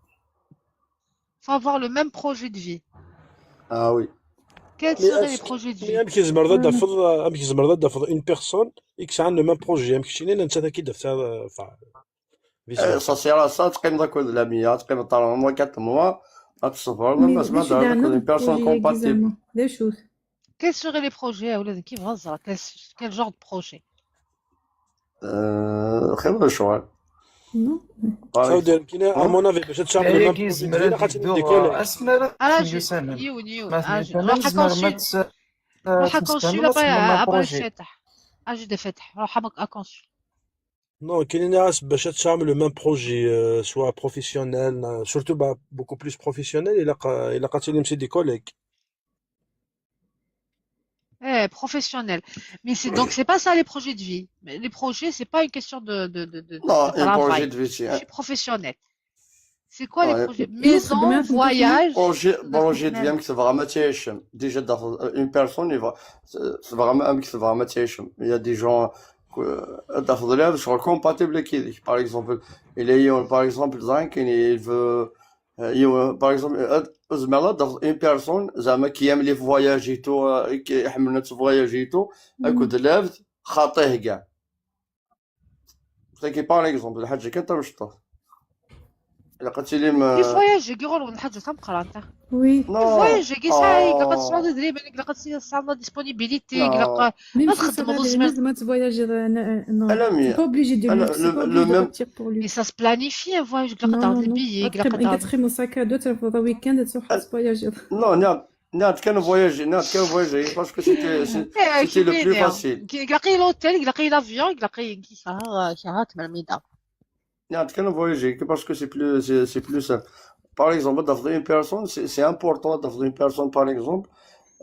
Faut avoir le même projet de vie. Ah oui. Quels Mais seraient les est-ce que- projets de mais vie? amek tzemreḍ ad tafeḍ amek tzemreḍ ad tafeḍ une personne i yesɛan le même projet amek keččini netta taki d-tafeḍ. Eh, ça sert à ça, تقيم ذاك العملية، تقيم طالما quatre mois، غتصبر، Mais ما زعما ماشي دايرنا تعرف دوك une personne البروجي compatible. زعما. لا شوف. Quels seraient les projets, أولاد؟ كيف هضر؟ Quel, quel genre de projet? آه، خير ولا شغل؟ Non. Par صافي دير كاين exemple. à mon avis باش تشارك هي le même كي projet زمرا ديالك غادي تدو ديكولي. Alors, اسمر je- يسمن. يون يون. ما Ah, je- تنسى روح زمرا ما كونسول. تس- روح تنسى كونسول ما تسمى أبا بروجي. شاتح. أجد فتح. روح أبا أكونسول. Non, كاينين ناس باش تشارك le même projet, euh, soit professionnel, euh, surtout bah, beaucoup plus professionnel, إلا ق-, إلا قاتلين c'est des collègues. Eh, professionnel. Mais c'est donc c'est pas ça les projets de vie. Mais les projets, c'est pas une question de de de de, Non, de un projet travail. de vie, c'est Je un suis professionnelle. C'est quoi les Ouais. projets? يخدم Maison, ياخد voyage. projet, projet de vie, Personnel. مكتب غا ما تيشم. Déjà داخل une personne, il va, c'est vraiment مكتب غا ما تيشم. Il y a des gens que داخل شغل compatible كيديك. Par exemple, il est, par exemple, زعما كاين il veut, euh, il veut, par exemple, euh, زعما داخل une personne زعما كيعمل voyage et tout, euh, كيحملنا voyage et tout, أكو دلافت خاطيه كاع. C'est que par exemple, الحاجة كانت مشطوح. إلا قلتي لي كي ما فواياج كي غير واحد الحاجه تمقرا انت. Oui. Non. فواياج كي ساعه Oh. كتصور دري بالك قد سي صار ديسپونيبيليتي Non. كلا Même ما si ça تخدم va وزمر. لازم ما تفواياجي. Non, أنا c'est مية. pas obligé de أنا luxe, c'est le, pas le obligé de même partir pour lui. Mais ça se planifie un voyage كلا Non, قطع non, لي non. بيي كلا Après, قطع. كتخي mon sac à dos, ترفض week-end, تروح تفواياجي. Non, non, non, كان voyager, non, كان voyager, parce que c'était, c'est- Eh, c'était le plus كيفيني. facile. كي كلاقي l'hôtel، كلاقي l'avion، كلاقي كي ها كي ها تمام ميدا. Nniɣ-d kan voyager parce que c'est plus, c'est, c'est plus simple. Par exemple, ad tafeḍ une personne, c'est, c'est important ad tafeḍ une personne, par exemple,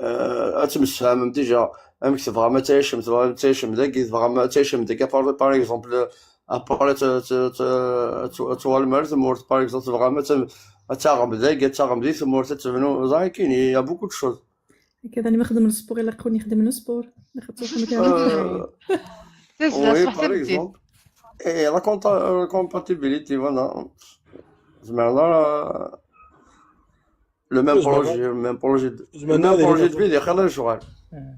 euh, ad temsefhamem déjà amek tebɣam ad tɛicem, tebɣam ad tɛicem dagi, tebɣam ad tɛicem dagi, par, par exemple, après ad t-, t-, t-, t-, twalem ar tmurt, par exemple, tebɣam ad t-, ad taɣem dagi, ad taɣem di tmurt, ad tebnu, ẓer akkin, il y a beaucoup de choses. هكذا اللي ما خدم السبور يلا يقول يخدم السبور. ما خدتوش من كان Euh, Tazla, oui, صح par تمدين. Exemple. Et la, compa- la compatibilité, voilà. زعما لا، le même زعما projet, le même projet, de- le زعما même هذه projet de هي vie, داخل الشغل.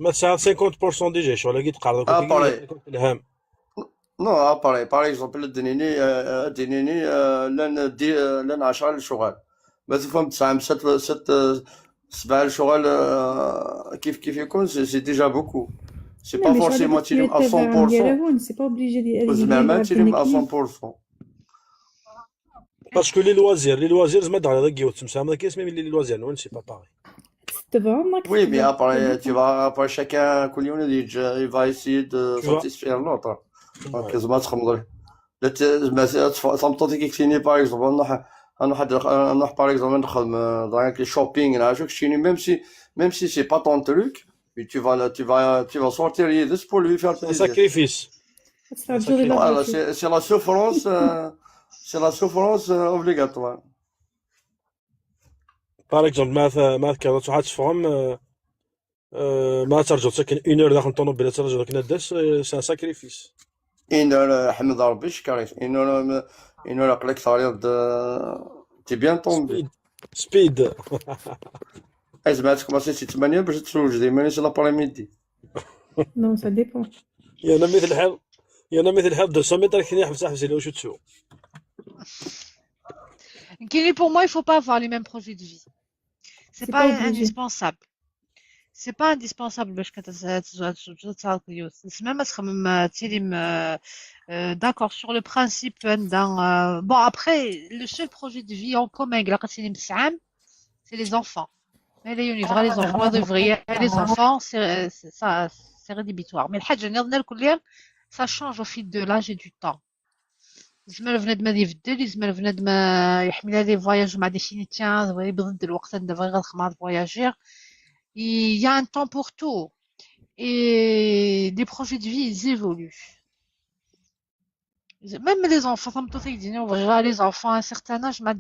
ما تسعة cinquante pour cent déjà شغل كي تقعد Ah, كي pareil. تكون الهام. Non, ah, pareil. Par exemple, الدنيني، آه، الدنيني، آه، لان دي، آه، لان عشرة للشغل. ما تفهم تسعة، ست، ست، سبعة للشغل، آه، كيف كيف يكون، c'est, c'est déjà beaucoup. C'est لا، pas mais ça forcément dépend تيلم à تبع cent pour cent. مديرهون، c'est pas obligé دي هذه زعما اللي ما عرفت تيلم à كيف. cent pour cent. Parce que les loisirs, les loisirs زعما دار هذا كيوت تمسام هذا كيس même les loisirs non c'est pas pareil. تبع ماك Oui, mais تبع. après, tu vois, après chacun, كل يوم يجي, il va essayer de Tu vois. satisfaire l'autre. Donc, Ouais. زعما تخمم. لا ت-، زعما ت-، تف-، تمطوطي كي كتيني، par exemple, نروح، نروح، نروح، par exemple، نخدم، آه، donc, shopping, là, je suis, même si, même si c'est pas ton truc, mais tu vas, là, tu vas, tu vas sortir يدس pour lui faire C'est un plaisir. Sacrifice. تستعجل إلا Voilà, بغيتي. c'est, c'est la souffrance, euh, c'est la souffrance, euh, obligatoire. Par exemple ما ث- ما تكرهت واحد تفهم آه، آه، ما ترجع تسكن une heure داخل الطوموبيل ترجع لك ندس c'est un sacrifice. Une heure, euh, حمد ربي شكرا. Une heure, euh, une heure, عقلك صغير, de, t'es bien tombé. Speed. Speed. اي زعما تكماسي شي ثمانية باش تسوج ديما c'est l'après-midi. Non, ça dépend. يا انا مثل الحال يا انا مثل الحال deux cents mètres كاين حبس حبس اللي واش تسوق. Guinée, pour moi, il faut pas avoir les mêmes projets de vie. C'est C'est pas pas obligé. Indispensable. C'est pas indispensable باش كتزاد تزاد تزاد تزاد زعما ما تخمم تيلي م- euh, d'accord sur le principe عندها, euh, bon, après, le seul projet de vie en commun اللي لقيتيني مسعام, c'est les enfants. Mais les univers, les enfants, les vrais, les enfants, c'est, c'est, ça, c'est rédhibitoire. Mais الحاجة اللي نظن الكل, ça change au fil de l'âge et du temps. يزمر بنادم هذا يبدل, يزمر بنادم يحمل هذا voyage مع des chinitiens, يبدل الوقت هذا بغي غير خمار voyager. Il y a un temps pour tout. Et des projets de vie, ils évoluent. Même les enfants, ça me tente de dire, on verra les enfants à un certain âge, mais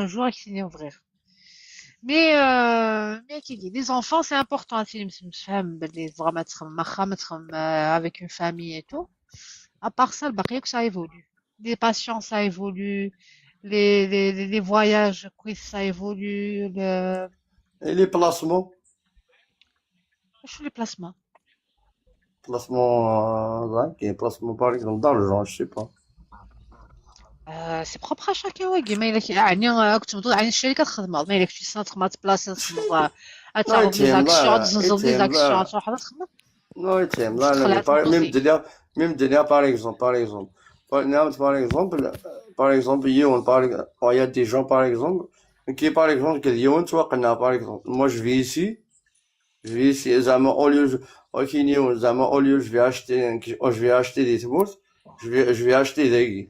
un jour, ils vont ouvrir. Mais, euh, mais كي les enfants, c'est important, c'est, c'est, c'est, vraiment, avec une famille et tout. À part ça, الباقي, ça évolue. Les patients, ça évolue. Les, les, les, les voyages, quoi, ça évolue. Le... Et les placements? شو les placements? Placement, euh, ouais, كاين placement, par exemple, d'argent, je sais pas. آه، c'est propre à chacun, ouais, كيما الا كي يعني آه، كنت مضغوط على الشركه تخدم ما الا كنتي سنه تخدم تبلاصي تخدم لا, تعرف les يتهم, actions لا, تزنزل les يتهم, actions لا. تروح تخدم. Non, يتهم, لا, لا, تدخل لا, على par, même البوزي. دنيا, même دنيا, par exemple, par exemple. Par, نعم, par exemple, par exemple, يون, par, il y a des gens, par exemple, qui, par exemple, كي يون توقعنا, par exemple. Moi, je vis ici, je vis ici, زعما, au lieu, je, ولكن يون, زعما, au lieu, je vais acheter, un, je vais acheter des تمورت, je vais, je vais acheter داكي.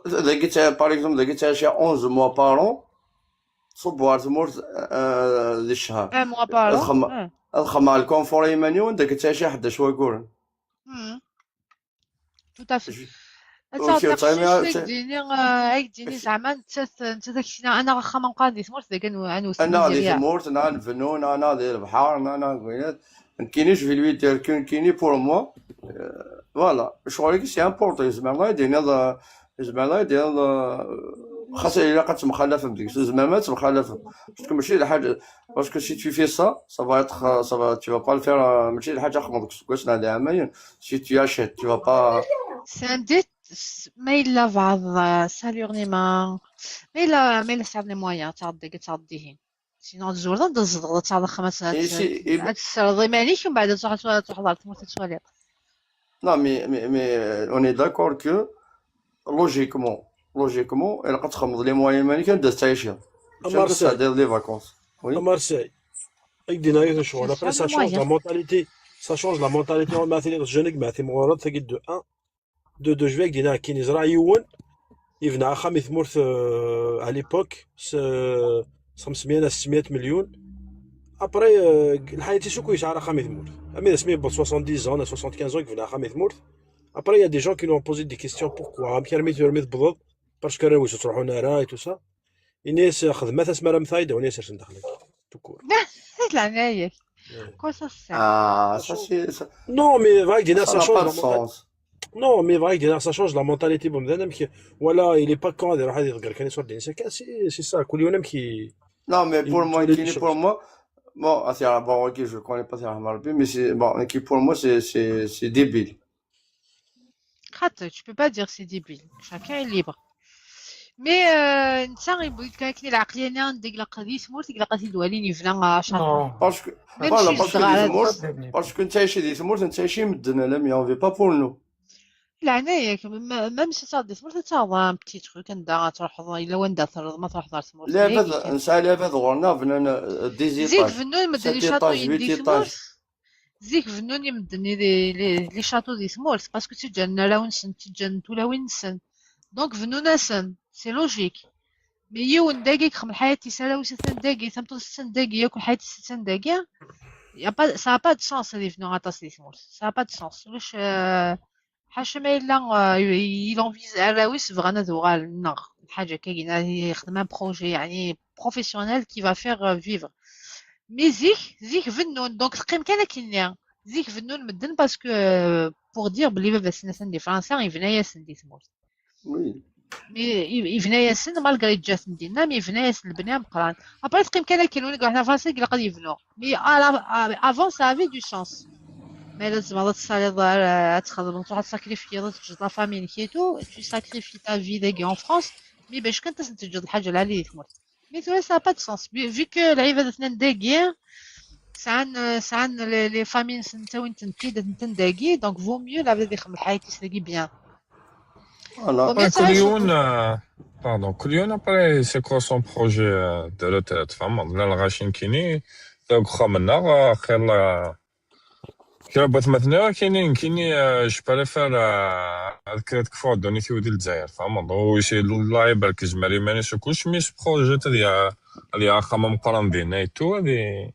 داكي تاع, par exemple, داكي تاع شي onze mois par an, صب وار تمورت, آه, دي الشهر. Un mois par an. الخم-, آه. الخمار الكونفور يمانيون, داكي تاع شي حد شوي كورن. مم. Tout à fait. Je- انت اوكي, عرفتي تايم شنو اوت. يديني؟ آه، يديني زعما انت، انت داك الشيء، انا واخا ما نقاديش، مرت داك نو-، نوصل انا غادي نيجيريا. تمورت, انا نبنو, انا غادي البحر, انا غادي كيني, je vais lui dire كاين كيني pour moi. Voilà, شغل كي c'est important, زعما الله يدينا, زعما الله يدينا, خاص الا قد مخالفه بديك, زعما ما تمخالفه. Parce que ماشي الحاجه, parce que si tu fais ça, ça va être, ça va, tu vas pas le faire, ماشي الحاجه خمضك سكوسنا هذا عامين, si tu achètes, tu vas pas. C'est un dé-, ما الا بعض سالورني ما، ما الا، ما الا سعرني مويا تعدي، تعديهين. Sinon تزور تنزل تاع خمس Et si, et, تسرضي مانيش ومن بعد تروح تروح تروح تموت تسوالي. Non, mais, mais, mais, euh, on est d'accord que, logiquement, logiquement, الا قد تخمض les moyens ماني كان دازت عايشه. أما C'est-à-dire les vacances. Oui. Marseille. Avec des naïfs de choix. C'est Après, ça ça le change la moyen. Mentalité. Ça change la mentalité. On m'a fait les jeunes, mais c'est mon rôle, c'est de un. deux deux je vais dire كاين يزرع يون يبنى axxam i tmurt, euh, à l'époque s خمسمية à ستمية مليون. Après, euh, الحياة تيسوكو يسعى axxam i tmurt. أمي اسمي ب soixante-dix ans, à soixante-quinze ans يبنى axxam i tmurt. Après, il y a des gens qui nous ont posé des questions, pourquoi؟ أمك رميت رميت بضض parce que راهو تروحون راه et tout ça. Inès خدمات اسمها راه مثايده وناس عشان دخلك. Tout court. لعنايك. Ouais. Quoi ça sert? Ah, ça c'est. Ça, Non, mais vrai que ça ça n'a change pas la de mentalité. Sens. Non, mais vrai que ça change la mentalité. Bon, même que, voilà, il est pas con de راح يغير كان يصور دين سكان. C'est c'est ça. كل يوم كي Non, mais pour moi, يولي qui des est pour choses. Moi, bon, ah, c'est, ah, bon, ok, je connais pas Sir Hamar Rabbi, mais c'est, bon, qui pour moi, c'est, c'est, c'est débile. خاطر tu peux pas dire c'est débile. Chacun est libre. Mais euh, نتا يبغي كان كاين العقليه اللي عندك لا قضيه تموت لا قضيه دوالين يفنا شاطر. Non. Parce que, Même voilà, si parce que الصغار les هاد morts, C'est débile. Parce que نتا شي دي تموت، نتا شي مدن، لا، mais on veut pas pour nous. لعنايك même si صار دي تموت حتى هو un petit truc اندا تروح الا وين دار ترض ما تروح دار تموت لا بد نسعى لا بد غورنا بنان des زيد étages. فنون مدني Sept شاطو étages, huit يدي étages. تموت. زيك فنون يمدني لي لي لي شاطو دي تموت parce que تجن راونسن تجن تولاوينسن. Donc فنون اسن c'est logique. Mais يون داكي كخم الحياة تسالا وستن داكي ثم تسن داكي ياكل حياة ستن داكي. Y a pas, ça a pas de sens هذه فنون غطاس دي تموت. Ça a pas de sens. واش آه، حاشا ما الا آه، il envisage راويس بغانا دوغال نغ حاجه كاينه يخدم un projet يعني professionnel qui va faire vivre. Mais زيك زيك فنون donc تقيم كان كينيا زيك فنون مدن parce que pour dire بلي بابا سنة دي فرنسا يبنى ياسن دي تموت. Oui. Mais يبنى ياسن malgré جات مدينة mais يبنى ياسن البنية مقران. Après تقيم كان كينون كاع حنا فرنسا كي قد يبنوا mais avant ça avait du sens. ما لازم هذا تصالي الظاهر تخدم تروح تساكريفي تجد la famille نكيتو tu sacrifies ta vie داكي en France. Mais باش كنت تسجد الحاجه العاليه اللي تموت. Mais ça n'a pas de sens vu que العباد اثنين داكي سعان سعان les familles سنتاوين تنتيد تنتن داكي donc vaut mieux la vie دي خم الحياه كيس داكي bien. Voilà. Vaut mieux كل تعيش يوم آه، pardon كل يوم. Après c'est quoi son projet آه، de retraite فاهم؟ لا الغاشين كيني ذاك خا منا آه، خير الله. كرا بغيت مثلا كيني كيني آه، je préfère آه، هاد كريت كفور دوني في ودي الجزائر فاهم؟ ويسي الله يبارك زمري ماني سو كلش mais ce projet تاع هذه خا مقرن دينا et tout هذه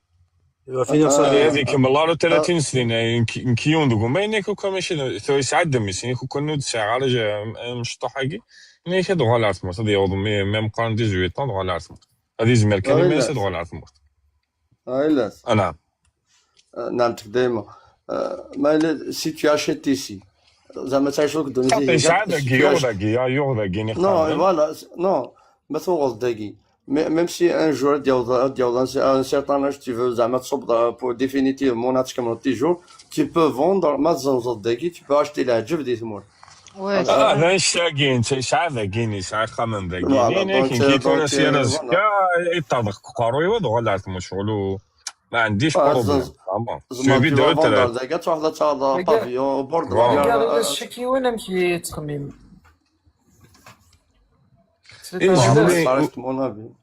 Il va finir ça. هذه هذه كمل لا ثلاثين سنه يمكن يوم دوك ما ينيكو كون ماشي تو يسعد دمي سيني كون نود ساعه على جا مشطوح هاكي. نيك دوغا لا تموت هذه يوض مي ميم قرن ديزويت طون دوغا لا تموت. هذه زمر كان آه، ما لا. يسد دوغا لا تموت. آه، لا. انا آه، نعم، دايما. آه، ما إلا si tu achètes ici زعما تعيش لك دوني تعطي دي ساعه كارت داكي يوض داكي يا يوض داكي ني Non, خامن. Voilà, non. ما توغل داكي. Même si un jour ديال ديال un certain âge tu veux زعما تصب pour définitivement تكمل tes jours, tu peux vendre ما تزنزل داكي, tu peux acheter العجب دي ثمور. Ouais. اه هذا الشاكين ساعه داكيني ساعه خامن داكيني Voilà, انا donc, كي كي donc, تونا سيانا voilà. زكا يطابق قارو يوض ولا عرفت شغلو. ما عنديش آه، بروبليم زنز- زعما زعما سويفي tu دو vas vendre ريتريت. داكا تروح لا تاع Regarde. بافيون بوردو Voilà. Regarde الشكيوان امشي تخميم. إيه، je voulais- صارت mon avis.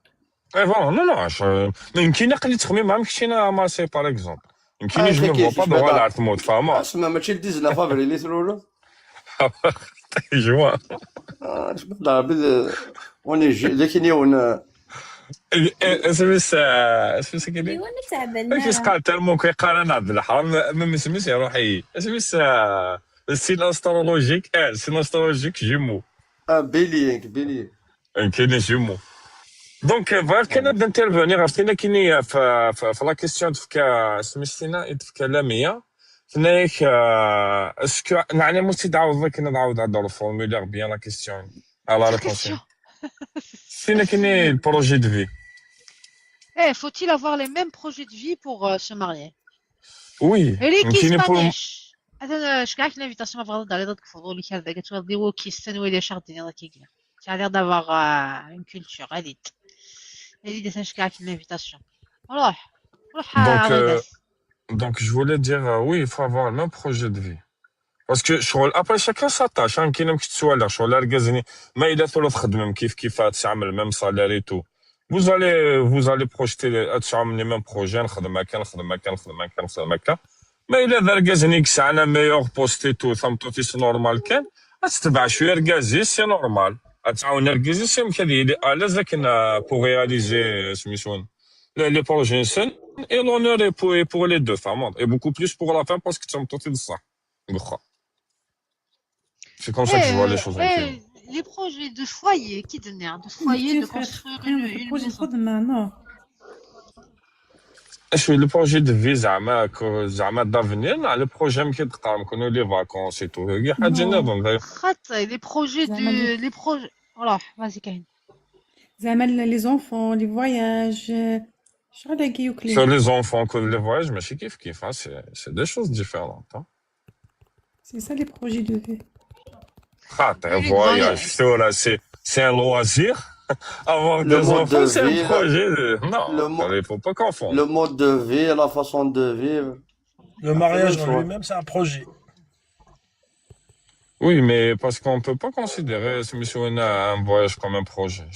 اي فوالا نو نو عش- ما يمكن نقلي تخميم مع مكشينا مارسي باغ اكزومبل. يمكن آه، جو مي تاكي، فوا با شبه دوغا دار. العرض موت فاهمه. اسمع ماشي ال dix-neuf avril اللي ثلولو. جوا. آه، شبه دار بد اوني جي لكن يون. اسميس اسميس كيدي. ايوا نتعبنا. كيس قال تالمون كيقال انا عبد الحرام ما مسميس يا روحي اسميس. السين استرولوجيك اه السين استرولوجيك جيمو. آه، بيليينغ بيليينغ. كاين جيمو. دونك فوالا كان نبدا انترفونيغ عرفتينا كاينين في في في لا كيستيون تفكا سميتينا تفكا لاميه. فنايك اسكو نعني مستي تعاود كنا نعاود هاد الفورمولير بيان لا كيستيون على ريبونس. سينا كاينين البروجي دو في. Eh, faut-il avoir les mêmes projets de vie pour euh, se marier? وي ريكي كاينين بور سبانيش. انا شكاك لانفيتاسيون ما بغا نهضر على ضد الفضول كان داك تغدي وكيستن ويلي شاغ الدنيا داك يجي. Ça a l'air d'avoir euh, une culture. Allez. Allez, des شكاك لانفيتاسيون. روح. روح Donc, euh, عاودات. Donc, je voulais dire, euh, oui, il faut avoir le même projet de vie. Parce que شغل après chacun sa tâche, hein, كاين ممكن تسوى شغل اركازني ما الا ثلاث خدمه كيف كيف تسعمل même salaire et tout. Vous allez vous allez projeter تسعمل les mêmes projets, نخدم هكا نخدم هكا نخدم هكا نخدم هكا. ما الا ذا اركازني ساعه ميور بوست et tout ثم توتي نورمال كان. Tetbeɛ cwiya argaz-is, c'est normal. Ad tɛawen argaz-is, amek ad yili à l'aise akken, euh, pour réaliser, euh, smiswen, les, les projets-nsen, et l'honneur est pour, est pour les deux, tfehmeḍ, et beaucoup plus pour la femme parce que d tameṭṭut i d ṣṣeḥ. Deg uxxam. C'est comme ça que je vois les choses, eh, les projets de foyer, qui donne de foyer, de construire une, une maison. Acu, le projet de vie زعما ك-، زعما d'avenir, neɣ le projet amek i d-teqqarem كنو les vacances et tout, هي حاجة نظن. خاطر les projets de، les projets، voilà، vas-y كاين. زعما les enfants, les voyages, شغل هكا يوكلي. Sur les enfants, كل les voyages ماشي كيف كيف، hein, c'est, c'est deux choses différentes, hein. C'est ça les projets de vie. خاطر voyage, c'est, c'est un loisir. Avoir des enfants, c'est un projet de, non, il faut pas confondre. Le mode de vie, la façon de vivre. Le mariage en lui-même, c'est un projet. Oui, mais parce qu'on peut pas considérer ce monsieur un voyage comme un projet.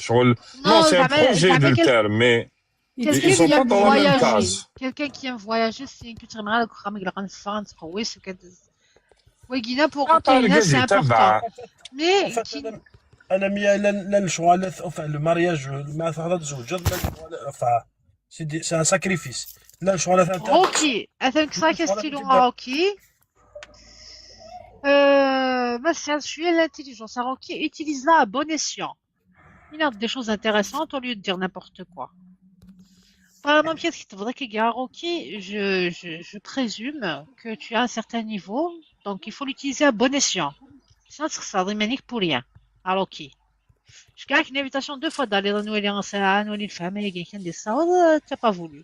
Non, c'est un projet de terme, mais ils sont pas dans la même case. Quelqu'un qui aime voyager, c'est une culture générale, كيما قلنا، فان تقويس وكذا. ويجينا pour كاينه c'est important. Mais أنا ميا لا، لا، الشغل، enfin, le mariage، ما تقدر تزوج، لا، enfin, c'est un sacrifice. لا، الشغل، OK. Attends que ça, question, OK. Euh, ما c'est un sujet l'intelligence. OK, utilise-la à bon escient. Il y a des choses intéressantes au lieu de dire n'importe quoi. Par exemple, qu'est-ce qui te voudrait que gare, OK, je, je, je présume que tu as un certain niveau, donc il faut l'utiliser à bon escient. Sinon, ça sera manique pour rien. Alors, OK. Je gagne une invitation deux fois d'aller dans une famille, quelqu'un des ça, euh, t'as pas voulu.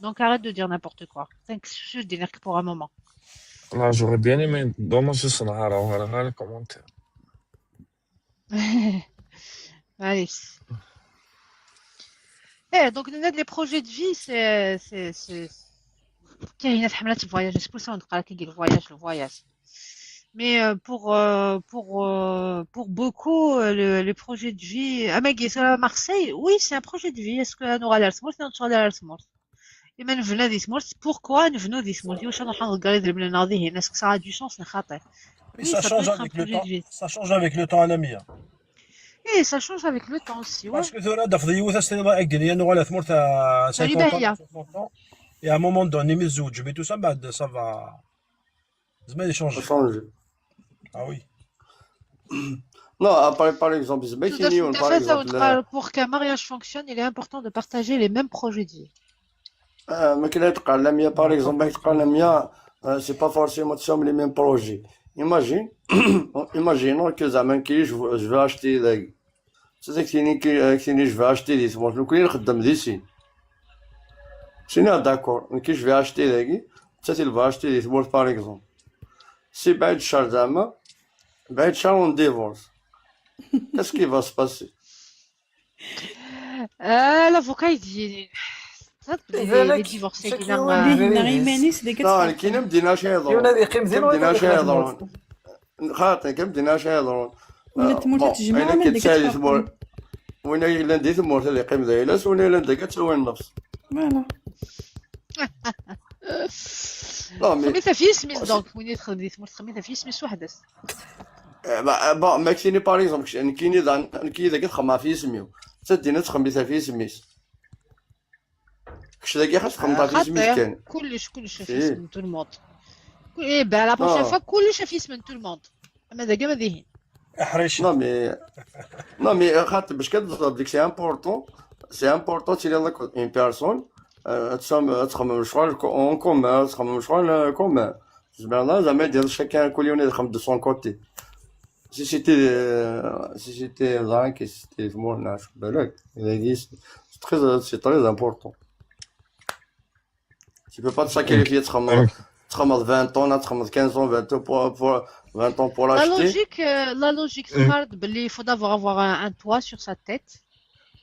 Donc arrête de dire n'importe quoi. Thanks, je suis pour un moment. Là, j'aurais bien aimé, dans mon sens, on a, on a, on a commenté. معليش. ايه، donc نناد les projets de vie, c'est, c'est, c'est كاينه حملات voyage, c'est pour ça on parle كي le voyage, le voyage. Mais euh, pour, euh, pour, euh, pour beaucoup, euh, le, les projets de vie, à Marseille, oui, c'est un projet de vie. Est-ce que nous allons à la تما نبنى دي تما؟ Pourquoi نبنى دي تما؟ واش نروح نقري ديال بلي ناضي هنا؟ Est-ce que ça a du sens نخاطر؟ Oui, ça change avec le temps. Ça change avec le temps, Anamia. Et ça change avec le temps aussi, ouais. Parce que ثورة دفض يوث استيضا اقدر يا نغلا ثمورت cinquante ans, soixante ans. Et à un moment donné, mais زوج, mais tout ça, بعد, ça va. زعما يشونجي. يشونجي. Ah oui. Non, après, par exemple, زعما كاين يون, par exemple, pour qu'un mariage fonctionne, il est important de partager les mêmes projets de vie. آه، ما كاين اللي يتقال لا مية، par exemple، ما يتقال لا مية، آه، c'est pas forcément تساوم les mêmes projets. Imagine, imaginons que زعما كي je veux, je veux acheter داكي. C'est ça que كاين كي، كاين je veux acheter دي تمورت، لو كاين نخدم دي سين. سينا d'accord, mais كي je veux acheter داكي، حتى تي veut acheter دي تمورت، par exemple. Si بعد الشهر زعما، بعد شهر on divorce. Qu'est-ce qui va se passer? آه، l'avocat يجي. صدق بلي les divorcés كاينة. لا، كاين مدينة شي يضرون. كاين مدينة شي يضرون. خاطر كاين مدينة شي يضرون. ولا تموت تجمع ولا ديك تسالي ثمور. وين الا ندي ثمور اللي يقيم ذا يلاس، وين الا ندي كتسوي النفس. Voilà. لا، mais خميتها في سميس، donc وين يدخل دي ثمور خميتها في سميس وحدة. آه، با-، با-، ما كاينين par exemple، كاين، كاين اذا، كاين اذا كتخمم في سميو، تدينا تخمم في سميس. كش داكي خاص تخمم في سميس كان. كلش، كلش في اسم tout le monde. كل، ايه، با la prochaine fois كلش في اسم tout le monde. اما داكا ما ديهين. احريش. Non mais، non mais خاطر باش كتزاد ديك c'est important، c'est important تيلي لك une personne، آه، تسم-، تخمم شغل كو-، en commun، تخمم شغل، آه، commun. زعما لا، زعما يدير شاكان كل يوم يخمم de son côté. Si c'était، آه، si c'était زعما كي si c'était في مورنا، شو بالك؟ إذا دي c'est très، c'est très important. Tu peux pas te sacrifier, تخمم، تخمم vingt ans, تخمم quinze ans, vingt ans pour, pour, vingt ans pour acheter. La logique, euh, la logique, c'est باللي il faut d'abord avoir un, un toit sur sa tête.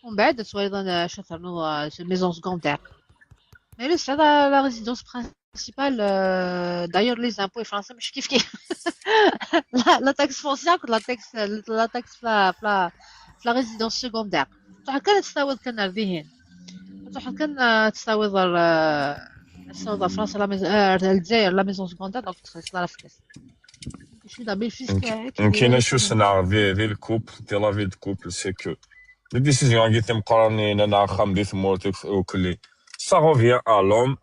ومن بعد تصويض انا شو تعملوا، آه، maison secondaire. Mais c'est la, la résidence principale, euh, d'ailleurs les impôts فرنسا مش كيف كيف. La, la taxe foncière, la taxe, la taxe في la, في la, في la résidence secondaire. تروح كان تستاوض كان ذهين. تروح كان، آه، تستاوض ال-، تستاوض فرنسا la maison، آه، الجزائر la maison secondaire، donc تخلص لا فلوس. Nekkini acu ssneɣ di, di le couple, di la vie de couple, c'est que les décisions-agi timeqqranin, neɣ axxam di tmurt, ukli, ça revient à l'homme.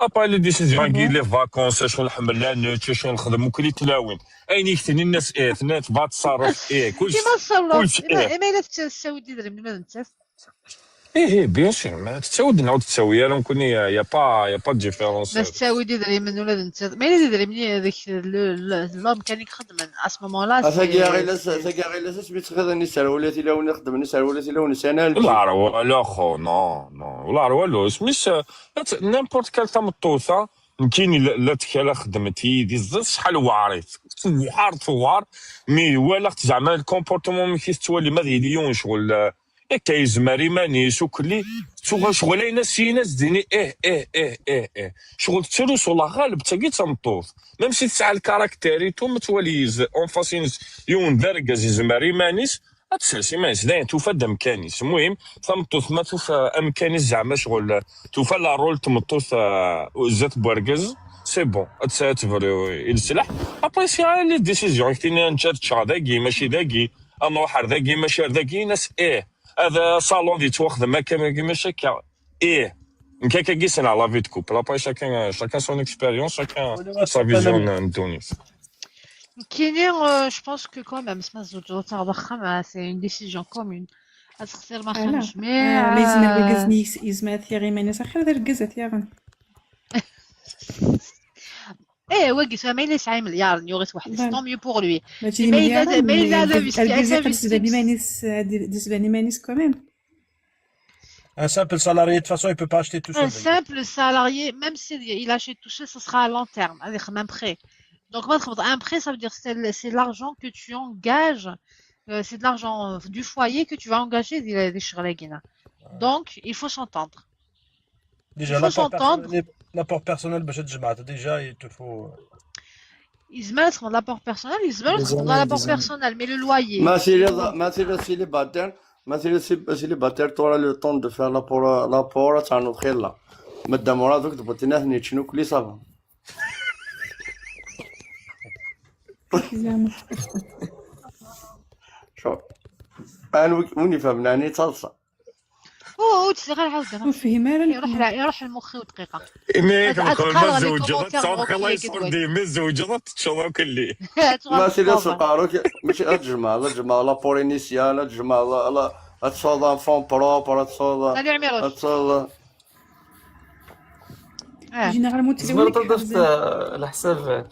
Après les décisions-agi, les vacances, acu nḥemmel, la nuit, acu nexdem, ukli tlawin. Ayen i k-tennin ass, eh, tenna tebɣa teṣṣarref, eh, kullec, kullec, eh. Ima yella tettawi-d idrimen ula d nettat. Ihi, bien sûr, ma tettawi-d neɣ ur tettawi ara, nekkni, y a pas, y a pas de différence. Ma tettawi-d idrimen ula d nettat. Ma yella d idrimen deg l'homme kan i ixeddmen. À ce moment-là, c'est... Tagi aɣilas, tagi aɣilas, asmi ttxiḍen iserwula tilawin, ixeddmen iserwula tilawin, sɛan alki. Ur lɛar walu, xo, non, non, ur lɛar walu. Isem-is, eh, n'importe quelle tameṭṭut-a, nekkini la, la tkala xeddmet yid-i, ẓẓiẓ acḥal weɛrit. Tewɛer, tewɛer, mi walaɣ-tt zeɛma le comportement amek i tettwali, ma d yili yiwen ccɣel, eh, akka yezmer iman-is, ukli, tuɣal ccɣel ayen as-yini as-d-ini, eh, eh, eh, eh, eh. Ccɣel tettrusu la ɣaleb, d tagi d tameṭṭut. Même si tesɛa le caractère et tout, ma twali yiz-, en face-ines, yiwen d argaz yezmer iman-is, ad tessers iman-is, dayen tufa-d amkan-is. Muhim, tameṭṭut ma tufa amkan-is, zeɛma ccɣel, tufa la rôle n tmeṭṭut, euh, zdat n wergaz, c'est bon, ad tt-, ad tebru i leslaḥ. Après, c'est les décisions, i k-tini, nečča ad ččeɣ dagi, mačči dagi, ad nruḥ ar dagi, mačči ar dagi, ini-as, eh, هذا صالون دي تواخذ ما كان ما كيماش هكا. ايه، كاكا قيسنا على فيت كوب. Après, chacun, chacun son expérience, chacun sa vision. Nekkini, euh, je pense que quand même, c'est une décision commune. Ad textir ma xanex, mais, euh, mais yezmer wergaz-nni yezmer ad t-yaɣ iman-is axir d argaz ad t-yaɣen. Eh, wagi, ma yella yesɛa imelyaṛen, yuɣ-it weḥd-s, tant mieux pour lui. Mačči d imelyaṛen, mais argaz iqedsen d iman-is quand même. Un simple salarié, de toute façon, il peut pas acheter tout seul. Un simple salarié, même s'il achète tout seul, ce sera à long terme, avec un prêt. Donc, un prêt, ça veut dire c'est l'argent que tu engages, euh, c'est de l'argent, euh, du foyer que tu vas engager. Donc, il faut s'entendre. Déjà, l'apport personnel, باش تجمع, déjà, il te faut, euh, يزمر تخدم l'apport personnel, يزمر تخدم l'apport personnel, mais le loyer. ما تيلي، ما تيلي célibataire, ما تيلي célibataire, tu auras le temps de faire l'apport, l'apport, تاع نوض خير لا. مادام ورا دوك تبطينا ثني تشنو كلي صافا. شوف. انا وين يفهمني، انا تصلصه. اوه، اوه، تسلي غير عاود انا. ما فهم انا. يروح المخ ودقيقه. ايميك نقول ما زوجضت، صافي الله يسر ديما زوجضت، تشوف كلي. ما سيدي سقاروك، ماشي غير تجمع، لا تجمع لا بور انيسيال، لا تجمع لا، لا، هتصوض فون بروبر، هتصوض، هتصوض. جينيرالمون تزمر تضيف الحساب.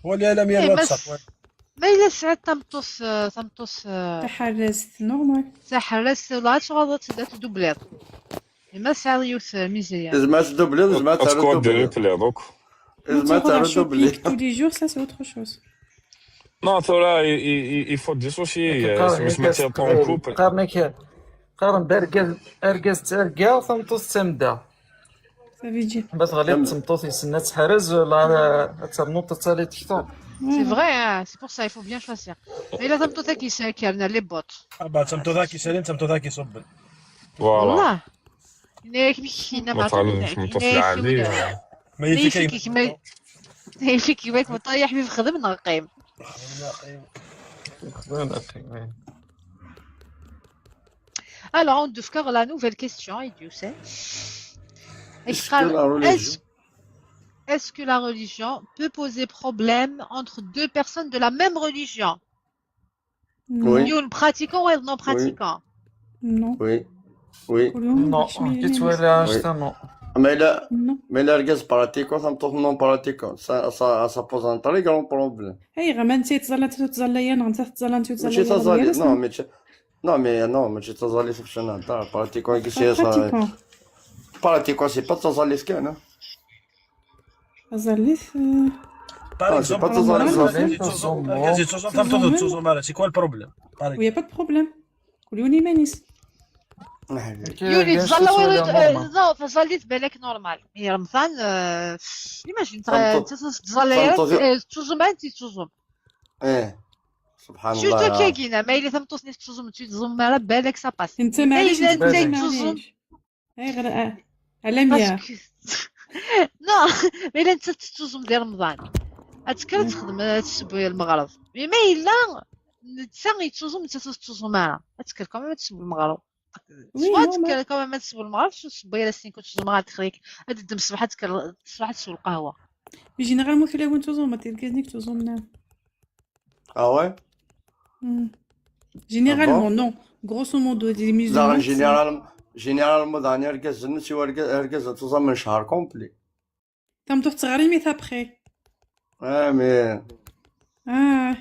ولا لا مية الواتساب. ما إلا سعات تمطوس، آه، تمطوس، آه، تحرست نورمال. تحرست ولا شغل تبدا تدوبليض. ما سعات يوث ميزيا. زعما تدوبليض، زعما تدوبليض. زعما تدوبليض. Tous les jours, ça c'est autre chose. Non, ثورا il faut dissocier. زعما تيبقى en couple. قارن باركاز، اركاز تاركا، تمطوس تمدا. صافي تجي. باش غالي تمطوط يسنى تحرز ولا ترنوط تالي تكتو. C'est vrai, hein, c'est pour ça, il faut bien choisir. Mais là, تمطوط كيساكرنا les bottes. ابا تمطوط كيسالين، تمطوط كيصبن. Voilà. والله. هنا كيما كاينه مع تمطوط العادي. ما يفيك كيما، يفيك كيما طيح بيه في خدم نقيم. خدم نقيم. Alors, on découvre la nouvelle question, Idiousé. Est-ce que la religion, est-ce, est-ce que la religion peut poser problème entre deux personnes de la même religion ? Oui. Une pratiquant ou non pratiquant ? Non. Oui. Oui. Non, كتولى justement. Mais là, mais là, regarde, pratiquant, ça me trouve non pratiquant. Ça, ça, ça pose un très grand problème. اي غا ما انت تزال انت تزال ليا، انت تزال انت تزال ليا. ماشي تزال، non, mais Non, mais non, ماشي تزاليت باش نهضر. Pratiquant كي سي صا-، pratiquant. Pratiquant c'est pas تزاليت كان، ها؟ تزاليت، آه. Par exemple, تزاليت. C'est quoi le problème ? يولي تزال وين، آه، لا، تزاليت بالك normal. Mais رمضان، آه، imagine تزاليت، آه، تزوم انت تزوم. ايه. سبحان الله. Surtout كي كاينه، ما الا تمطوس نيت تزوم، تزوم ما على بالك ça passe. انت معليش، انت تزوم. اي غير، آه. على مية. Non، ما الا انت تزوم ديال رمضان. Ad tekker ad texdem, ad tesseww lmeɣreb. Mais ma yella netta yettuẓum, nettat ur tettuẓum ara, ad tekker quand même ad tesseww lmeɣreb. Oui, soit non, tekker quand même ad tesseww lmeɣreb, soit tesseww yal ass-nni, ur tettuẓum ara, ad tekker, ad teddem ṣṣbeḥ, ad tekker ṣṣbeḥ ad tesseww lqahwa. Mais généralement, tulawin ttuẓument, irgazen i yettuẓumen. Ah ouais? Hmm. Généralement, ah bon? Non. Grosso modo, des musulmans. Généralement, généralement, daɣen irgazen, siwa irga-, irgazen ttuẓumen ccehṛ complet. Tameṭṭut teɣrim-it après. Ah, mais... Ah.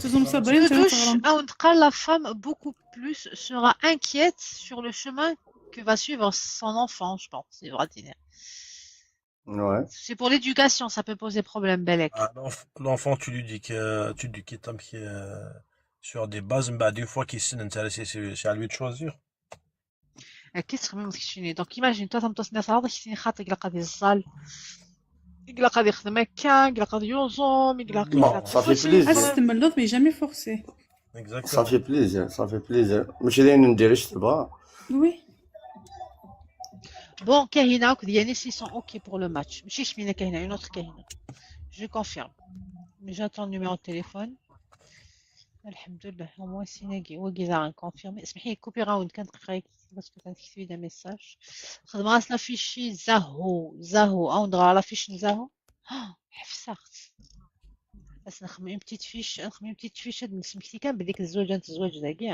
Teẓum sabrin. De douche, ah, on dit que la femme beaucoup plus sera inquiète sur le chemin que va suivre son enfant, je pense. C'est vrai, Dina. Ouais. C'est pour l'éducation, ça peut poser problème, Belek. Ah, l'enf-, l'enfant, tu lui dis que, tu lui dis que, euh, sur des bases, bah, une fois qu'il s'est intéressé, c'est, c'est à lui de choisir. Akka i tettxemmimeḍ keččini. Donc, imagine-toi, tameṭṭut-nni teɛreḍ ad k-tini xaṭi, ilaq ad iẓẓal, ilaq ad ixdem akka, ilaq ad yuẓum, ilaq... Non, ça fait plaisir. Ad s-temmleḍ, mais jamais forcé. Exactement. Ça fait plaisir, ça fait plaisir. Mačči d ayen n diri-s tebɣa. Oui. Bon, Kahina akked Yanis, ils sont OK pour le match. Mačči kemmini Kahina, une autre Kahina. Je confirme. J'attends le numéro de téléphone. Alḥemdullah, au moins sin-agi, wagi daɣen confirmé. Smeḥ-iyi, kupiɣ-awen-d kan dqiqa-agi, parce que tekteb-d un message. Xedmeɣ-as l'affiche i Zaho, Zaho, ad awen-d-ɣreɣ l'affiche n Zaho. Ah, ḥebseɣ-tt. Ad s-nexdem une petite fiche, ad nexdem une petite fiche, ad d-nesmekti kan belli tezweǧ, ad tezweǧ dagi.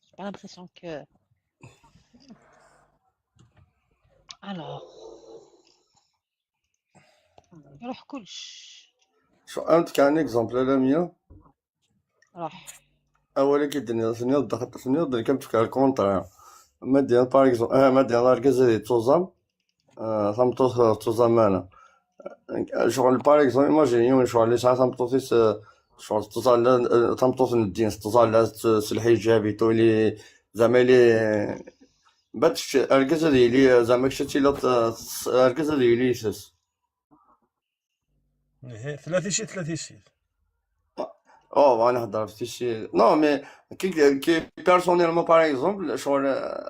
J'ai pas l'impression que... Alors. Iruḥ kullec. Ad am-d-fkeɣ un exemple, a Lamia. Ruḥ. Awal-agi d-tenniḍ, tenniḍ-d, tenniḍ-d kan tefka le contraire. Ma d-yenniḍ, par exemple, ah, ma d-yenniḍ argaz ad yettuẓam, ah, tameṭṭut ur tettuẓam ara. Ccɣel, par exemple, imagine yiwen ccɣel yesɛa tameṭṭut-is, ah, ccɣel tettẓalla, ah, tameṭṭut n ddin tettẓalla s, s lḥiǧab et tout, ili, zɛma ili, bat kečč, argaz ad yili, zɛma kečč ad tiliḍ, ah, s-, argaz ad yili yes-s. Ihi, tella tissit, tella tissit. Oh, va nehder f tissit. Non, mais qui, qui, personnellement, par exemple, ccɣel, euh,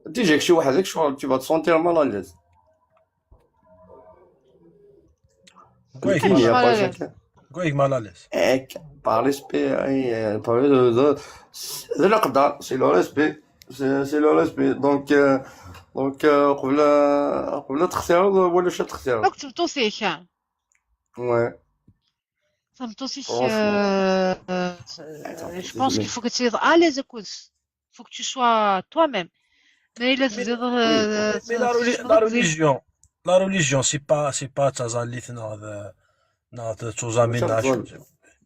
déjà, kečč weḥd-k, ccɣel, tu vas te sentir mal à l'aise. Quoi, il y a pas chacun. Quoi, il mal à l'aise. Eh, par respect, hein, euh, par le, le, c'est le qadar, c'est le respect. C'est, c'est le respect. Donc, euh, donc, euh, قبل، قبل تختار ولا شو تختار؟ Donc, tu t'en sais, hein. Ouais. Tameṭṭut-ik, franchement, euh, euh, je pense qu'il faut que tu sois à l'aise, écoute. Faut que tu sois toi-même. Mais il a... Mais, oui, euh, mais la reli-, la religion, la religion, c'est pas, c'est pas d taẓallit neɣ d, neɣ d tuẓamin, neɣ d acu.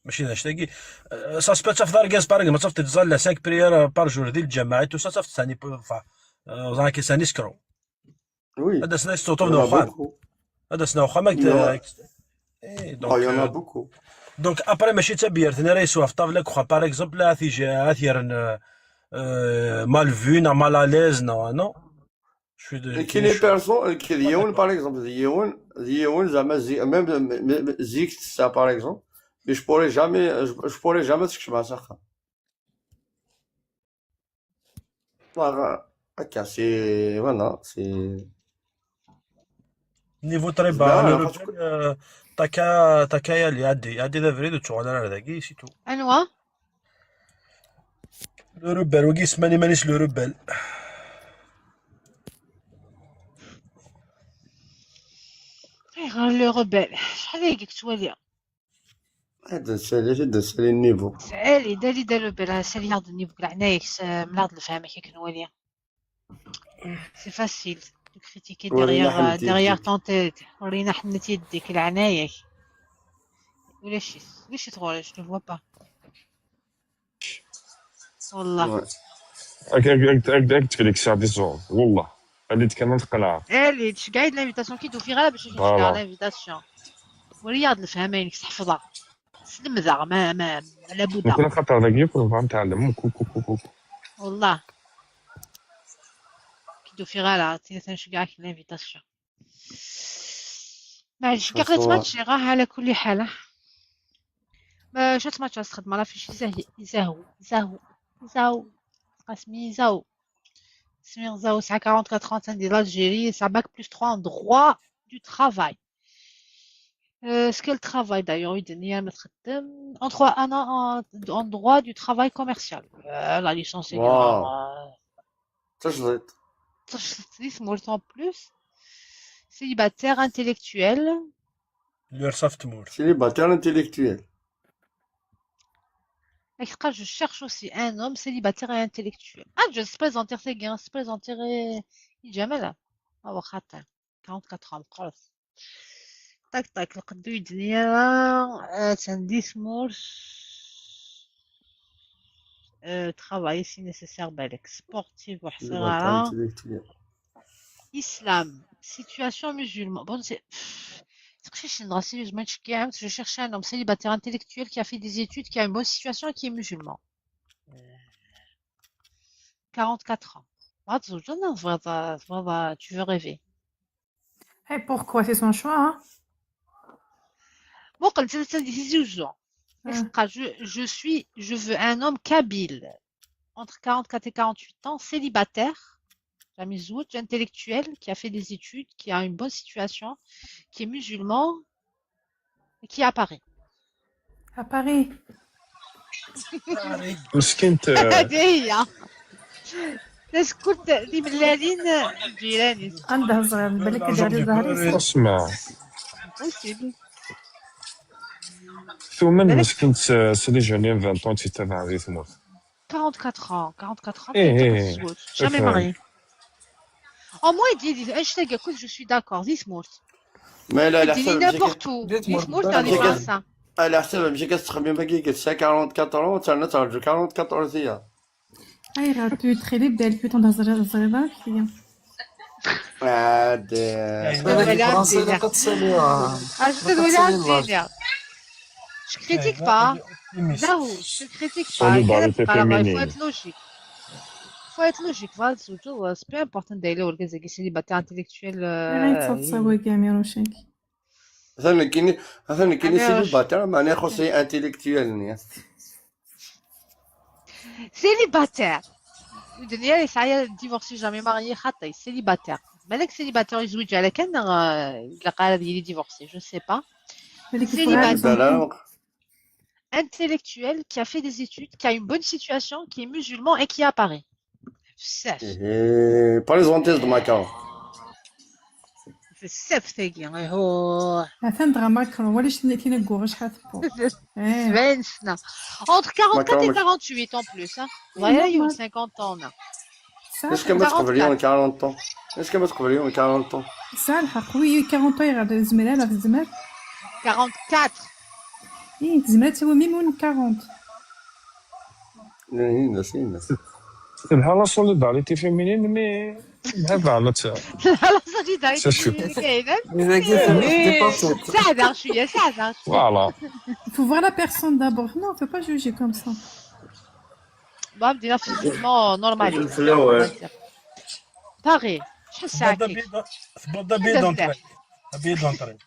Mačči d anect-agi. Euh, ça se peut, tafeḍ argaz, par exemple, ma tafeḍ tettẓalla cinq prières, euh, par jour di lǧameɛ, et tout ça, tafeḍ sani, enfin, euh, ẓran-k sani skru. Oui. Ad as-naɣ testuṭum n uxxam. Ad as-naɣ uxxam. Eh, donc, il y en a beaucoup. Donc, après, mačči d tabyirt-nni ara yeswa ɣef ṭṭabla deg uxxam, par exemple, ad t-ij-, ad t-yerren, euh, euh, mal vu, neɣ mal à l'aise, neɣ, non? Nekk d yiwen, par exemple, d yiwen, d yiwen, zɛma zi-, même, même, même zik tesɛa, par exemple, mais je pourrais jamais, je, je pourrais jamais ad t-kecmeɣ s axxam. Voilà, akka, c'est, voilà, c'est... Niveau très bas, le rebelle, euh, t'as qu'à, t'as qu'à y aller, ɛeddi, ɛeddi d abrid, ur ttuɣal ara ar dagi, c'est tout. Anwa? Le rebelle, wagi isemman iman-is le rebelle. Ayɣer le rebelle? Acḥal ay deg-k ttwaliɣ? Ad nsali, ad nsali nnivu. Sali, dali, dali, bela, sali-aɣ-d nnivu, deg leɛnaya-k, s-, mel-aɣ-d lefhama-k akken nwali. C'est facile de critiquer derrière, euh, derrière ton tête. Ur yi-naḥ-, ur yi-naḥ-, ur yi-naḥ-, ur yi-naḥ-, ur yi-naḥ-, ulac-it, ulac-it ɣur-i, je ne vois pas. Wallah. Ouais. Ak, ak, ak, ak, ak teflek saɛdi ẓur. Wallah. Ad d-kan ad qenɛeɣ. Eli, tceggeɛ-iyi-d l'invitation, ki d-ufiɣ ara bac ad ceggeɛ l'invitation. Wali-aɣ-d lefhama-inek, sḥefḍeɣ. Slemdeɣ, ma, ma, ma labuda. Mkul xaṭer dagi yakk nebɣa netɛellem. Mkul, kul, kul, kul. Wallah. Ki d-ufiɣ ara, tili ad ceggeɛ l'invitation. Maɛlic, kkiɣ la tmatchiɣ, ah, ɛla kulli ḥal, ah. Ma, acu ad tmatchiɣ, txedmeḍ la fiche Izahi, Izahu, Izahu, Izahu. Qasmi Izahu. Smiɣ Zahu, yesɛa quarante-quatre ans, atan di l'Algérie, yesɛa bac plus trois en droit du travail. Est-ce qu'elle travaille d'ailleurs? Ur d-yenni ara ma txeddem. En droit, en, en, en droit du travail commercial. Euh, la licence est Wow. grave. Tajdiṭ. Tajdiṭ di tmurt en plus. Célibataire intellectuel. Lursa f tmurt. Célibataire intellectuel. Avec ça, je cherche aussi un homme célibataire et intellectuel. Ah, je suis présentée, c'est bien, je suis présentée. Jamais là. Ah, واخا حتى. quarante-quatre ans, خلاص. طاك طاك، القدو يدنيا. آه، تندي سمور. آه، travail si nécessaire بالك. Sportif Célibataire وحصيرة. intellectuel. Islam. Situation musulmane. Bon, c'est. تقشيش نغاسي ما تشكي عام. Je cherche un homme célibataire intellectuel qui a fait des études, qui a une bonne situation et qui est musulman. Euh, quarante-quatre ans. هاد زوج، أنا زويضة، زويضة، tu veux rêver. Et pourquoi? C'est son choix, hein? مو قلت لك تندي تيزي وجو. آه. Je, je suis, je veux un homme kabyle, entre quarante-quatre et quarante-huit ans, célibataire, jamais زوج, intellectuel, qui a fait des études, qui a une bonne situation, qui est musulman, et qui est à Paris. À Paris. مسكينة. هذه هي. الناس كل دي ملالين جيراني. عندها صغير، بالك L'argent كتجري du ظهري père. يصير. اسمع، Possible. ثم بالك مسكينة، c'est des jeunes, vingt ans, تتبع هذه ثمور. quarante-quatre ans, quarante-quatre ans, إيه، كيتقص إيه، الزواج. Jamais افهم. marié. Au moins, il dit, اش تلقى كل je suis d'accord, دي تمورت. Mais لا، على ديني حسب ماشي كت- n'importe où. دي تمورت تاع دي ماشي كت- فرنسا. على حسب ماشي كتخمم كي قلت سا quarante-quatre ans، تاع نتعرجو quarante-quatre ans هي. اي غير تو تخيلي بدا الكوت عندها زريضه زريضه هي. عاد تدوي عليها الدنيا. اش تدوي عليها الدنيا؟ Je critique pas. لا، je critique pas. Solidarité كنبقى راه il faut féminine. être logique. Faut être logique. Voilà, c'est tout. C'est plus important d'aller au gaz célibataire intellectuel. غير تصوصي كاميرا وشاكي. مثلا كيني، مثلا كيني أنا célibataire، معناها خصني intellectuel نيا. Célibataire. الدنيا يسعى divorcé jamais marié خطي célibataire. بالك célibataire يزوج على كان، آه، إلا قال هذه divorcé, je sais pas. بالك Célibataire. لا، لا. Intellectuel qui a fait des études, qui a une bonne situation, qui est musulman et qui est à Paris. بزاف. إيه، parenthèse de Macron. بزاف تاقي. هو عفان دغا ماكرون، ولا شنو كاين كوغ شحال تبو. ايه. سبعين سنة. Entre quarante-quatre et Macron. quarante-huit en plus, hein. Voilà, il y a cinquante ans, là. صح. Est-ce que ما تقبليهم quarante ans؟ Est-ce que ما تقبليهم quarante ans؟ صح الحق، oui, quarante ans يغادر الزمير، لا في الزمير. Quarante-quatre. ايه، الزمير تسوى même moins quarante. لا، لا، لا. لها la solidarité féminine, mais هذا عنا ت- لا، لا، solidarité Ça, je suis- féminine كاينة. إذا كيف إيه، dépassé. ساعدة شوية، ساعدة شوية. Voilà. Faut voir la personne d'abord. Non, faut pas juger comme ça. Bon, بدينا physiquement normal. الفلاوة. Paris. شحال الساعة كيك؟ تبدا بيد اونتري. بيد اونتري.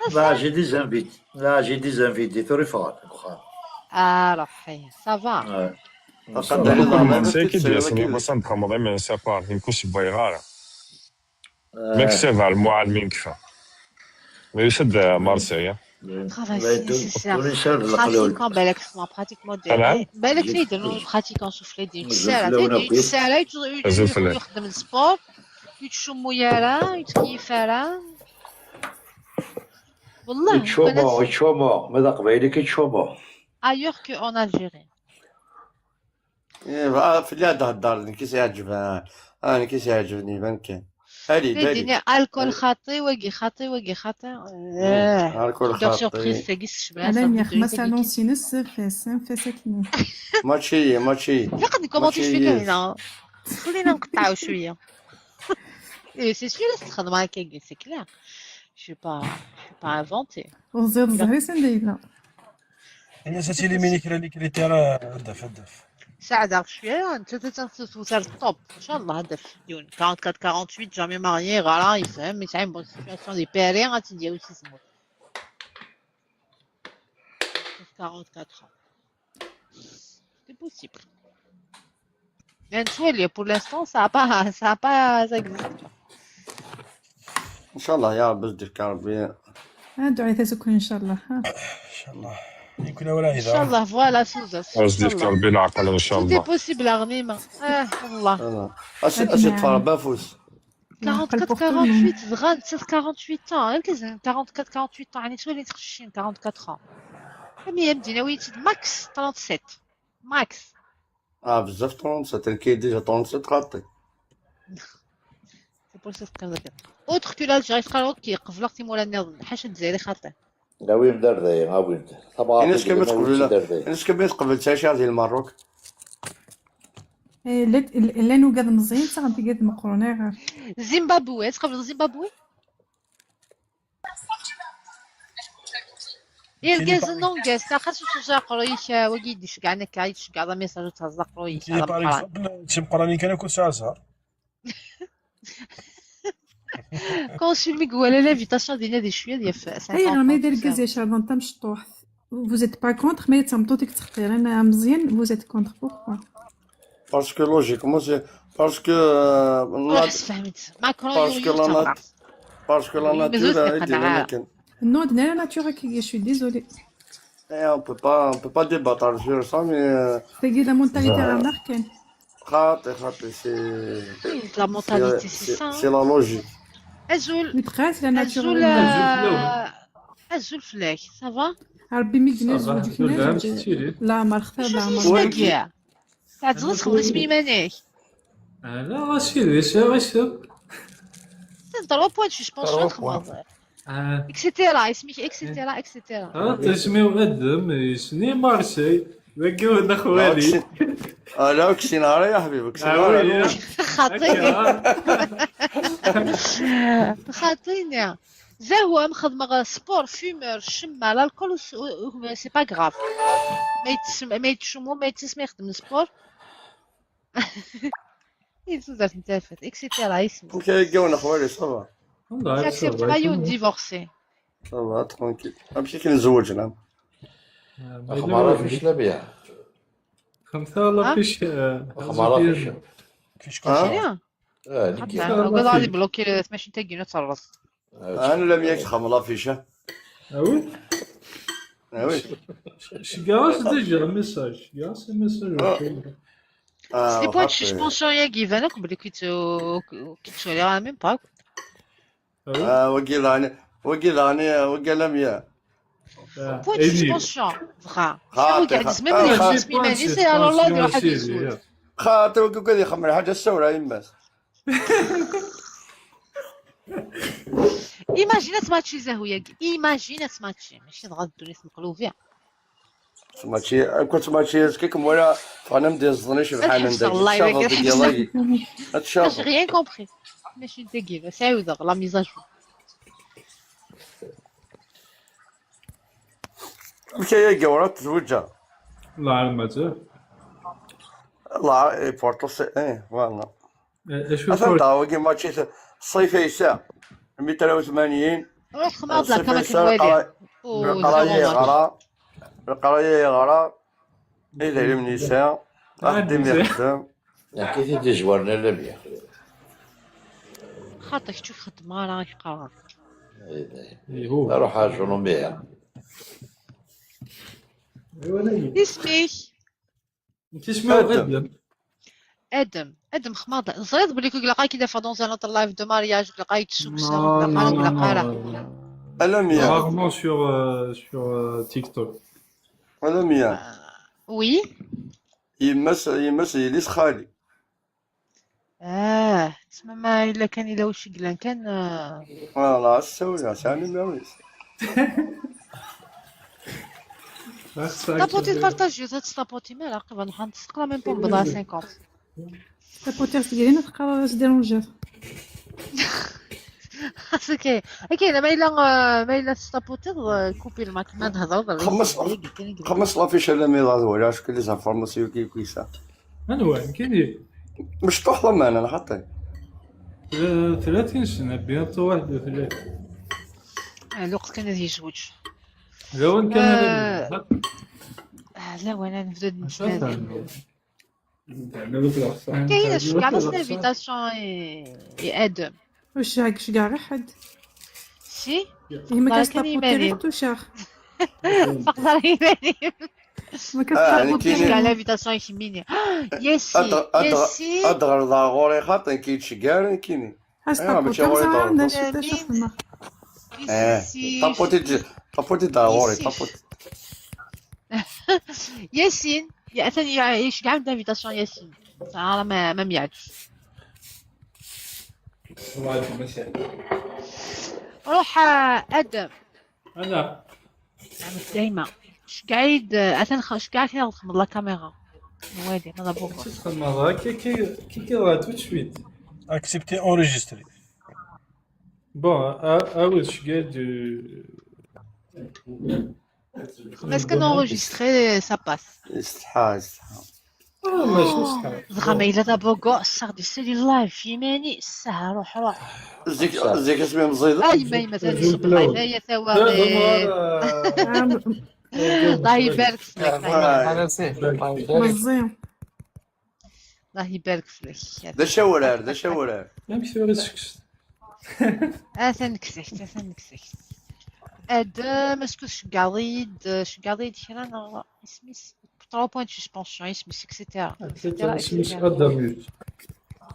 Là, j'ai des invités. Là, j'ai des invités. Tura ffɣen. Ah, روحي. Ça va. Ouais. فقط على كومون ضربة سي كي كتسوي دير سمي كيف. بصح نبقى مضيع من سيبار يمكن سبا يغارة. ميك سيفا المعلمين كفا. ما يسد مارسيليا. Travail, c'est nécessaire. Pratiquement بالك خصنا pratiquement نعم. دير. بالك لي يديروا pratiquement شوف لي دير. زوج الساعة لونا تاع دير كويس. الساعة يت- يت- زوج يت- لونا. يخدم السبور. يتشمو يارا، يتكيف يارا. والله يتشومو، يتشومو. ماذا قبايلي كيتشومو. Ailleurs que en Algérie. إيه، آه، في اللي هذا هدار، أنا كيس يعجبها. آه، أنا كيس يعجبني، بان كان. هادي، هادي. تيديني الكول خاطي، واقي خاطي، واقي خاطي. آه. الكول دار خاطي. سوربريز تاكي الشباب. على ميخ ما سالونسي نص فاس، فاس كني. ماشي، ماشي. فقط نكومونتي ماشي شوية يس. هنا. خلينا نقطعوا شوية. اي سي سير تخدم هكا، سي كلير. جو با، جو با انفونتي. وزير الزهري سندينا. انا ساتي لي ميني كرا لي كريتير، هدف، هدف. ساعدة شوية، انت توصل الطوب. ان شاء الله هدف ديون. quarante-quatre quarante-huit، jamais marié, voilà, يفهم، يسعى une bonne situation, des pères, غادي نديرو سي سموت. quarante-quatre ans. C'est possible. يعني شوية، pour l'instant, ça a pas, ça a pas, ça existe pas. إن شاء الله يا رب، دير كربي. Ah, duɛit-as akk, ncallah. Ah. Ncallah. Yekun awal ncallah, voilà, tudert. Ncallah. Rebbi leɛqel, ncallah. Tout est possible, a Ɣnima. Ah, wallah. Acu teṭṭfeḍ, Rebbi afus? Quarante-quatre, quarante-huit, dɣa nettat quarante-huit ans. Argaz, quarante-quatre, quarante-huit ans, ɛni twali tqeccin, quarante-quatre ans. Ami amdin, awi-tt-id max trente-sept. Max. Ah, bezzaf trente-sept, nekk déjà trente-sept xaṭi. C'est pour ça que... Autre que l'Algérie, frérot, qui qebleɣ timura nniḍen, ḥaca Lezzayer xaṭi. Awim-d ar dayi, awim-d. Tabɣa. Ini-as kan ma tqebel, ini-as kan ma tqebel tɛica di Lmerruk. Eh, llan, llan ugad meẓẓiyen, ttaɣen tigad meqqren, ayɣer? Zimbabwe, tqebleḍ Zimbabwe? Irgazen n ungas, ta xas ur tuẓa aqerruy-ik, ah, wagi i d-iceggɛen akka, i d-tceggɛeḍ amiṣaj ur tɛeẓẓeḍ aqerruy-ik, Par exemple, d timeqqranin kan akk ur tesɛa ẓẓher. Consul mi iwala l'invitation dinna di cwiya d yaf cinquante. Ayɣer ma d argaz icerḍen tamecṭuḥt, vous êtes pas contre, mais d tameṭṭut i yettqeṭṭiren ameẓyan, vous êtes contre, pourquoi? Parce que logiquement, c'est parce que euh, Ruḥ sefhem-itt. Macron parce que yuɣ la tabrat. nat- parce que la Mais nature eux, a c'est été pas la grave. nature. Non, d nara nature akka, je suis désolée. Et on peut pas, on peut pas débattre sur ça, mais euh, Tagi la mentalité américaine. خاطي خاطي c'est Oui, la mentalité, c'est c'est ça. c'est la logique. Azul, Mais très, c'est la nature azul, humaine. euh, azul fell-ak, ça va? Rebbi mi d-nna Ça va, zewǧ tout le kna monde, zewǧ stylé. Leɛmer xtir Acu leɛmer. tagi? Tɛeddzeḍ ad txedmeḍ isem iman-ik? Ah, la, a sidi, sɛiɣ isem. Trois points de suspension Trois txedmeḍ. Ah, Et cetera, isem-ik, et cetera, et cetera. ah, isem-iw Adem, isem-iw Marseille. Dagi ur d لا xwali. كسين، آه، لا كسين على يا حبيبي، كسين Ah على. oui, hein. Xaṭi. Akka. Xaṭi-nni. Zahwa, xedmeɣ sport, fumeur, ccemma, l'alcool, u s- u- u- c'est pas grave. Ma yettsem- ma yettcummu, ma yettasem, ixeddem sport. I tudert n tafat, et cetera. Isem. Ok, يقونا خوالي، ça va. والله J'accepte pas une divorcée. Ça va, tranquille. امشي كي نزوج الان. اخبار فيش لابيا؟ خمسة ولا ها؟ فيش. اخبار فيش؟ كيفاش ها؟ كنت شنو؟ اه حتى نكي. هكا غادي يبلوكي ال اثناش تاع كينو تربص. انا لم يكن خملا فيشا. Ah oui. Ah oui. Je gars déjà un message. Je gars un message. Ah. سي بوان سسبونسيون يا كيفان، كي بلي كي تو- كي تسولي راه ميم با. Ah oui. آه، وقيل راني، وقيل راني، وقيل لم يا. Ah, بوان Élie. سسبونسيون فغا. خاطي، كاع خاطي. تسمى آه، بلي خاطي. تسمي ماني سي على الله يروح يزول. خاطي وقيل كذي خمر حاجه السوره يماس. ايماجينا تماتشي زهوية، ايماجينا تماتشي، ماشي دغا الدنيا تمقلوبيا. تماتشي، كنت تماتشي كيك مولا فانا مدي الزني شي بحال من الحبس داك الله يبارك الشافه فيك. ديالي. J'ai الشافه. Rien compris. ماشي دقيقة، سعيودة لا ميزاجور. مشى يا جورات تزوجها. لا، على ما تزال. الله يبورطو سي ايه فوالا. آه، شو اصلا تعاوقي ماتشي الصيف يسا مية وثمانين. روح خماض لا الصيف كما يسا كنوالي. القرا- القرايه يغرا. القرايه يغرا. اذا لم نساء. اخدم يخدم. يعني كي تيجي جوارنا لا بيا. خاطرك تشوف خدمة راك قرار. إيه، هو. روح على جنوبية. اسمك؟ انت اسمه ادم. ادم، ادم خماضة. زيد بلي كي لقاك كي دافع dans un autre live de mariage، لقاك تسوق Non, سنة، non, لقاك non, لقاك. non. الم يا. Rarement sur, euh, sur euh, TikTok. الم يا. Oui. يمس يمس يليس خالي. اه، تسمى ما الا كان الا واش قلان كان، آه. والله السوية سامي ماويس. ستابوتي تبارطاجيو، هاد ستابوتي مالا قبل نحن نسقرا ميم بون بضا خمسين. ستابوتي خاصك ديري ما تقرا اش ديرونجير. خاصك ايه. كاين ما الا، آه، ما الا ستابوتي، آه، كوبي الماك ما نهضروا. خمس، خمس لافيش على ميلاد ولا شكون لي زانفورماسيون كي كويسه. من وين؟ كاين؟ مشطوح ضمان انا حاطين. آه، ثلاثين سنة، بيانتو واحد وثلاثين. آه، الوقت كان هذه زوج. لو كان آه. هذا آه، لا، وانا نبدا نتمادى. كاين شكون عطاس لانفيتاسيون ي-، يا ادم؟ واش هاك شكاع غير حد؟ سي؟ Yemma-k ad tlaputi ɣer tucax. Faqeḍ iman-im. Ma كتطلبوا بليز كاع l'invitation يكميني. ياسين، ياسين. Ad ɣreḍ ɣer ɣur-i xaṭi, nekk yettceggiɛ nekkini. Aywa, mačči ɣur-i ḍer. Taputi-d ɣer ɣur-i, taputi. ياسين، يا أثني يشجع عند l'invitation ياسين. صار ما ما ميعدش. روح، آه، أدم. أنا. دايما. شكايد، آه، أثن خ-، شكايد هنا تخمض لا كاميرا. وادي، هذا بوكو. تخمض، كي، كي، كي، كي راه tout de suite. Accepter enregistrer. Bon, à, à oui, je gagne du. Parce qu'on enregistre, ça passe. يستحى، يستحى. آه، ماشي صحيح. زعما إلا دابا كاع الشهر ديال السيد الله في يماني، الساعة روح، روح. زيك، زيك اسمي مزيد. آه، يما، يما، تاني الصبح، هنايا ثوابت. الله يبارك فيك، الله يبارك. مزيان. الله يبارك فيك. دا شاورار، دا شاورار. لا، مش ثوابت سكس. أثن كسكت، أثن كسكت. أدم، اسكو شكاضيد، شكاضيد كرا، نغ-، اسمي س-، trois points de suspension، اسمي س-، et cetera، et cetera، et cetera. اسمي أدم.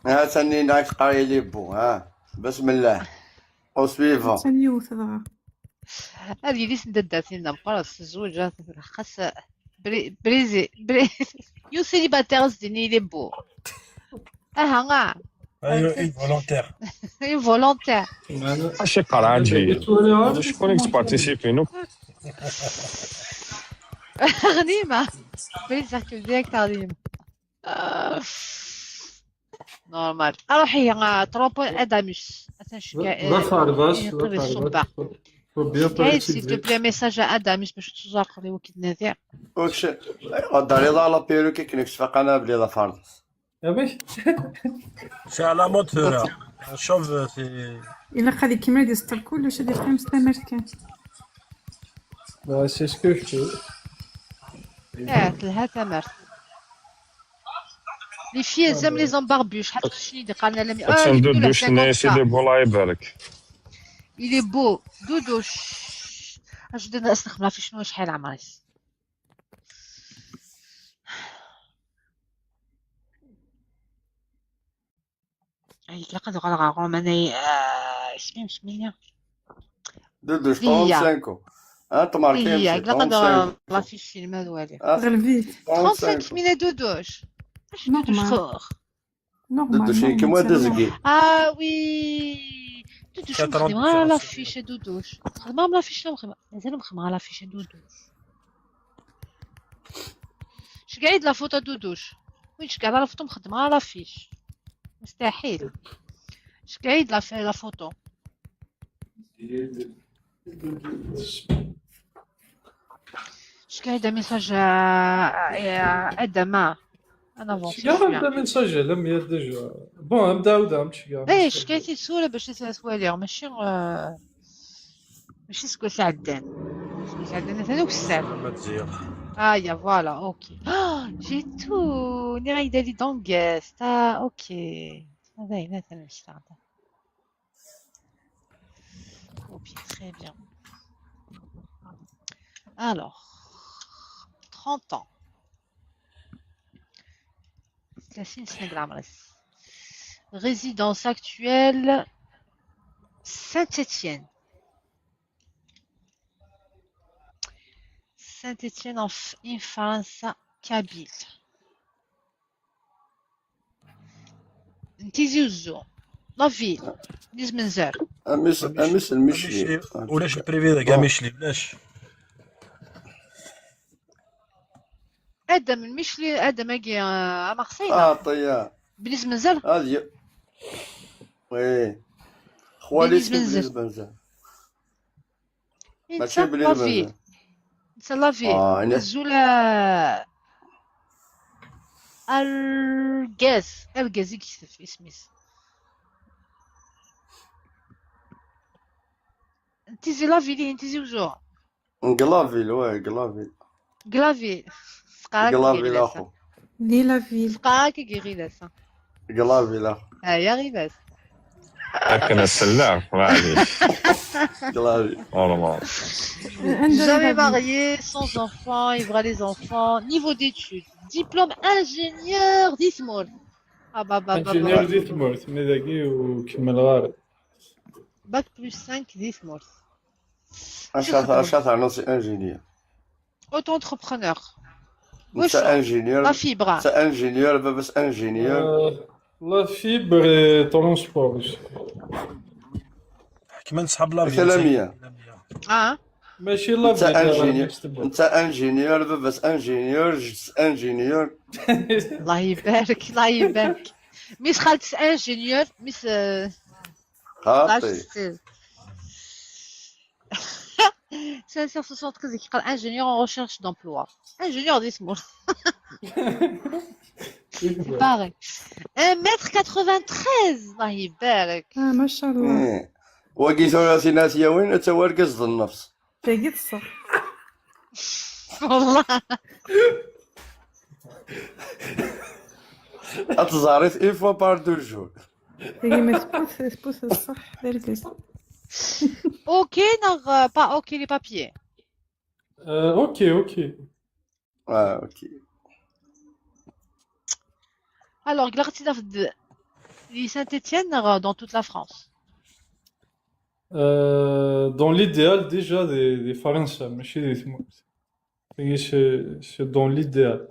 ها، ثاني ناك قايل يبو، ها. بسم الله. Au suivant. ثاني يوث دغا. هذه اللي سنددات لنا مقرص الزوجة، خاص بري-، بريزي، بري-، يو سيليباتير زديني لي بو. اها، اه. ايوا، اي فولونتير. اي فولونتير. اش يقرا عندي؟ هذا شكون اللي تبارتيسيبي نوك؟ غنيمة. بليز سيركل ديريكت غنيمة. آه. نورمال. اروح هي، آه، تروبو اداميس. لا فارغاس، لا فارغاس. Faut bien parler. S'il te plaît, message à Adamis باش تزرق لي وكيد نذير. واش؟ غداري لا لا بيرو كي كنكس فقنا بلي لا فارغاس. يا باش. C'est à la mode, frère. شوف في. إلا خلي كيما يستر كلش، هادي خمس تمركان. لا، c'est ce que je fais. اه، تلها تمرت. Les filles, elles aiment les hommes barbus. حتى شنو يدير قالنا لمي. اه، يبدو له دوش cinquante ناس، il est beau، الله يبارك. Il est beau. دودوش. اش درنا استخدمها في شنو شحال عمري؟ اي لا قد غلغا روماني، آه، اسمي مسمية. دودوش، دي هي. Trente-cinq ans. ها تماركي دي هي، لا قد لافيش المال والي. غلبيت. Trente-cinq ans. مينا دودوش. اش دودوش خور؟ نورمال، دودوش نورمال، كيما دزكي. اه وي. دودوش مخدمة على لافيش، دودوش. مخدمة على لافيش، مخدمة. مازال مخدمة على لافيش، دودوش. اش قاعد لا فوطو دودوش؟ وين اش قاعد لا فوطو مخدمة على لافيش؟ مستحيل. اش قاعد لا في لا فوطو؟ اش قاعد ميساج، آه، آه، ادم، آه. انا فونسي شوية. هذا ميساج لم يدج. بون، ام داود، ام شكا. ايه، اش كاين تيسوله باش تسوالي، ماشي، آه، ماشي سكوت عدان. سكوت عدان ثاني وكسر. ما تزيغ. اه يا فوالا، اوكي. آه، جيتو، ني غايدا لي دونغيست. اه، اوكي. هذا هنا ثاني مش تعطى. اوكي، très bien. Alors, trente ans. ثلاثين سنة قرا مريس. Résidence actuelle, Saint-Étienne. Saint-Étienne en F-، en France, kabyle. Tizi Ouzou. La ville. Tizi Menzer. Amis, amis, المشلي. المشلي. ولاش البريفي ذاك، bon. المشلي، ولاش؟ ادم المشلي، ادم اكي، آه، مغسيلة. اه، طيا. بني زمنزل. هذه. وي. خوالي بني زمنزل. بني زمنزل. ماشي بني زمنزل. نتا لافيل. آه، أنا. زولا. الغاز، الغاز يكتب اسميس. انت زي لافيلي، انت زي وزو. قلافيل، واه، قلافيل. قلافيل. فقرة قلافيل كي غير أخو. دي لافيل. فقرة كي غير. قلافيل أخو. هيا غير بس. Akken ass-nneɣ, maɛlic. Clari. Normal. Jamais marié, sans enfant, يبغى les enfants. Niveau d'études, diplôme ingénieur di tmurt. Ah, bah, bah, bah, Ingénieur bah. Di tmurt, mais dagi ur kemmleɣ ara. Bac plus cinq di tmurt. Acu acu ternuḍ si ingénieur? Auto-entrepreneur. Netta ingénieur. La fibre. Netta ingénieur, baba-s ingénieur. Euh, la fibre et transport. كمان صحاب la vie. Lamia. Ah, ماشي la Netta fibre. ingénieur. Netta ingénieur, baba-s ingénieur, jett-s ingénieur. الله يبارك، الله يبارك. Mmi-s n xalti-s ingénieur, mmi-s, euh, خاطي. cinq cent soixante-quinze qui parle ingénieur en recherche d'emploi. Ingénieur di tmurt. C'est pareil. Un mètre quatre-vingt-treize, الله يبارك. Ah, ما شاء الله. إيه. Wagi tura si Nna At Yawin, netta d argaz d nnefs. Tagi d ṣṣeḥ. والله. Ad tẓer-it une fois par deux jours. Tagi ma tpus, tpus d ṣṣeḥ, d argaz. OK, non, euh, pas OK les papiers. Euh, ok, ok. Ah, ok. Alors, Glartina de Saint-Étienne, euh, dans toute la France. Euh, dans l'idéal, déjà, des, des Farensa, mais chez les, c'est, c'est dans l'idéal.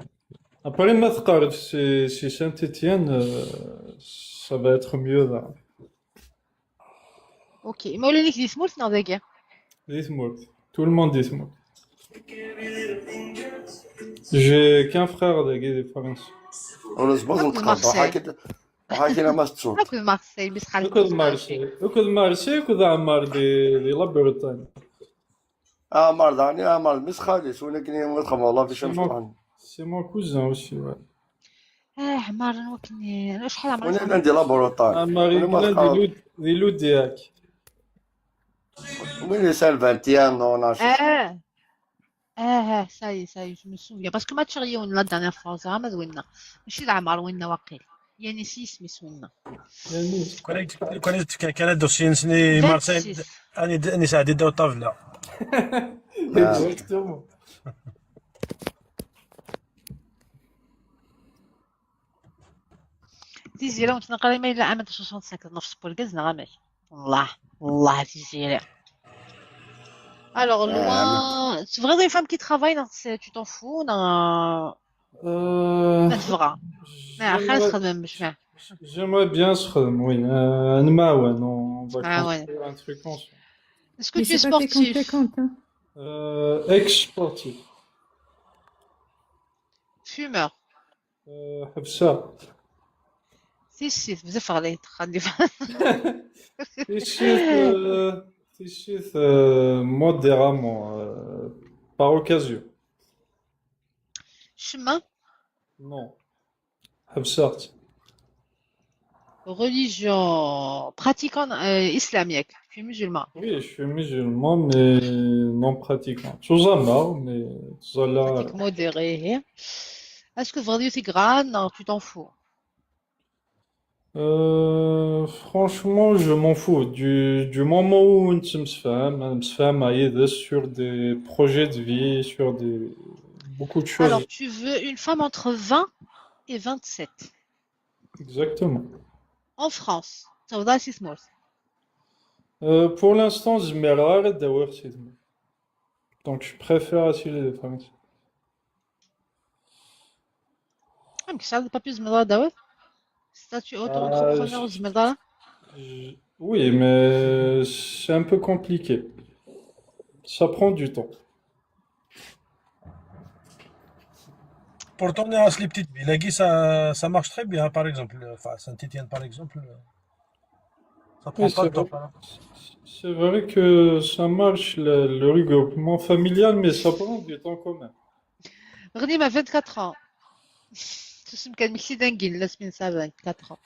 Après, ma tqarreb, c'est, c'est Saint-Étienne, euh, ça va être mieux là. Ok. Ma ulac di tmurt neɣ dagi? Di tmurt. Tout le monde di tmurt. J'ai qu'un frère dagi di Farensa. Ur nezmir ad Akked nettqerḍ Marseille. Ḥakin, ḥakin ama tettut. Akked Marseille, mais c'est Akked Marseille. Akked Marseille, akked Ɛmar di, di la Bretagne. Ɛmar daɣen, Ɛmar d mmi-s n xali-s, win akken i txedmeḍ la fiche. C'est mon cousin aussi, ouais. Ah, Ɛmar, n wakken, acḥal Ɛmar Win yesɛa? Llan di la Bretagne. Ɛmar yella di Lud-, di Ludiak. Win yesɛan vingt et un ans, Ah. Ah, ah, ça y est, ça y est, je me souviens. Parce que ma tchiɣ yiwen la dernière fois, زعما d winna. Mačči d Ɛmar winna waqil. Yanis yisem-is winna. Yanis. Lukan ad, lukan ad d-fken kan adossier-nsen i Marseille, vingt-six. ani d-, ani sɛeddi ddaw ṭṭabla. Exactement. Tiziri, ur neqqar ma yella ɛam soixante-cinq, nefs n urgaz neɣ amek? Wallah, wallah, Tiziri. Alors, loin, c'est vrai, une femme qui travaille, non, c'est, tu t'en fous, non? Euh, Ma tebɣa. Ma xas j'aimerais, txedmem, mec, ma. j'aimerais bien sxedmeɣ, oui. Euh, nemɛawan, on va Ah, ouais. construire un truc ensemble. Est-ce que Mais tu es c'est pas tes sportif? compétentes, hein. Euh, ex-sportif. Fumeur. Euh, ḥebseɣ. Si, si, بزاف غليت، خلي. Tissit, euh, tissit, euh, modérément, euh, par occasion. Chemin. Non. Ḥebseɣ-tt. Religion pratiquant, euh, islam, ياك؟ Tu es musulman. Oui, je suis musulman, mais non pratiquant. Ttẓallaɣ, mais ttẓallaɣ. Pratique modérée, hein. Est-ce que vraiment c'est grave? Non, tu t'en fous. Euh, franchement, je m'en fous. Du, du moment où on se fait, on se fait sur des projets de vie, sur des, beaucoup de choses. Alors, tu veux une femme entre vingt et vingt-sept. Exactement. En France. Ça voudrait six mois. Euh, pour l'instant, je me rare de voir cette. Donc, je préfère assurer les femmes. Ah, mais ça, pas plus, mais là, David. Statut auto-entrepreneur, Euh, je me dois. Je- Oui, mais c'est un peu compliqué. Ça prend du temps. Pourtant, on est à les petites villes. Là, ça, ça marche très bien, par exemple. Enfin, Saint-Étienne, par exemple. Ça prend Oui, pas c'est de temps, vrai. hein. C'est vrai que ça marche, le, le regroupement familial, mais ça prend du temps quand même. Rnima, vingt-quatre ans. Tout ce que je me suis dingue, la semaine, ça, vingt-quatre ans.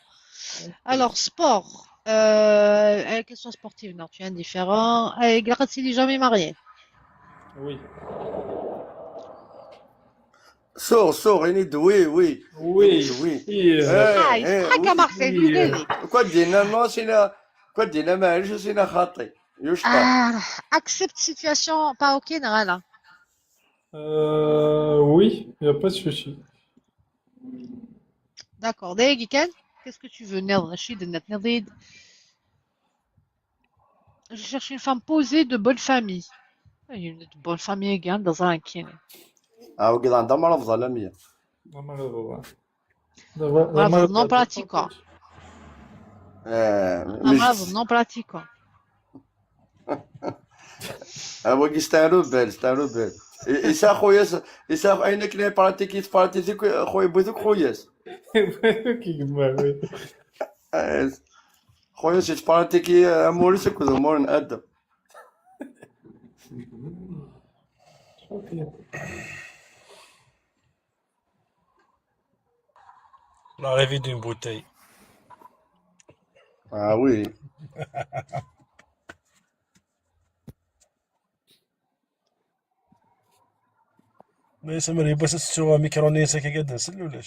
Alors, sport. Euh, euh, qu'elle soit sportive, non, tu es indifférent. Euh, Grazie, il est jamais marié. Oui. Sûr, sûr, il est oui, oui. Oui. Oui. Oui, euh, Ah, il se traque à Marseille, lui, lui. Quoi dire, non, non, c'est là. Quoi, d-yenna maɛlic, a Sina Xaṭi. Yucṭa. Ah, accepte situation, pas ok, neɣ ala? Euh, oui, il n'y a pas de souci. D'accord. Dagi kan, qu'est-ce que tu veux? Nniḍen, acu i d-tenniḍ? Tenniḍ-iyi-d, je cherche une femme posée, de bonne famille. Ah, une de bonne famille, agi, anda ẓran kini. Ah, wagi d anda mara bḍan lamya. Lamara bḍan. Lamara Mara bḍan, non pratiquant. Eh, Mara bḍan, non pratiquant. Ah, wagi c'est un rebelle, c'est un rebelle. Yesɛa xuyas, yesɛa ayen akken ay pratique, yettpratique, xuya yewwi-t akk xuyas. Kigma, oui. Eh, xuyas yettpratique amur-is akked umur n Adam. L'arrivée d'une bouteille. Ah oui. Mais ça me répète sur un micro, c'est qu'il y a des cellules.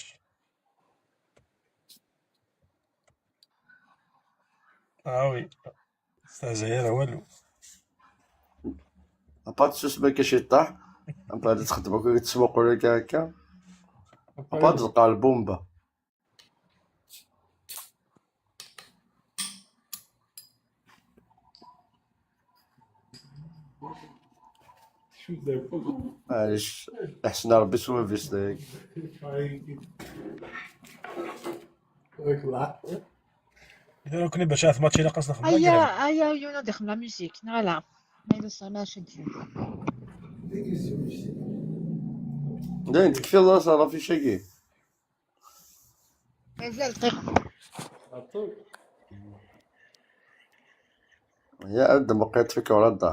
Ah oui. C'est-à-dire, ouais. Apa tessusem akka ciṭṭaḥ. Apa ad txeddem akka, tesmuqul akka akka. Apa ad tqal bomba. Maɛlic, ḥsen Rebbi s wabis dagi. Idan, nekkni bac ahat match ilaq ad s-nexdem Aya, agraw. aya, yuna d-ixdem la musique, neɣ ala? Ma yella sɛan acu n-, Dayen, tekfiḍ-as ɣef uffiche-agi? Mazal dqiqa. Ya, ad d-meqqi ṭfik ɣer da.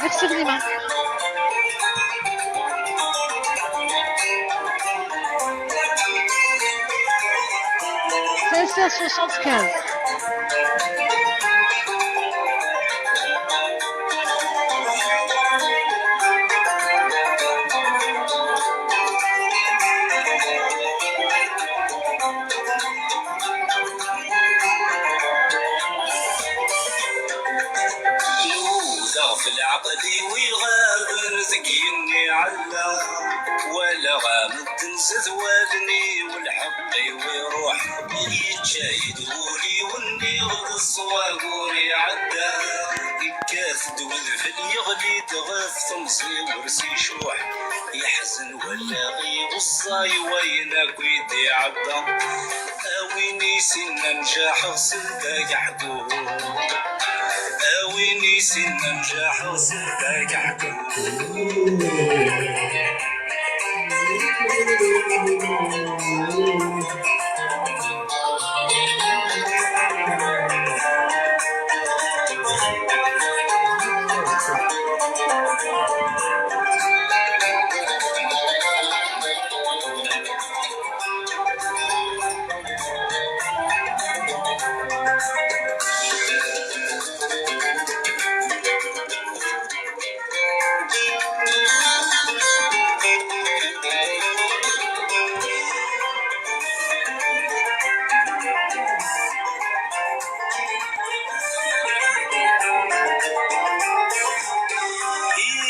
Merci vraiment. Cinq cent soixante-quinze. Nudaɣ f leɛqel-iw iɣaben deg yigenni ɛella, walaɣ medden s wallen-iw, lḥeqq-iw iruḥ, yečča-yi-d wul-iw, nniɣ-d ṣṣwab ur iɛedda. Yekkat-d wedfel yeɣli-d ɣef temẓi-w ur s-icuḥ, yeḥzen wallaɣ-iw ẓẓay wayen akk i d-iɛedda. A win yessinen ad njaḥeɣ s lbak ḥdu. A win yessinen ad njaḥeɣ s lbak ḥdu.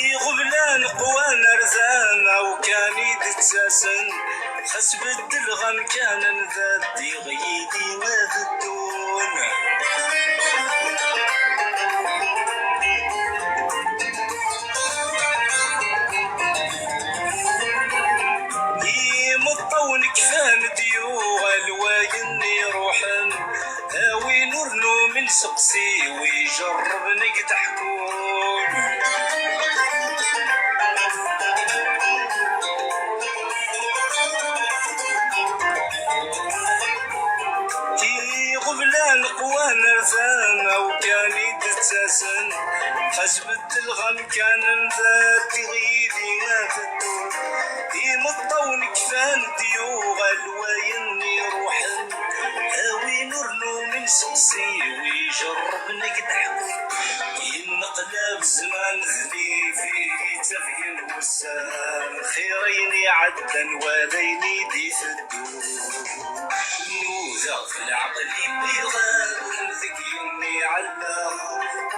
Iɣeblan qwan ar tama-w kan i d-ttasen, xas beddleɣ amkan n daddiɣ yid-i ad ddun. Imeṭṭawen kfan-d yuɣal wayen iruḥen, a win ur numin seqsi wi ijerrben i yedeḥkun. Tama-w kan i d-ttasen, xas beddleɣ amkan, mdaddiɣ yid-i ad ddun. Imeṭṭawen kfan-d, yuɣal wayen iruḥen. A win ur numin seqsi wi ijerrben ad k-d-ḥkun. Yenneqlab zzman d nnif i d-ittafgen wussan. Xir ayen iɛeddan wala ayen i d-iteddun. Nudaɣ f leɛqel-iw iɣaben deg yimi ɛellaɣ,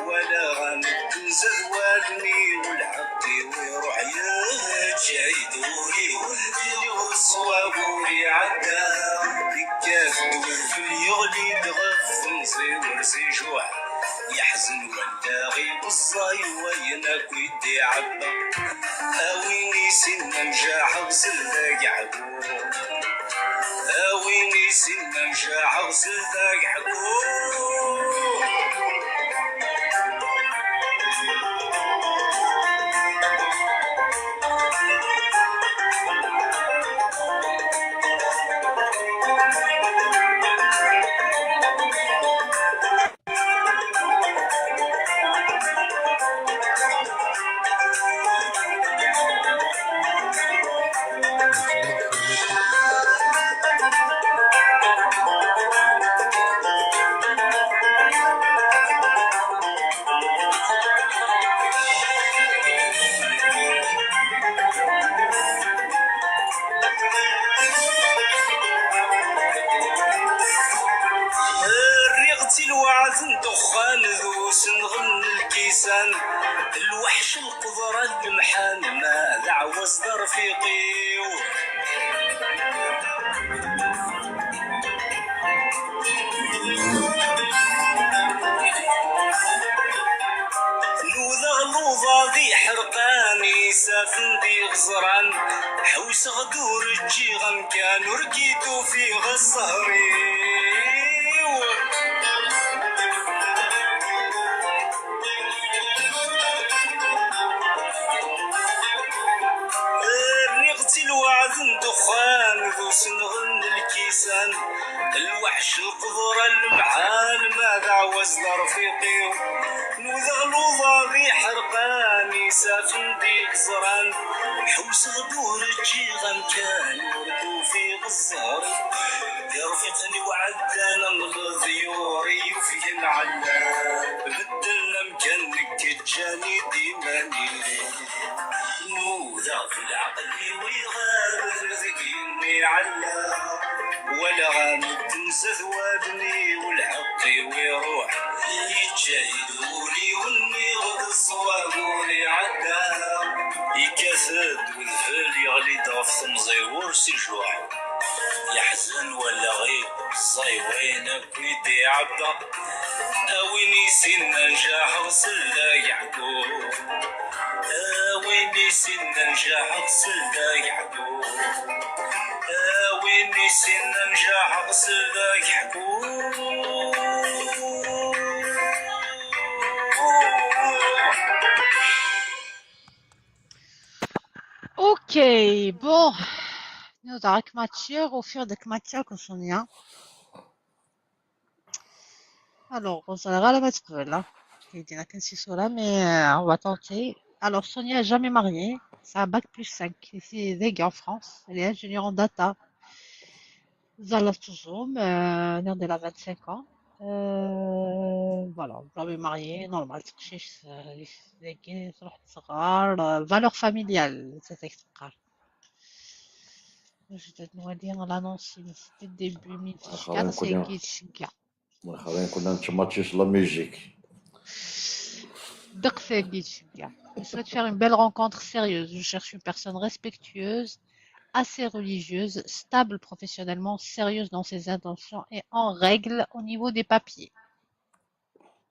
walaɣ ameddu zad wallen-iw, lḥeqq-iw iruḥ yeǧǧa-yi-d ul-iw, lliɣ d ṣṣwab ur iɛedda. Yekkat-d wedfel yeɣli-d ɣef temẓi ur s-ijuḥ, yeḥzen wallaɣ-iw ẓẓay wayen akk i d-iɛebba. A win issinen njaḥeɣ seld ageḥbur. A win issinen njaḥeɣ seld ageḥbur. Rriɣ-tt i lweɛd n ddexxan d usenɣel n lkisan, lweḥc lqeḍra n lemḥan, ma d aɛwaz d arfiq-iw. Nudaɣ luḍa d iḥerqan, isafen d iɣeẓran, ḥewseɣ-d ur ǧǧiɣ amkan, ur k-id-ufiɣ a zzher-iw. Rriɣ-tt i lweɛd n ddexxan d usenɣel n lkisan, lweḥc lqeḍra n lemḥan, ma d aɛwaz d arfiq-iw. Nudaɣ luḍa d iḥerqan, isafen d iɣeẓran, ḥewseɣ-d ur ǧǧiɣ amkan, ur d-ufiɣ zzher. Irfiqen-iw ɛeddan am leḍyur i yufgen ɛellan, beddlen amkan, nekk ǧǧan-id iman-iw. Nudaɣ f leɛqel-iw iɣaben deg yimi ɛellaɣ, walaɣ amedden zad wallen-iw, lḥeqq-iw iruḥ, yeǧǧa-yi-d ul-iw, nniɣ-d ṣṣwab ur iɛedda. Yekkat-d wedfel, yeɣli-d ɣef temẓi-w ur s-ijuḥ, yeḥzen wallaɣ-iw, ẓẓay wayen akk i d-iɛebba. A win issinen njaḥeɣ seld ageḥbur. A win issinen njaḥeɣ seld ageḥbur. A win issinen njaḥeɣ seld ageḥbur. Ok, bon. Nous avons matché, au fur de match, comme Sonia. Alors, on s'en ira la mettre là. Il dit, mais euh, on va tenter. Alors, Sonia n'est jamais mariée. C'est un bac plus cinq. Ici, en France. Elle est ingénieure en data. Zala Touzoum, euh, elle a vingt-cinq ans. Euh, voilà, jamais mariée, normal. C'est, euh, valeur familiale, c'est ce que نوالي l'annonce, c'était début mille. Voilà, خلينا نكون، voilà، خلينا نكون نتماتشيش la musique. دق ثاني تشجع. Je souhaite faire une belle rencontre sérieuse. Je cherche une personne respectueuse, assez religieuse, stable professionnellement, sérieuse dans ses intentions et en règle au niveau des papiers.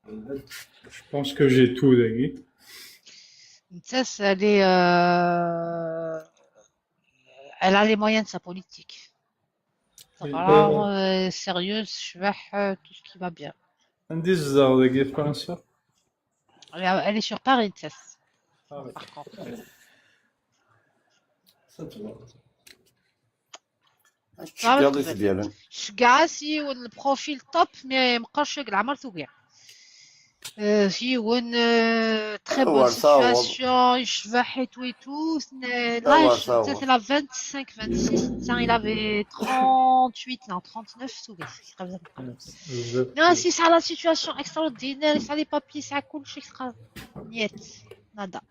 Je pense que j'ai tout, Dagui. Une sœur, elle est, euh, elle a les moyens de sa politique. Vraiment, euh, sérieuse, je vais, euh, tout ce qui va bien. Andy Zizar, Dagui, França. Elle, elle est sur Paris, une sœur. Ah oui. Par contre. Ça, tu vois. Acu tceggiḍ i tedyanin? Ceggeɛ-as yiwen le profil top, mais meqqer cwiya deg leɛmer tugi. Euh, yiwen, euh, très bonne situation, yecbeḥ et tout et tout. L'âge, peut-être il a vingt-cinq, vingt-six, tiens, il avait trente-huit, non, trente-neuf, tugi. Non, si c'est la situation extraordinaire, c'est les papiers, c'est cool, c'est extra. Niet, nada.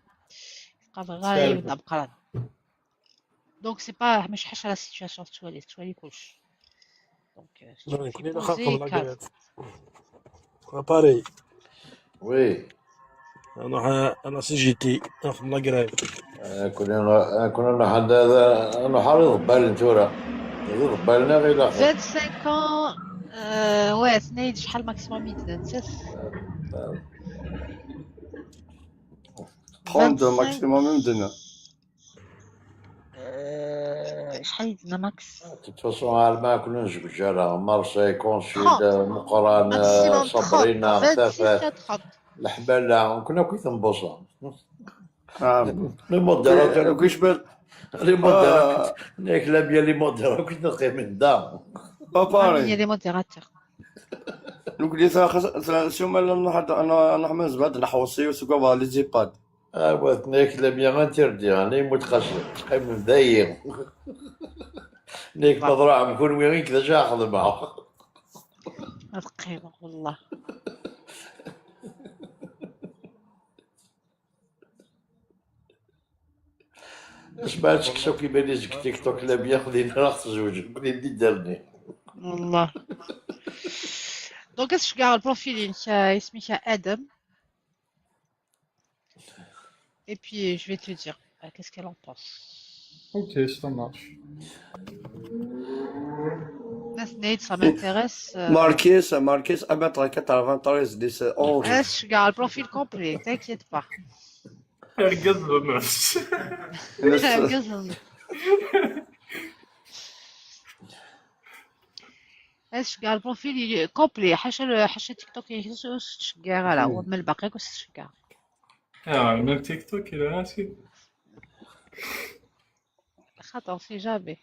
Donc, c'est pas, ماشي حاجة la situation, tu vois, tu vois, les couches. Donc, euh, je suis posée, calme. Pareil. Oui. انا ح- انا سي جي تي، انا في لاكراف. آه، كنا نا- آه، كنا نحن هذا نحرض بالنا ثورة. نحرض بالنا غير لا خير. Vingt-cinq ans, euh, ouais, c'est شحال maximum يدنا نسات. Trente maximum يدنا. آه، شحال يدنا max؟ De toute façon، ما كنا نزوج على مارسي، كونسيد، مقران، صابرينا، تافات، الحبالة، كنا كي تنبوصة. Les modérateurs. كيش بال؟ Les modérateurs. ياك لا بيا les modérateurs كي نقيم من دا. Parmi les modérateurs. Donc les ça ça ça ما لنا حتى انا انا حماس بعد نحوصي وسكوا les EHPAD. Ah, ouais, tenez que les bien interdits, hein, les mots de cachet. Comme d'ailleurs. Nek ma ḍraɛ mkun wi i k d ajaxdma. Ad qqimeɣ, wallah. Asma ad tekkes akk iman-is deg TikTok, la bien xdin ara tezweǧ, nekkni d iderni. Wallah. Donc, ad ceggɛeɣ lprofil-inek, euh, isem-ik Adam. Et puis, je vais te dire, euh, qu'est-ce qu'elle en pense. Ok, ça marche. Nate, ça m'intéresse. Euh, Marquis, Marquis, un mètre quatre-vingt-treize, dix, onze. Est-ce que le profil complet, t'inquiète pas. Argaz. Argaz. Est-ce que le profil il est complet? حاشا، حاشا TikTok يخص تشجع على هو من الباقي كنت تشجع. Ah, même TikTok, il a ainsi. خاطر في جابي.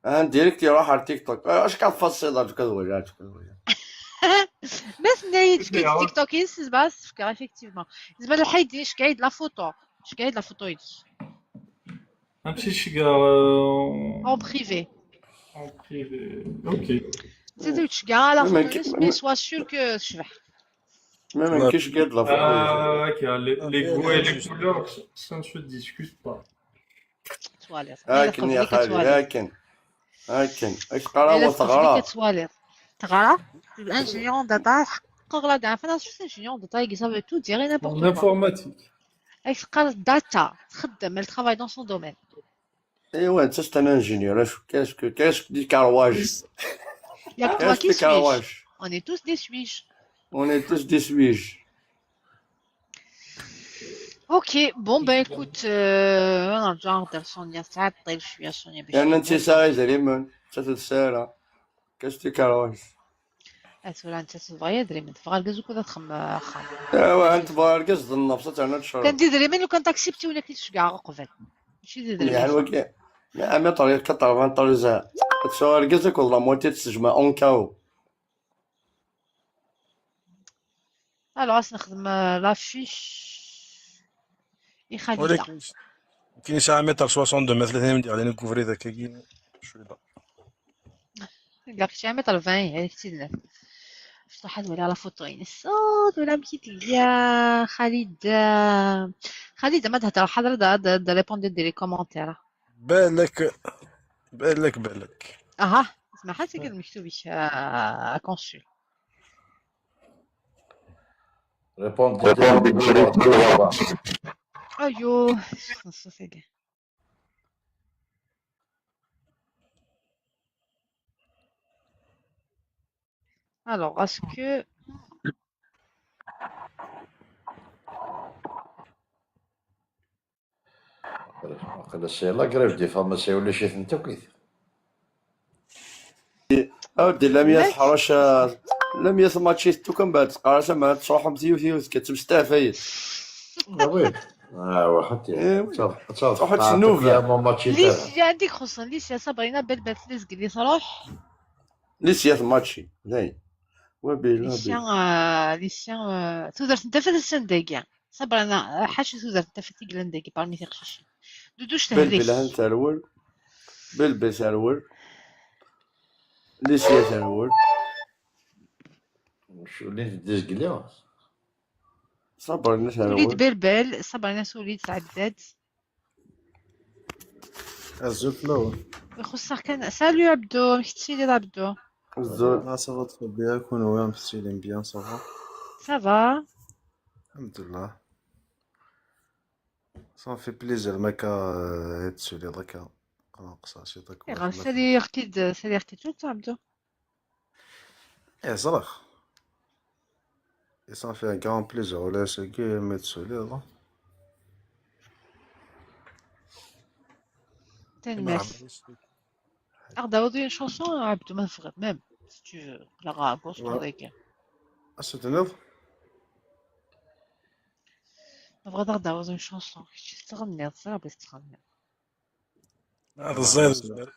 ان ديريكت يروح على التيك توك. اش كان فاصل هذا كذا ولا كذا ولا؟ ما سنايت كي التيك توك ينسى بس فكره effectivement. زعما الحيد اش قاعد la photo؟ اش قاعد la photo يدي؟ امشي شكا. En privé. En privé. Ok. تزيد تشكا على photo ينسى mais sois sûr que تشبح. ما يمكنش قاعد la photo. Ah, ok, les, les goûts et les couleurs, ça ne se discute pas. Toilette. هاكن يا خالي، هاكن. هاكن. اش تقرا وتغرا؟ Toilette. تغرا؟ الانجينيور داتا حقق لا دافع، انا شفت انجينيور داتا يقصا تو ديري n'importe quoi. L'informatique. اش تقرا داتا، تخدم، elle travaille dans son domaine. ايوا، انت c'est un ingénieur، اش كاش كاش دي كارواج؟ ياك توا كي سويج. On est tous des Suisses. On est tous des Suisses. Ok, bon, ben écoute, euh, نرجع نهضر سونيا، ساعات طيب شوية سونيا باش لأن أنت ساعة زريمون، أنت تسالى. كاش تي كاروش؟ أتولا أنت تبغي دريمن، تبغى الكاز وكذا تخم خام. إيوا، أنت تبغى الكاز ذ النفس، أنت عندك شرط. كان دي دريمن لو كان تاكسبتي ولا كي تشجع قبل. ماشي دي دريمن. يعني، وكي، لا، أما طريق كتر، طريق زهر. تسوى الكاز كل لا موتي تسجمع أون كاو. Alors, أس نخدم، آه، la fiche. إي خليل. ولكن كاين ساعة متر soixante-deux، مثلا، ثاني ندير علينا كوفري ذاك كاين شوية. لا، كنت عامل أربعين، هذيك تسعة آلاف. شطحات ولا على فوتو، يعني، الصوت ولا مشيت يا خالد. آه، خالد، زعما تهضر حضر دا، دا، دا ريبوندي دي لي كومونتير. بالك، بالك، بالك. أها، اسمع، حتى كان مكتوب إيش، آه، كونسول. Répondre. ايوه، خصو سيدي. Alors, est-ce que وقيلا c'est la grève des pharmaciens ولا شي ثنت وكيت. أودي لم يتحرش، لم يتماتشي تو كم بعد تقرا سما تروح مزيو ثيو كتمستافيد. Ah oui. Ah, واحد. Eh, oui. تروح تسنوفا. Licia, عندك خصوصا Licia, Sabrina, Belbel, Lezgli, تروح. Licia تماتشي. داي. وبيلا Licia, euh, Licia, euh, تودر تنتفذ السندقية. Sabrina, حاشي تودر تنتفذ تقلن دقي parmi تقشيشين. دودوش تهليك. بلبل هن ترول. بلبل ترول. Licia ترول. شو اللي تدز قليوس؟ Sabrina توليد ترول. بلبل، Sabrina توليد تعدد. Azul fell-awen. يخصك كان. Salut عبدو، مش تسيدي عبدو. الزول. Ah, ça va très bien, كونوا مستيلين bien, ça va. Ça va. الحمد لله. Ça fait plaisir, ما كا تسولي ضكا. ناقصة شي ضكا. غير سالي اختي، سالي اختي توت عبدو. ايه زرخ. Et ça fait un grand plaisir ولا ساكي ما تسولي ضا. تنمس. أغدا وضي une chanson عبدو ما فغت même si tu veux. لا غا بوس وضيك. اش تنوض؟ ما بغا أغدا وضي une chanson. كي تغني، صافي تغني. هذا الزايد وزمر.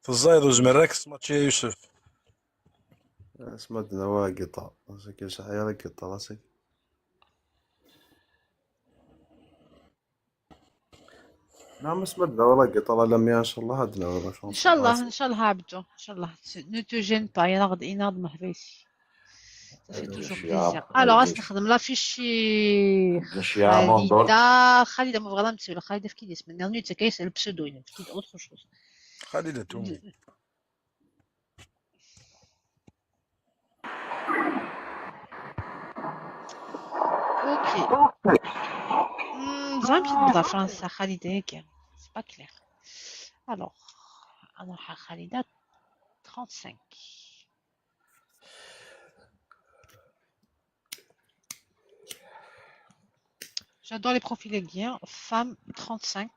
الزايد وزمر راك سمعتي يا يوسف؟ اسمع دنا ولا قطار. ساكي صحيح لا قطار ساكي. نعم، اسمع دنا ولا قطار لا مي ان شاء الله هادنا ولا شو. إن شاء الله، إن شاء الله عبدو، إن شاء الله. Ne te gêne pas، يناض، يناض مهريسي. Ça fait toujours plaisir. Alors, أستخدم la fiche. خالدة، خالدة ما بغا نمسيو، خالدة في كيديس من نيت كيس البسودو، كيد autre chose. خالدة تومي. اوكي. مم، زعما مشيت نهضر فرنسا خالدة هكا. C'est pas clair. Alors، انا راح خالدة trente-cinq. J'adore les profils guiens. Femme trente-cinq.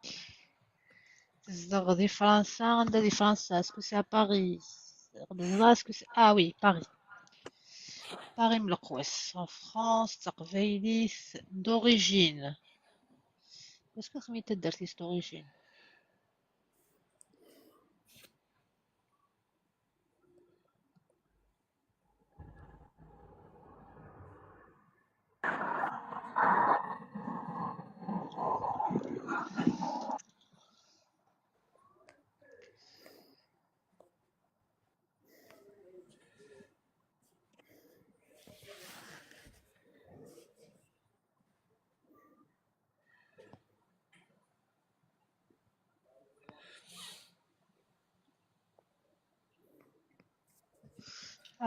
تزدغ دي فرنسا، عندها دي فرنسا. Est-ce que c'est à Paris? Est-ce que c'est, ah oui, Paris. Paris ملقوس. En France, تقبيليت d'origine. Est-ce que سميت الدرتيس d'origine؟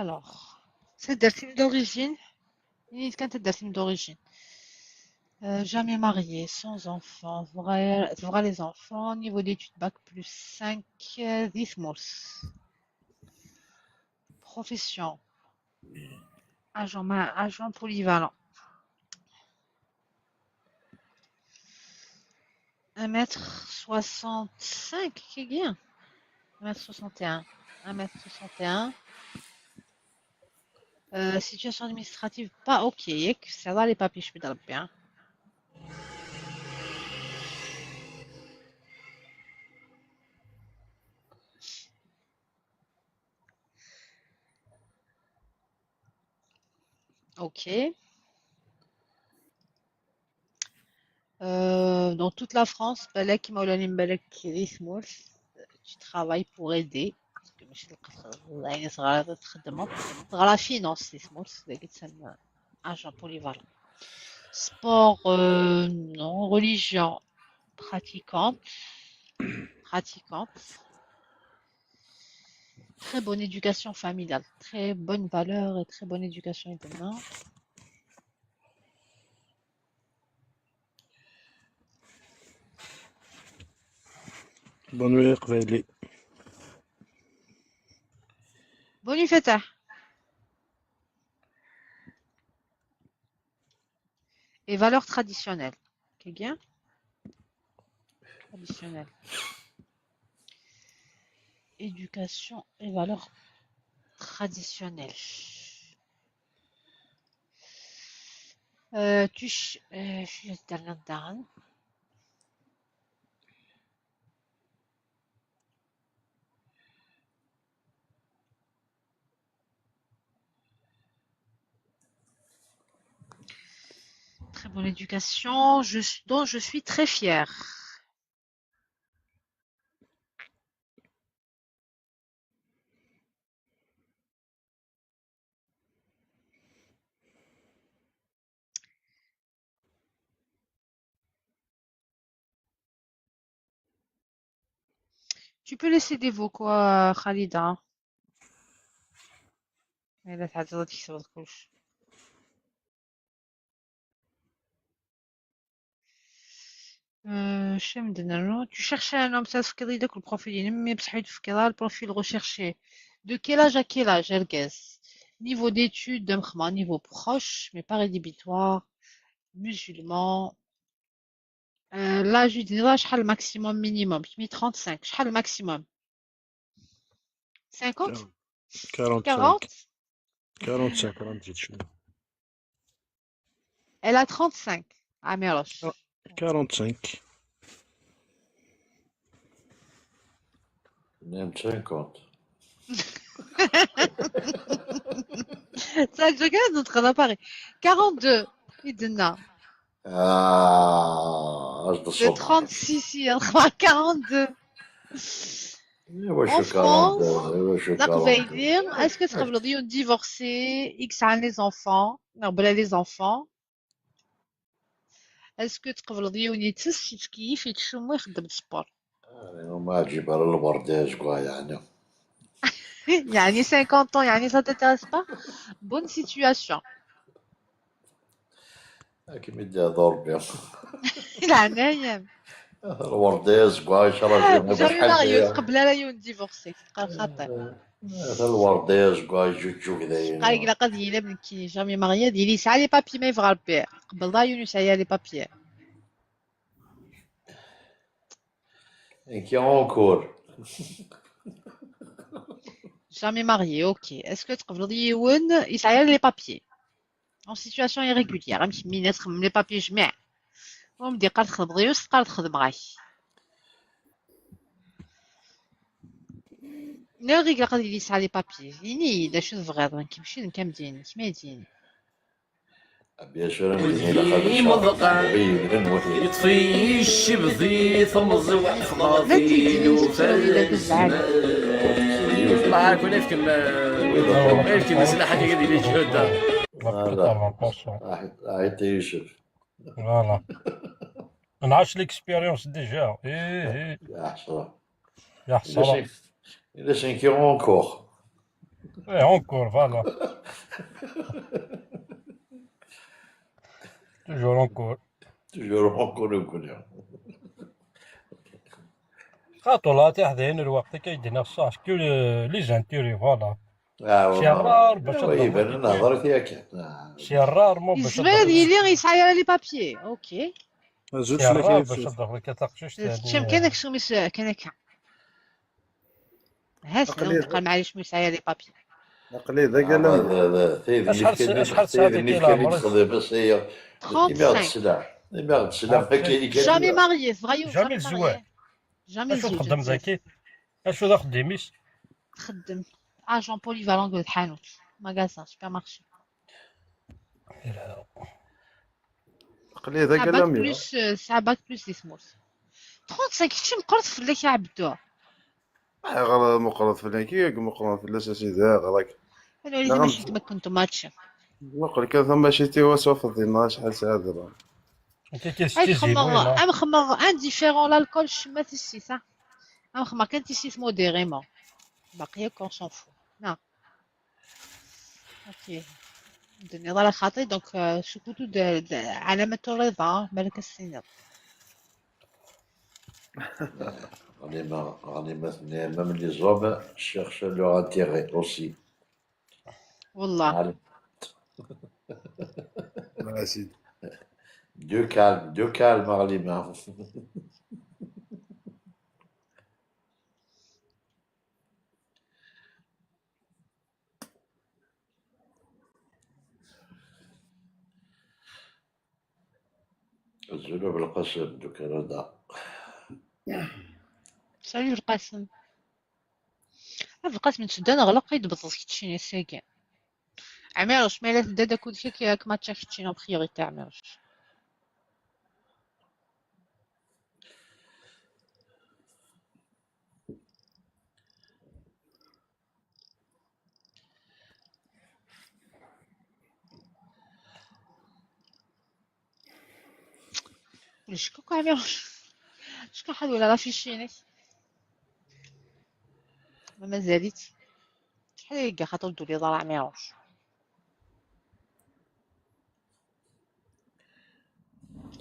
Alors, c'est d'origine. Il est quand d'origine. Euh, jamais marié, sans enfant. Vrai, vrai les enfants. Niveau d'études, bac plus cinq, euh, dix mois. Profession. Agent, ma-, agent polyvalent. Un mètre soixante-cinq, c'est bien. Un mètre soixante et un. Un mètre soixante et un. Euh, situation administrative, pas ok. Ça va, les papiers, je peux bien. Ok. Euh, dans toute la France, بالك مولا نيم بالك دي سمورث, tu travailles pour aider. Parce que ماشي القصة، يعني صغار تخدموا. Dans la finance, دي سمورث, دي تسمى agent polyvalent. Sport, euh, non. Religion, pratiquante. Pratiquante. Très bonne éducation familiale, très bonne valeur et très bonne éducation également. Bonne nuit, قبايلي. Bonne nuit, Fatah. Et valeurs traditionnelles. C'est bien. Traditionnelles. Éducation et valeurs traditionnelles. Euh, tu ch-, euh, je suis dans le Mon éducation, je, dont je suis très fière. Tu peux laisser des vocaux, euh, Khalida. Elle a Euh, Shem Denaro, tu cherches un homme, ça, c'est le profil, mais le profil recherché. De quel âge à quel âge, Ergez? Niveau d'études, d'un niveau proche, mais pas rédhibitoire, musulman. Euh, l'âge du dîner, le maximum, minimum, trente-cinq, le maximum. cinquante? quarante-cinq. quarante? quarante-cinq، راه نزيد شوية. Elle a trente-cinq. Amirouche. quarante-cinq. Même cinquante. Ça, je regarde notre appareil. quarante-deux. Il dit non. Ah, âge de De trente-six, il y en a quarante-deux. En France, est-ce que tu peux dire, est-ce que tu peux dire, divorcé, X a les enfants, les enfants, est-ce que tu peux dire, il y a des sport? ما عجب على الورداج كوا يعني. يعني cinquante ans, يعني ça t'intéresse pas? Bonne situation. كيما يدير ربي. العناية. الورداز كوا يشرب. جامي ماريو، تقبل على يون ديفورسي، تبقى خاطر. الورداز كوا يجوجو كذا. قال لك لقد يلا من كي جامي ماريو، ديري ساعة لي بابي ما يبغى ربي. قبل لا يون يسعى لي بابي. Qui est en cours. Jamais marié, ok. Est-ce que تقبلي يون يسعى لي بابي؟ En situation irrégulière، أمشي مين تخمم لي بابي جميع. ومدي قال خدم غيوس، قال خدم غاي. نو ريغ قال لي يسعى لي بابي. يني دا شو تبغي، كيمشي كام ديني، كيما يديني. Bien sûr, يطفي الشبضي ثمزي وحفظاتي وفرد الزمان. الله يكون يفكم. يفكم سلاحك هذه اللي جهد. راح يعطي يوسف. Voilà. نعاش l'expérience déjà. ايه ايه. يا حسرة. يا حسرة. Il est cinq heures encore. ايه، encore، voilà. Toujours encore. Toujours encore يقول لهم. خاطر لا تحضين الوقت كي يدينا الصح، كل les intérêts، voilà. آه، شي والله. رار باش وي، تضرب بان كيف نهضر كيف. فيها كان. آه. شي رار مو باش يزمر تضرب. يلي يسعى لي بابيي. اوكي. زوج شي رار باش تضرب لك تقشوش تاني. كان كسومي س-، كان كان. هاس، أقلي لو تقال معليش مش عيا لي بابي. أقلي ذا آه، قال لهم. هذا، هذا، سيد اللي شحال س-، كان، شحال سيد ساعة اللي كاين كان العمر؟ يتخذ بس هي. خمسة وعشرين. إما غد السلام، إما غد السلام، ما كاين كان. جامي ماريي، فغيو جامي جامي الزواج. ماريي. جامي اش الزواج، تخدم بزاف. زكي؟ اش تخدم ميس؟ تخدم اجون بوليفالون ديال الحانوت، ماغازان، سوبر مارشي. قلي ذاك ساعة باك لاميرا. بلوس، ساعة باك بلوس دي سمورت. ثلاثة وعشرين كتشي مقرط فلاك يا عبدو. آه، غلا مقرط فلاك، ياك مقرط فلاك اساسي ذا غلاك. انا وليدي لا، ماشي غنت- كما كنتو ماتشي. نقول لك هذا ماشي تي واسو فضينا شحال ساعة دابا. انت كي اي تستيزي خمر، وين؟ ام خمر ان ديفيرون لالكول شمات السيسا. ام خمر كان تيسيس موديريمون. باقي كون سون فو. نا. اوكي. الدنيا ضل خاطي، دونك، آه، سكوتو د-، د-، علامة الرضا، مالك السينما. غنيمة، غنيمة، même les hommes cherchent leur intérêt aussi. والله. Allez. آه، سيدي. Du calme, du calme, غنيمة. الزنوب القسم دو كندا. سالي القاسم. هاد القاسم نتشدى نغلق يدبض كيتشيني ساكن. عميروش، ما الا تدى داك ودك ياك ما تشاكتشينا بخيوري تاع عميروش. Kullec akk Ɛmiruc. Acku ḥad wala la fiche-inek. Ma mazal-itt. Acḥal ay yegga xaṭer ur d-tuliḍ ara Ɛmiruc?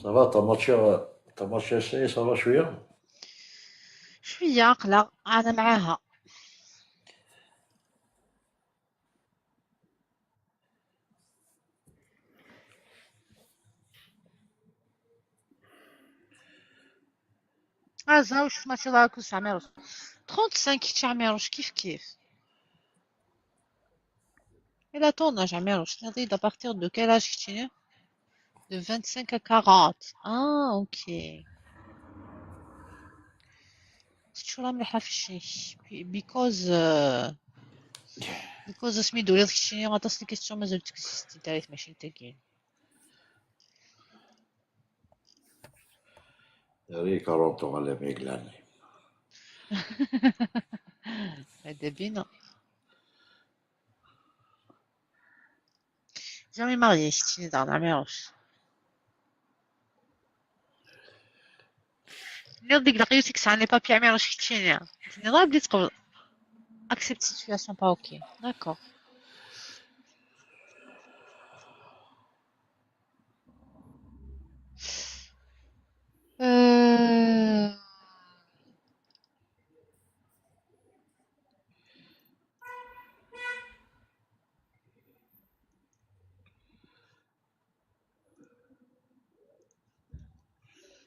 Ça va, t'as matché, t'as matché ça, ça va شوية؟ Cwiya aql-aɣ ɛna mɛaha. Ah, ça, je suis matché dans la course, Amirouche. Trente-cinq, kečč Amirouche, kif kif. Il a ton âge, Amirouche. C'est-à-dire, à partir de quel âge keččini? De vingt-cinq à quarante. Ah, ok. Teččur mliḥ affiche-ik. Because, euh, because asmi d-uriɣ keččini aṭas n questions mazal ur d-tesmektiḍ ara i tmacint-agi. Rick Ronto على ميغلاني. هذا بينا. Jamais marié, keččini daɣen Amirouche. Tenniḍ deg laqyut-ik sɛan les papiers Amirouche keččini. Tenniḍ ara bdi tqebleḍ. Accepte situation pas ok. D'accord. Euh,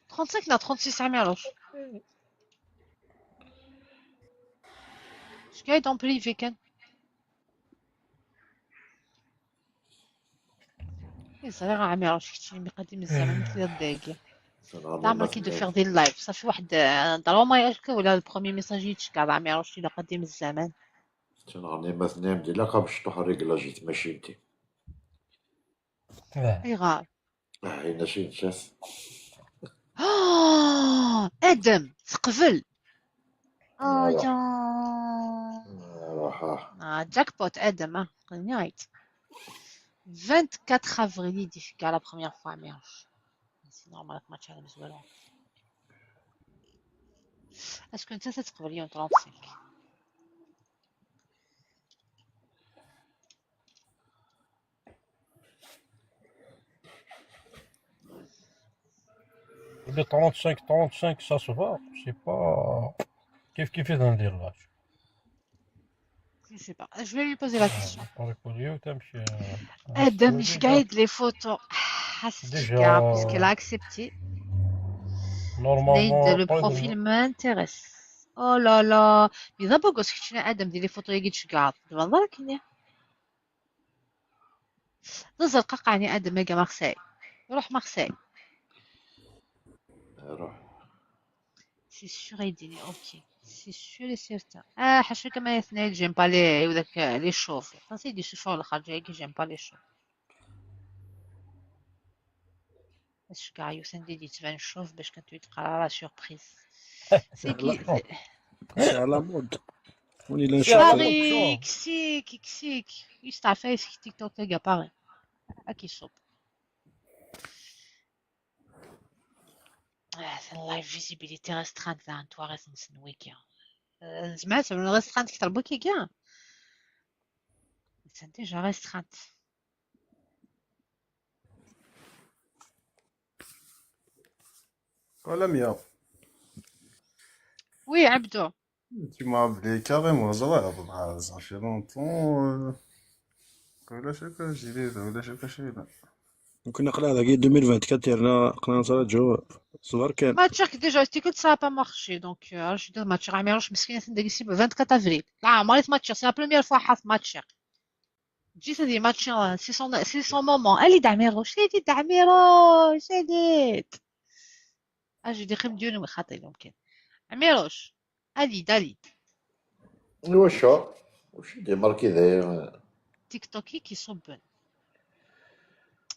trente-cinq neɣ trente-six Amirouche. Ceggeɛ-iyi-d en privé kan. Ẓriɣ a Ɛmiruc kečč imi qadim zzaman telliḍ dagi. Teɛmer ki d-ufiɣ di live. Safi waḥed, euh, ḍruma yakk wala le premier message i d-tceggɛeḍ a Ɛmiruc ila qadim zzaman. Ttnaɣen imatnen di laqab cṭuḥ réglage i tmacint-im. Ayɣer? Ah, ini-as i nettat. Ah, Adam, teqbel. Ah, Voilà. Ya. Ruḥ, ah. Ah, jackpot, Adam, ah, qenɛit. Vingt-quatre avril i d-ifka la première fois, mais c'est normal, match à la Venezuela. Est-ce que ça, c'est trente-cinq? Mais trente-cinq, trente-cinq, ça se voit. C'est pas. Kif kif i d-ndir l'âge. Je sais pas. Je vais lui poser la question. Par curieux, t'aimes chez. Adam, je garde les photos. Ah, c'est Déjà, super, puisqu'elle a accepté. Normalement, Le profil m'intéresse. Oh là là. Mais d'abord, est-ce que tu as Adam, des photos, il y a des gars. Devant là, qui n'est D azerqaq ɛni Adam-agi Marseille. Iruḥ Marseille. Ruḥ. C'est sûr, Aydini, ok. C'est sûr et certain. Ah, ḥaca kama yatni, j'aime pas les, وذاك les chauves. Français, il dit souvent le خرجايكي, j'aime pas les chauves. Parce que Ayou Sandi, il dit, tu vas une chauve, parce que tu te la surprise. C'est qui? C'est à la mode. On est là, C'est à la شغل. mode. Paris, ksik, ksik. يستعفى في تيك توك تلقى Paris. اكي صوب. آه، ثان لايف فيزيبيليتي ريسترانت ذا انتوا غير نسن ويكي. آه، زعما سمعنا ريسترانت كتر بوكي كاع. سان ديجا ريسترانت. ولا مية. وي عبدو. Tu m'as appelé carrément, ça va, ça fait longtemps. ولا شكا جديد ولا شكا شيء. ممكن نقلع ذاك ألفين وعشرين كتيرنا قناة صلاة جو صغر كان. ماتشك ديجا تيكت سا با مارشي دونك، آه، اش دير ماتش عميروش مسكين داك السيب أربعة وعشرين افريل. لا عمري ماتش، سي لا بروميير فوا حاط ماتش. جيت هذه ماتش، آه، سي سون سي سون مومون. الي دعميروش، الي دعميروش، الي. اجي دي خيم ديوني خاطي ممكن. عميروش، الي دالي. واش؟ واش دي ماركي داير؟ تيك توكي كيصبن.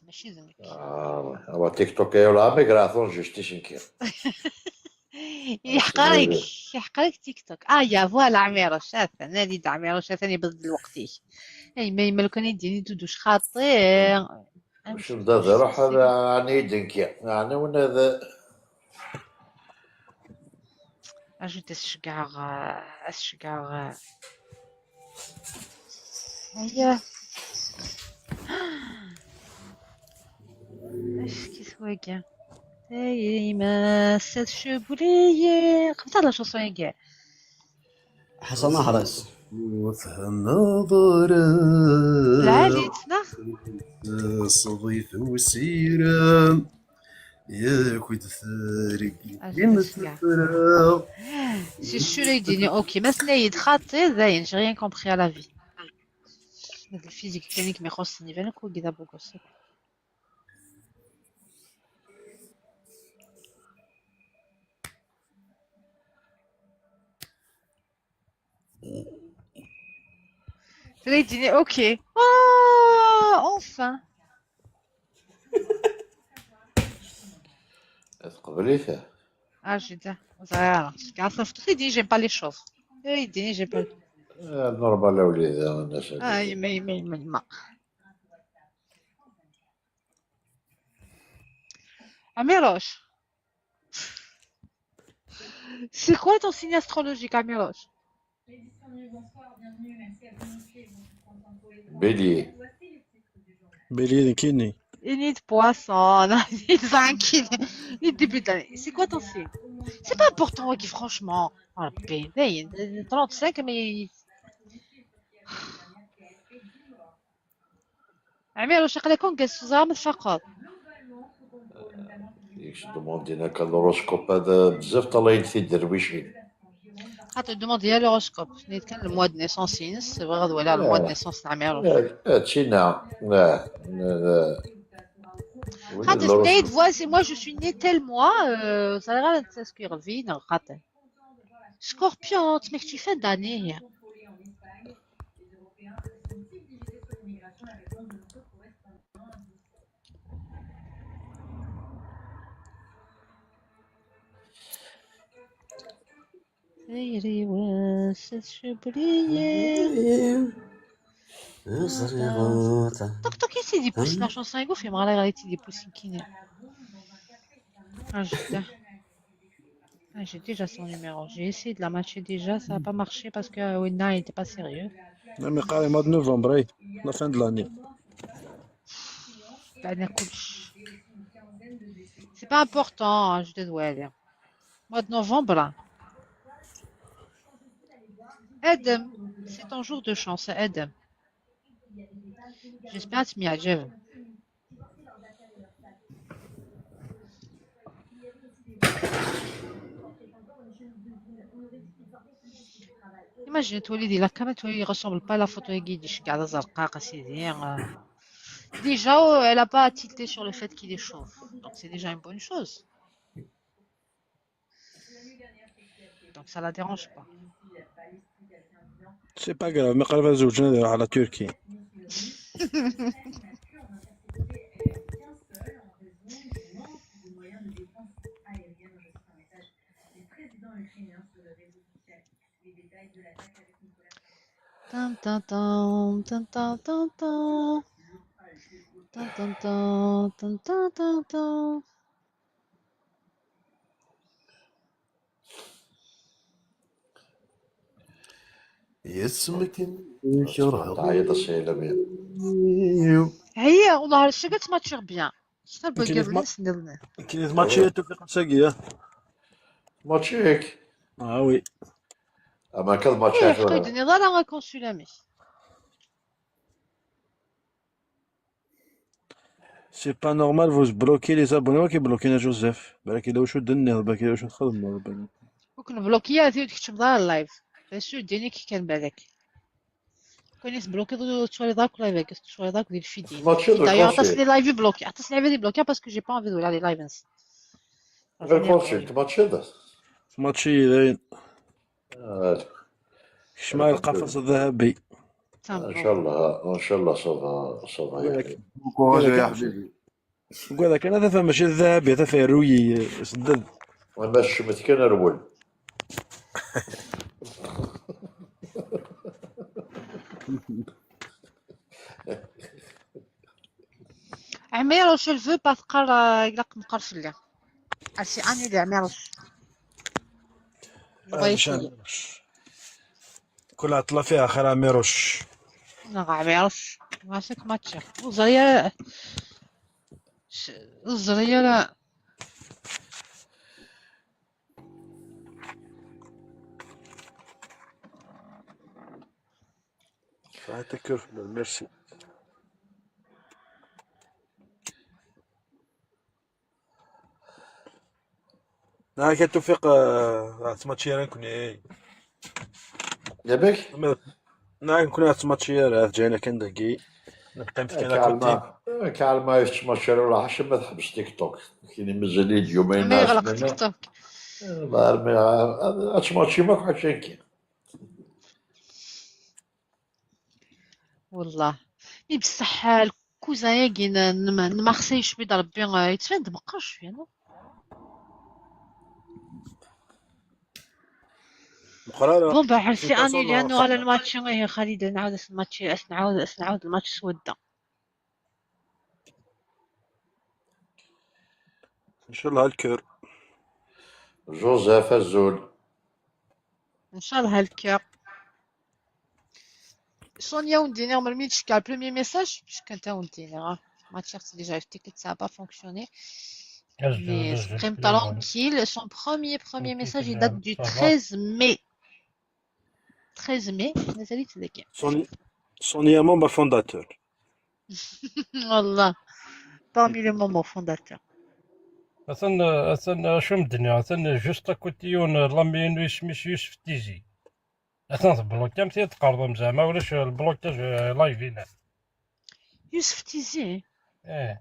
ماشي ذنبك. آه، هو تيك توك يا ولا ميغراسيون جوستيس انكير. يحقرك، يحقرك تيك توك. اه يا فوالا عميروش، شاف انا اللي دا عميروش، شاف انا بدل وقتي. اي ما يملكني يديني دودوش خاطي. واش بدا روح هذا؟ راني دنكي انا ولا هذا؟ Ajoute, ad s-ceggɛeɣ, ad s-ceggɛeɣ. Aya. Acu-t wagi? Tayri-m ass-a tcewwel-iyi. Qebleɣ la chanson-agi. Ḥasan Aḥras. Ur thennaḍ ara. Lɛali-tt, neɣ? Sḍit usirem. Yak-d tergin tefra. C'est sûr, il dit, ok, ma tenna-yi-d xaṭi, dayen, j'ai rien compris à la vie. D lfizik kan i kem-ixuṣṣen, iban akk wagi d abugos akk. Tella d-tini, ok. Oh, enfin. Tqebl-it. Ah, j'ai dit, ẓriɣ ara. Car ça fait très dit, j'aime pas les chauves. Eh, il dit, j'aime pas. Normal, a wlidi, a nna-s. Ah, yemma, yemma, yemma, yemma. Amirouche. C'est quoi ton signe astrologique, Amirouche? Bélier. Bélier, nekkini. Il est de poisson, tranquille. Il est début d'année. C'est quoi ton signe? C'est pas important, ok, franchement. Ah, ben, ben, trente-cinq, mais. Amirouche, aql-ak ur tfaqeḍ. Yekcem demandin akka l'horoscope, ad bzaf ṭalayen tiderwicin. Xaṭi, demande-iyi l'horoscope. Nitni kan le mois de naissance-ines, bɣiɣ ad waliɣ le mois de naissance n Amirouche. Tina. Xaṭi, tenna-yi-d, voici, moi je suis né tel mois, euh, ẓriɣ ara netta sku iɣleb-iyi neɣ xaṭi. Scorpion, tmekti fin d'année. Tayri-w ass-a tcewwel-iyi. Ẓriɣ. Tuk tuk, i t-id-ipusin la chanson-agi, ur fhimeɣ ara ayɣer i t-id-ipusin nekkini. Ah, j'ai déjà, ah, j'ai déjà son numéro. J'ai essayé de la matcher déjà, ça n'a pas marché parce que, euh, Winna, il était pas sérieux. Même quand le mois de novembre, eh, la fin de l'année. Bah, n'importe. C'est pas important, hein, je te dois aller. Mois de novembre. Adam, c'est ton jour de chance, Adam. J'espère que tu m'y arrives. Imagine, tu vois, il dit, la caméra, tu vois, il ressemble pas à la photo, il dit, je garde ça, c'est rien, euh. Déjà, euh, elle a pas tilté sur le fait qu'il est chauve. Donc, c'est déjà une bonne chose. Donc, ça la dérange pas. C'est pas grave, mais quand elle va se à la Turquie. Tan, tan, tan, tan, tan, tan, tan. Tan, tan, tan, tan, tan, tan, tan. Yes, akken i kerheɣ. Teɛyiḍ a Saɛid Lamir. Ɛyiɣ, والله الشيء ما تشير bien. شنو كاين بقى اسمع- الناس ندير لنا؟ كاين ماتشات توفيق مساقيه. Mačči-k. Ah oui. Ama kan mačči ايه، حتى يدني ضرا غا كونسولامي. C'est pas normal, vous bloquez les abonnés, ok, bloquez Joseph. بالك إلا واش ندير، بالك إلا واش نخدم. وكن بلوكيا هذه وديك تشمضها اللايف. بس شو ديني كي كان بالك. كون يتبلوكي دو تشوي داك لايف، تشوي داك ديال الفيديو. Mačči d D'ailleurs, lxaṣi. عطاتني لايف بلوكي، عطاتني عبادي بلوكي parce que j'ai pas envie de regarder les live. D lxaṣi, mačči d. ماتشي داين. Ah, شمال القفص الذهبي. ان شاء الله، ان شاء الله صافا، صافا يعني. Encourage يا حبيبي. وهذا كان هذا فما شي الذهبي، هذا فيه رويي سدد. وانا شمت كان الاول. عميروش الفو با تقر، آه، إلا مقر في الليل. اسي اني لي عميروش. Rebɛa. Kul ɛeṭṭla fiha xir a Ɛmiruc. Neɣ Ɛmiruc. Ɣas ad k-matčiɣ. Ur ẓri ara. Ur ẓri ara. Sɛiɣ takurt fell-am, merci. Neɣ akka tufiq, eh, ad tmačči ara nekni. Yabek? Neɣ nekni ad tmačči ara, ad ǧayen akan dagi. Neqqim kan à côté. Kalma, eh, kalma yettmačči ara wala ḥaca ma tḥebbes TikTok. Kini mazal-iyi-d yumayen. Ma yeɣleq TikTok. Eh, armi, eh, ad tmačči ma ḥaca akka. Wallah. I bessah, eh, lkuzan-agi n, n, n Marseille, cwi d Rebbi, eh, yettban-d meqqer cwi, non? Meqqer ara. Bon, bah, c'est annulé, ad nuɣal lmatch, ihi Xalid, ad nɛawed ad nmatch, ad nɛawed, ad nɛawed lmatch s wadda. Ncallah lkir. Joseph, azul. Ncallah lkir. Sonia, wen-d-iniɣ melmi d-tcekker le premier message, puisque anta wen-d-iniɣ, ah, ma tcherti déjà, le ticket, ça a pas fonctionné. Mais teqqim tranquille, son premier, premier message, il date du treize mai. Treize mai, mazal-itt dagi. Sonia, Sonia, membre fondateur. Wallah. Parmi les membres fondateurs. Atan, atan, acu m-d-nniɣ, atan juste à côté yiwen, euh, l'ami-inu isem-is Yusef Tizi. Atan tbloki, am tiyi tqerḍem, zeɛma ulac le blocage, euh, live-ina. Yusef Tizi? Eh.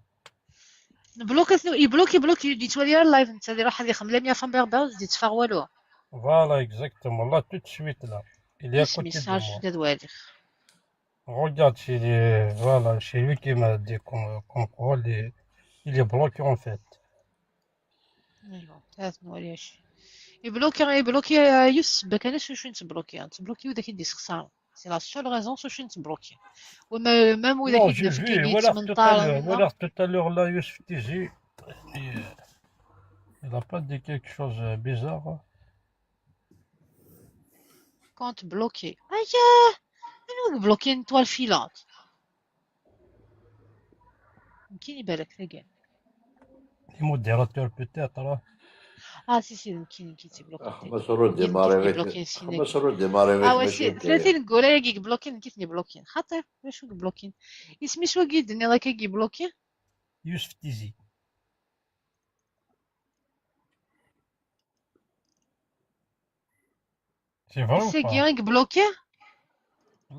Nbloki, yebloki, yebloki, ur d-yettwali ara live, netta ad iruḥ ad ixemmem lamya femme berbère, ur d-yetteffeɣ walu. Voilà, exactement, là, tout de suite, là. Il est à côté de moi. Isem-is, ad waliɣ. Regarde, c'est les, voilà, c'est lui qui m'a dit qu'on, qu'on croit les, il est bloqué en fait. Aywa, ad nwali acu. Ibloki, ibloki, euh, yiwet ssebba kan, acu, acu nettbloki? Nettbloki widak i d-yessexṣaren. C'est la seule raison, acu nettbloki. Ou même, même widak i d-nefki, walaɣ tout à l'heure, walaɣ tout à l'heure là, Yusef Tizi, il, il a pas dit quelque chose, euh, bizarre. Compte bloqué. Aya! Anwa i yeblokin étoile filante? Nekkini balak tagi. Les modérateurs peut-être, hein. Ah, si, si, nekkini, nekkini i t-iblokin. Ah, ma sur redémarrer avec, ma sur redémarrer avec. Ah, ouais, si, tlatin n wura-agi i yeblokin, nekkini i ten-iblokin. Xaṭi, d acu i yeblokin? Isem-is wagi i d-tenniḍ akka i yeblokin? Yusef Tizi. C'est vrai ou pas? Ass-agi i yebloki?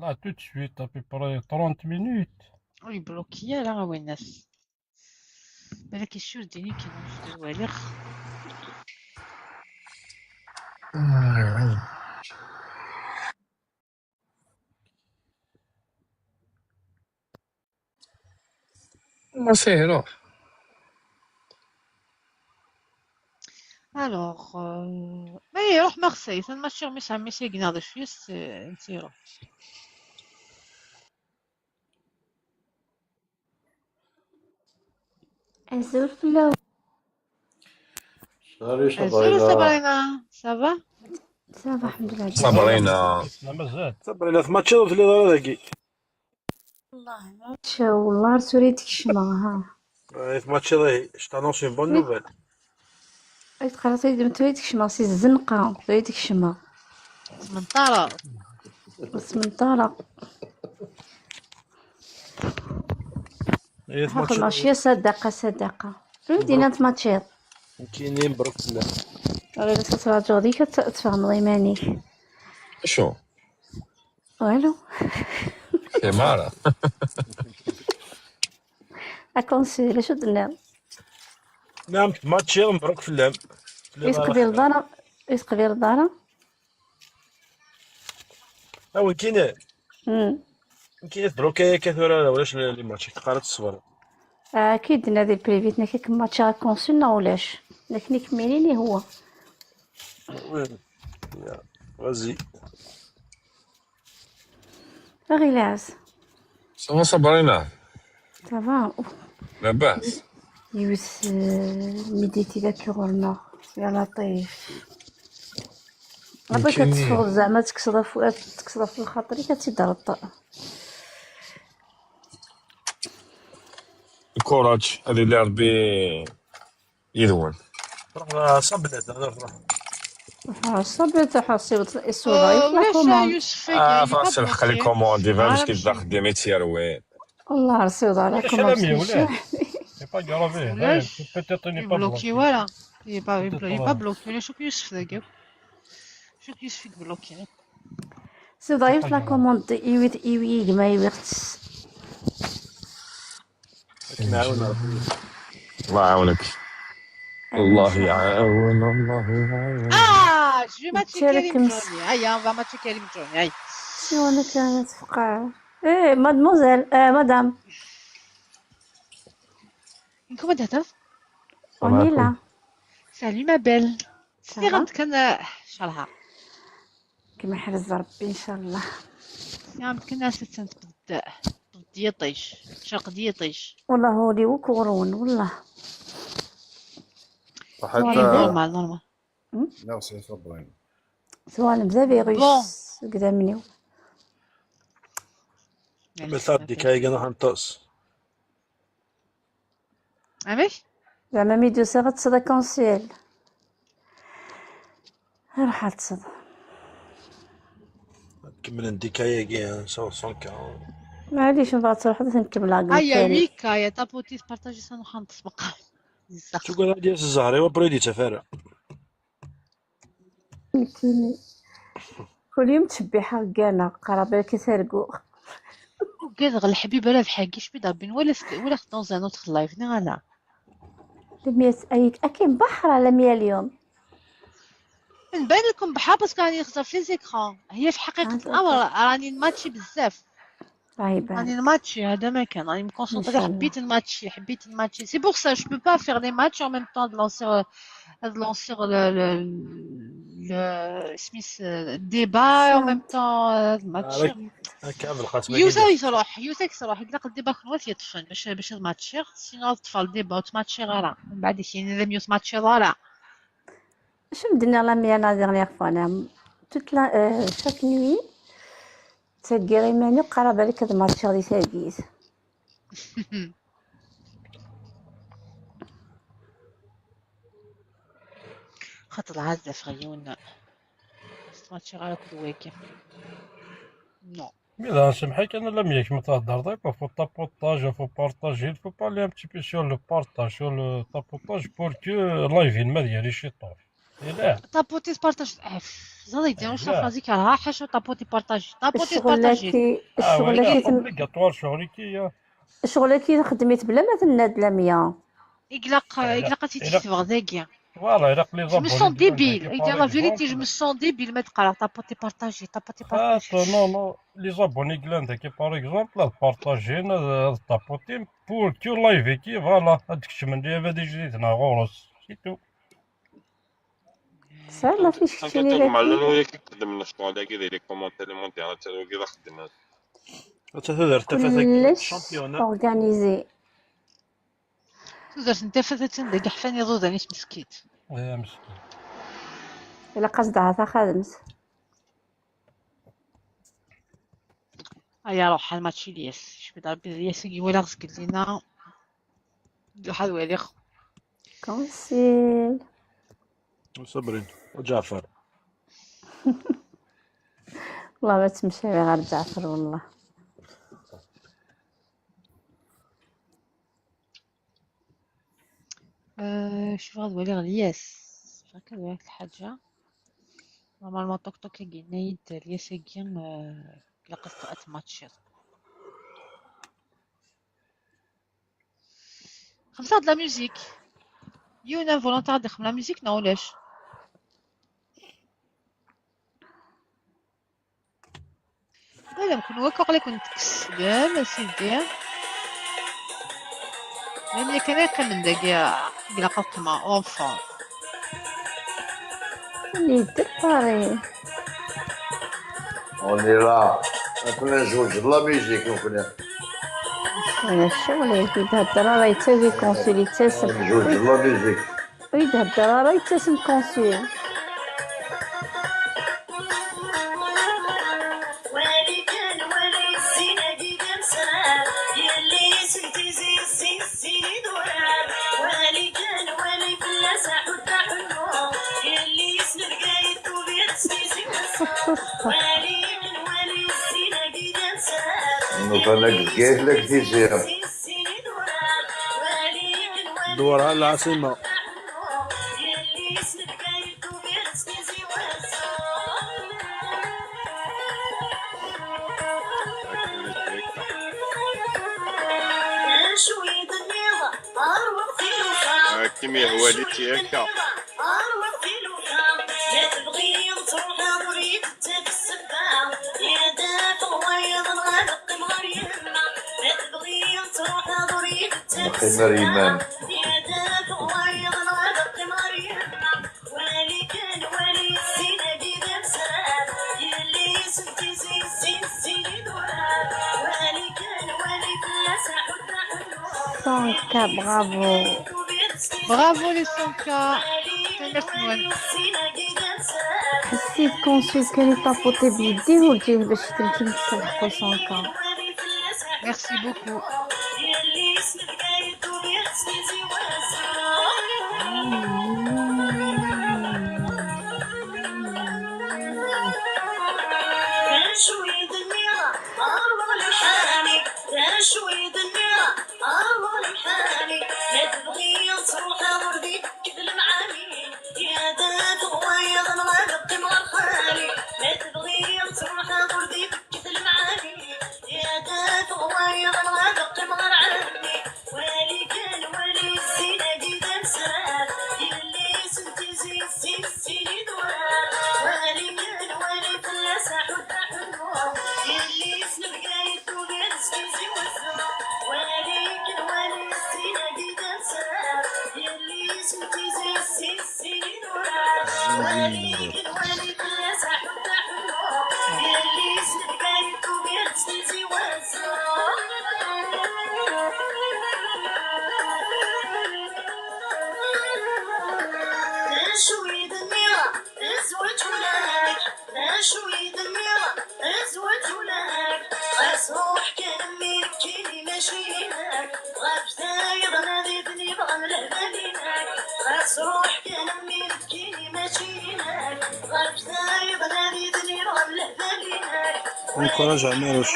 Là, tout de suite, à peu près trente minutes. Ur yebloki ara, a winnat. Balak yessur-d ini kan, ur waliɣ. Marseille, alors. Alors, euh, mais il est Marseille, ça ne m'assure, mais ça, mais c'est Gnard de Suisse, c'est, c'est. Azul fell-awen. Salut, Sabrina. Azul, Sabrina. Ça va? Ça va, alḥemdulillah. Sabrina. Sabrina, tmaččiḍ ur telliḍ ara dagi. Wallah, ma tcaw, wallah, ar tura i d-kecmeɣ, ha. Eh, tmaččiḍ, eh, je t'annonce une bonne nouvelle. Ay, tqerriḍ-iyi-d, tura i d-kecmeɣ si tzenqa, tura i d-kecmeɣ. Smenṭara. Smenṭara. Eh, tmaččiḍ. Xedmeɣ cwiya sadaqa, sadaqa. Ur d-yenna tmaččiḍ. Nekkini mbruk fell-am. Ɣileɣ ad traǧuḍ-ik ad t-, ad tfehmeḍ iman-ik. Acu? Walu. Ximara. Akunsil, acu d-tenniḍ? Nniɣ-am tmaččiḍ, mbruk fell-am. Ur teqbileḍ ara, ur teqbileḍ ara? A, nekkini. Hmm. Nekkini tbloki akka tura, ulac li, li match, teqqar ad teṣber. Ah, ki d-nadi privé, nekk ad matchiɣ akunsil neɣ ulac? Nekk, nekk mini ni huwa. Oui. Ya, vas-y. Aɣilas. Ça va, Sabrina? Ça va. Labas? Yiwet, euh, médité daki ɣur-neɣ. Ya Laṭif. Après, ad teffɣeḍ zeɛma ad tekkseḍ af-, ad tekkseḍ ɣef lxaṭer-ik, ad tt-id-terreḍ. Courage, ad yili Rebbi yid-wen. Ruḥ, ah, ṣabblet, ah, ruḥ, ruḥ. Ah, ṣabblet, ah, ṣabblet, isuḍ-, euh, la commande. Yusef, ah, il est pas bloqué. Ffeɣ, selḥeq les commandes, il va, ah, meskin d axeddim i tt-yerwin. Wallah, rsiɣ la commande. C'est pas grave, peut-être il n'est pas bloqué. Voilà. Il est pas, il est pas bloqué. Ulac akk Yusef dagi. Ulac akk Yusef i yeblokin. C'est vrai, la commande, iwi, iwi, gma, iwi. Akken ɛawneɣ. الله يعاونك. الله يعاون، الله يعاون. Ah, je vais matcher Karim Johnny. Aïe, on va matcher Karim Johnny. Aïe. شو أنا كانت فقاعة. إيه، mademoiselle، آه، madame. Comment t'attends ? On est là. Salut, ma belle. Ça va ? Quand, euh, Inch'Allah. كما يحرز ربي إن شاء الله. يا عم، كنا ستة نتقد-، نتقد يطيش، شرق يطيش. والله هو اللي وكورون، والله. وحتى normal، normal. لا، c'est pas vrai. سؤال بزاف يغيش. Bon. قدامني. مثال ديك هاي قلنا حنطوس. عمي؟ زعما ميدوسا غتصدى كونسيل. روح تصدى. كمل نديك هيا كي سو سون كا. معليش، من بعد تروح نكمل هاك هيا الثاني. ويكا يا طابوتي تبارطاجي سنخان تسبق. شو قال هادي يا الزهري وبريدي تفارع. فهمتيني. كل يوم تشبيحة كانا، قرا بالك يسرقو. وكذا الحبيب راه بحال كي شبيط ربي ولا ست-، ولا خدام زانوت في اللايف، ني غانا. لمية أيك، أكين بحر على مية اليوم. نبان لكم بحال parce que راني نخزر في les écrans. هي في حقيقة الأمر راني نماتشي بزاف. راهي باينة. راني نماتشي، هذا ما كان. راني مكونسونطري، إن شاء الله. حبيت نماتشي، حبيت نماتشي. C'est pour ça, je peux pas faire les matchs en même temps de lancer, euh, de lancer le, le, le, سميس، euh, débat, en même temps, euh, de matcher. هكا عبد القاسم يوسف يروح، يوسف يروح، يقلق الديبا كون واش يطفن باش، باش تماتشيغ، sinon تطفى الديبا وتماتشيغ راه. من بعد كاين اللي يوث ماتشيغ راه. شو مدينا la mienne la dernière fois, أنا toute la, euh, chaque nuit. تسقي غير ماني قرا بالك هاد الماتش غادي تاقيت. خاطر العزة في غيونا. ماتش غير كل ويكي. نو. إذا سمحك أنا لم يكن تهدر ضيف فو طابوطاج فو بارطاج فو بالي أم تي بي سور لو بارطاج سور لو طابوطاج بور كو لايف ما ديالي شي طور. إيه. طابوتي بارطاج، آه، زاد يديروا شي فرازي كرها حاشا طابوتي بارطاج، طابوتي بارطاج. الشغل كي، آه، الشغل كي تم-، اوبليغاتوار شغل كي، آه. الشغل كي خدمت بلا ما تناد لميا. إقلاق، إقلاق تيتي تبغى ذاكيا. فوالا، إلا قلي زابوني. Je me sens débile. إي دير la vérité، je me sens débile ما تقرا طابوتي بارطاجي، طابوتي بارطاجي. نو، نو، لي زابوني كلان ذاكي، باغ اكزومبل، هاد بارطاجينا، هاد طابوتي، بور كو لايف كي، فوالا، هادك الشمن اللي هذا جديد هنا غورس، سي تو. صافي، ما فيش كنت شي كنت مع لون وياك نخدم الشغل هذا كي داير لي كومونتير لي مونتي على تاع كي خدم. حتى تدرت كلش شامبيون اورغانيزي. تدرت انت فتاة داك حفاني ضوضاني مسكيت. ايه مسكين. الا قصدها تا خادمت. هيا روح الماتش الياس، شبيط ربي الياس يجي ولا غسك لينا. دوحة الواليخ. كونسيل. وصبرين وجعفر. والله ما تمشي غير جعفر والله. آه، شوف غدوة لي غلياس. فاكر واحد الحاجة. نورمالمون طوك طوك يجي نايد الياس يجي، آه، لقد قرأت ماتشير. خمسة د la musique. يونا فولونتار دخل la musique، نو ولاش؟ لا، لا، كون واقع لي كنت تكسلم، أسيدي. لأن كان يقيم من داك يا، يقرا قلت ما، أونفون. اللي يدير باري. On est là. كنا نجوج لا ميوزيك كنا. أنا الشغل يدير هاد الدرارة يتساوي كونسول يتساوي. نجوج لا ميوزيك. ويدهدر راه يتسم كونسيل. Nufa la Bgayet, la Tizi. Dwar العاصمة. Akken yehwa di tiyaka. Nqim ar yemma-m. Cent K, bravo. Bravo les cent K. Merci, ouais. حسيت كونسول كان يطابوطي بيديه وجيه باش تمكن تلحقوا cent K. Merci beaucoup. Encourage Amirouche.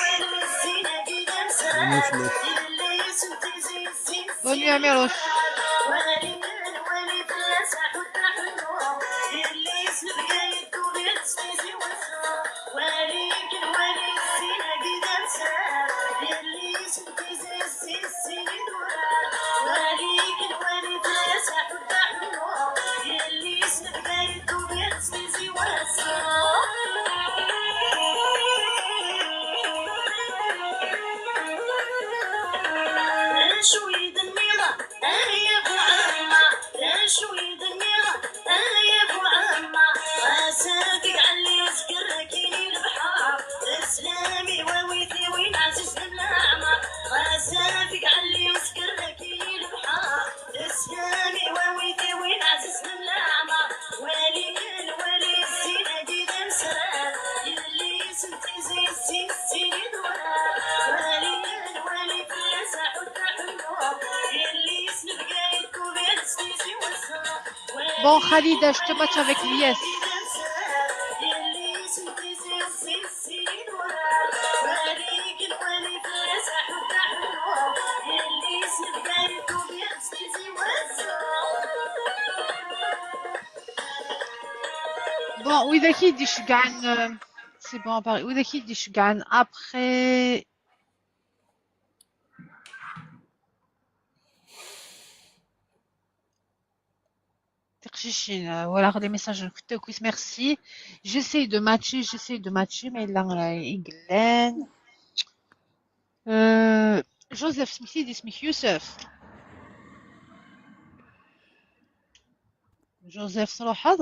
Bonne nuit Amirouche. Bon, Khalida, je te match avec l'I S. Bon, widak i d-iceggɛen, euh, c'est bon, Paris. Widak i d-iceggɛen après. Tiqcicin, euh, walaɣ les messages n kutakis, merci. J'essaye de matcher, j'essaye de matcher, mais là, euh, i yellan. Euh, Joseph, smekti-d isem-ik, Yusef. Joseph, truḥeḍ?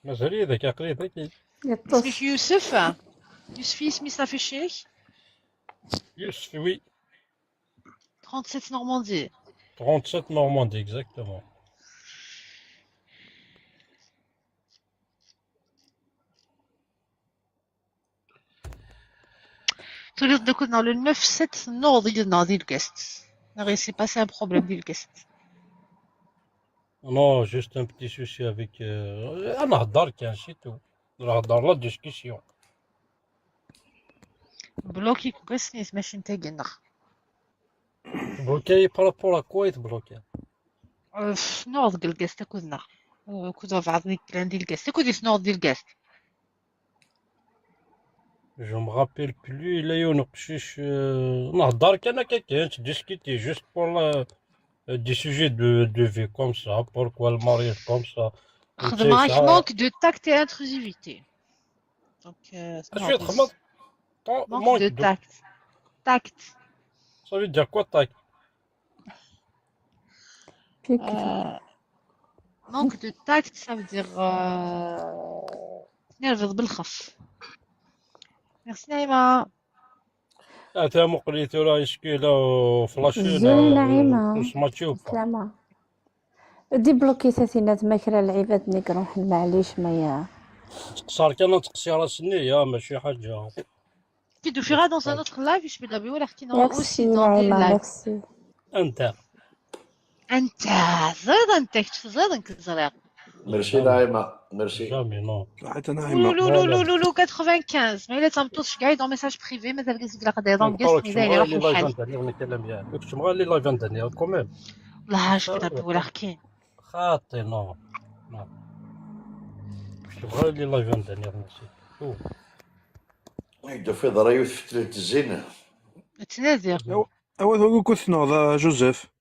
Mazal-iyi dagi, aql-iyi dagi. Yeṭṭes. Isem-ik Yusef? Yusef, isem-is affiché-ik? Yusef, oui. Trente-sept Normandie. Trente-sept Normandie, exactement. Tuliḍ-d akked-neɣ le neuf sept, tennuɣeḍ yid-neɣ di Lgast. Neɣ il s'est passé un problème di Lgast? Non, juste un petit souci avec, euh, ad nehder kan, c'est tout. Nehder la discussion. Bloqué deg wass-nni, machine-agi-nneɣ. Bloqué par rapport à quoi i tbloqué? Nuɣ deg lgast akked-neɣ. Akked wabɛaḍ i yellan di lgast, akked i tnuɣ di lgast. Je me rappelle plus, la yiwen uqcic, euh, nehder kan akka kan, discuter juste pour la, euh, des sujets de, de vie comme ça, pourquoi le mariage comme ça. Xedmeɣ-ak manque de tact et intrusivité. Donc, euh, Acu i txedmeḍ? Manque de tact. Tact. Ça veut dire quoi, tact? Euh, manque de tact, ça veut dire euh, تنرفز بالخف. Merci Naïma. ata muqel-it tura iskila uflaci. Zul Naïma. Usmači ufa. Slama. Dibloqué-t a Tinat, ma kra lɛibad-nni iruḥen, maɛlic, ma ya. Teqṣer kan ad teqṣir ass-nni, ya, mačči ḥaǧa. Qui nous fera dans un autre live, je peux l'appeler, ولكن Merci aussi dans des Naïma, lives. Merci. Anta? انت زيد انت كنت زيد انك زريق. Merci Naïma, merci. Jamais, non. صحيت انا عيما. لولو لولو لولو quatre-vingt-quinze. ما الا تمطوش كاع dans message privé، مازال كاع زيك لا قضيه donc guest مازال يروح الحال. نكتب مع لي لايف عندنا، نكلم يا نكتب مع لي لايف عندنا كوميم. والله اش كنت نقول كاين. خاطي، نو. نو. نكتب غير لي لايف عندنا، نسيت. شوف. يدو في ضريوت في تلت الزينة. تنادي. اوا هو كنت نهضر جوزيف.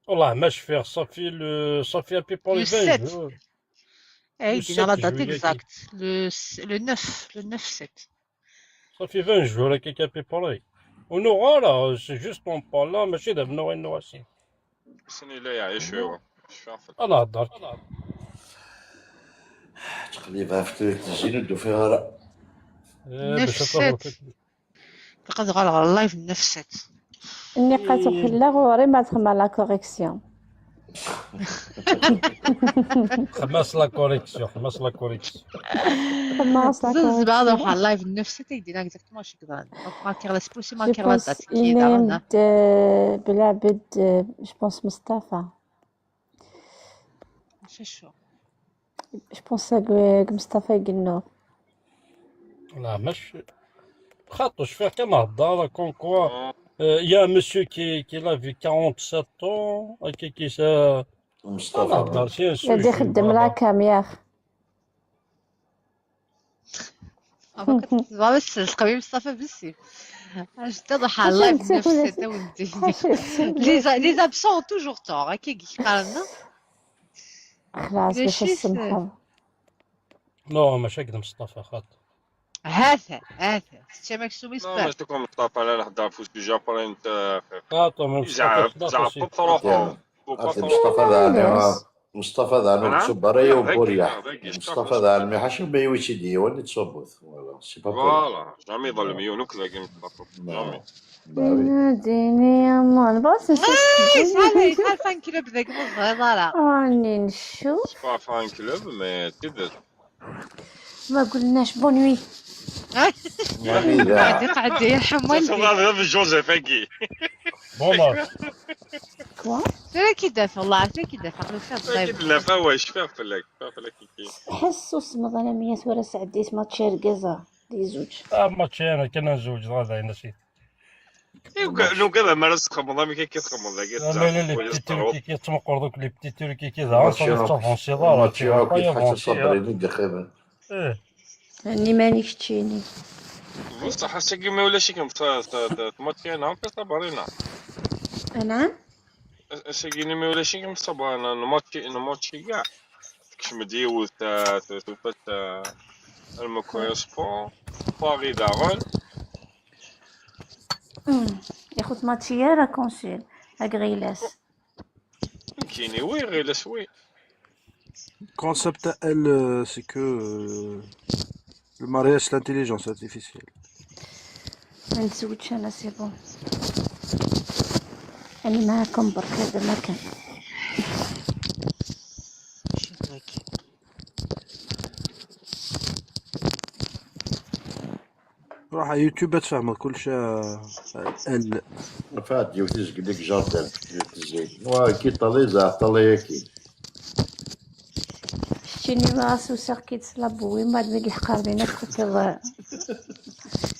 والله ما شفيغ، صافي لو صافي ابي بور Le عشرين sept. جور. اي Le دينا la sept date juillet. exacte. Le le neuf, le neuf sept. صافي عشرين جور هكاك ابي بور. ونو غالا سي جوست اون بار لا، ماشي دابا نو نو سي. سني لا يعيش هو. شافت. انا هضرت. تقليبها في تلت الزينة يدو فيها راه. إيه، Neuf باش تروح sept. تقدر على اللايف neuf sept. النقاط كلها غوري ما تخمى la correction. خماس لا كوريكسيون، خماس لا كوريكسيون. خماس la زوج بعض correction. روح على اللايف neuf sept يدينا exactement شي كذا. ما كير la spécial ما Je كير la pense date كي دارنا. إني بلا بد، je pense مصطفى. شو شو. Je pense que مصطفى يقنو. لا مش خاطر شفيغ كان هضر كون كوا. آه، يا مسيو كي كي لا في quarante-sept ans، هكا كي سا مصطفى. هضر سي ان غادي يخدم la cam ياخ. بس القبيل مصطفى بالسيف. اش تضحى اللايف neuf sept ودي. Les les absents ont toujours tort. هكا كي قالنا. خلاص باش ماشي السمحة. نو ماشي هكذا مصطفى خاطر. هاثا هاثا. تشا مكسوم لا يسبان. ماشي كوم مصطفى، لا نهضر في سوجي ابري انت. خاطر من زعف مصطفى زعف خاطر. بطروحو. عرفتي مصطفى ذا مصطفى ذا نوت سوبر يوم بوريا. مصطفى ذا ما يحش ما يويتي ديوان تصوبوث. Voilà, c'est pas possible. فوالا جامي ظلم يونك ذاك مصطفى. جامي. Bah oui. ناديني يا مان، بغيت نشوف. شحال شحال فان كلوب ذاك من الهضره. راني نشوف. سبا فان كلوب مي تدر. ما قلناش bonne nuit. Marie, قعدي قعدي يا حمال. هذا جوزيف هاكي. بون ماتش. Quoi؟ ترى كي دافع والله عرفتي كي دافع خلو فيها الضيف. كي لا فا واش فيها فلاك فا فلاك كي. حس وصمد انا مية ورا سعديت ماتش ركازة دي زوج. آه، ماتش انا كنا نزوج هذا نسيت. لو كذا ما راسك تخمض ما كي تخمض لا لا لا، لي بتي توركي كي تمقر دوك لي بتي توركي كي ذا ماتش صافي راك- تافونسي ضارة ماتش راك يتحسس صبري نقا خيبا. ايه. هني ماني كتشيني. بصح حتى كي ما ولا شي كنت ماتش انا في صبرينا. انا؟ ساكيني ما ولا شي كنت صبرينا ماتش ماتش كاع. تكشم ديوث توفت المكوير سبور. باغي داغون. أمم. ياخد ماتشية راه كونسيل. هاك غيلاس. كيني وي غير سوي. Concept à elle, euh, c'est que euh, le mariage, c'est l'intelligence artificielle. ما نتزوجش انا، c'est bon. انا معاكم برك، هذا ما كان. روح على يوتيوب تفهموا كلش. آه، ال فات يوتيز قال لك جاردن في الزيت. وا كي طالي زعف طالي كي. شتيني ما سوسر كي تصلب وين بعد ما يلحق بينا تخطي.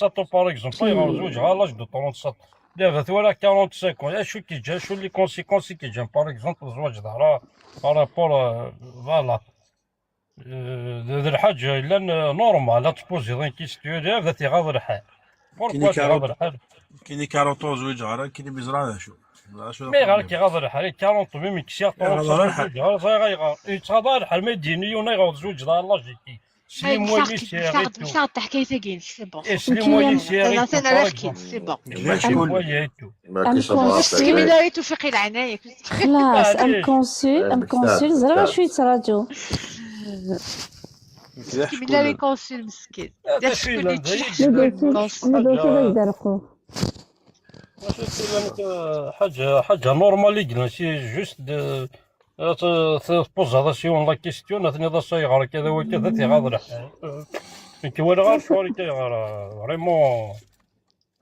trente-sept ans, par exemple, ayɣer zwiǧeɣ à l'âge de trente-sept? Daba tura quarante-cinq ans, acu i k-yeǧǧan, acu les conséquences i k-yeǧǧan, par exemple, tzwaǧeḍ ara par rapport, euh, voilà. Euh, d d lḥaǧa yellan, euh, normal, ad tpuziḍ une question, ad t-iɣaḍ lḥal. Pourquoi ad t-iɣaḍ lḥal? Kini quarante ans zwiǧeɣ ara, kini mi ẓra d acu. Ẓra acu d... Mais ɣer k-iɣaḍ lḥal, quarante ans, même ksiɣ trente ans, zwiǧeɣ ara, ẓriɣ ayɣer. Yettɣaḍ lḥal, ma d-yini yiwen ayɣer tzwiǧeḍ ara l'âge-agi. Slim Wayis, c'est tout. Mectaɣ-d taḥkayt-agi-inek, c'est bon. Et Slim Wayis, c'est tout. Atan ara fkin, c'est bon. Slim Wayis, c'est tout. Am consul. Kemmel ara i Tufiq i leɛnaya-k. Xlaṣ, am consul, am consul, ẓriɣ acu yettraǧu. Kemmel ara i consul meskin. D acu yellan da, yellan consul. Acu yellan, euh, ḥaǧa, ḥaǧa normal i yellan, c'est juste de, euh, te-, te-, tpuzaḍ-as yiwen la question, ad tiniḍ-as ayɣer akka d wakka, ad t-iɣaḍ lḥal. Nekk walaɣ ar ccɣel akka ayɣer, euh, vraiment.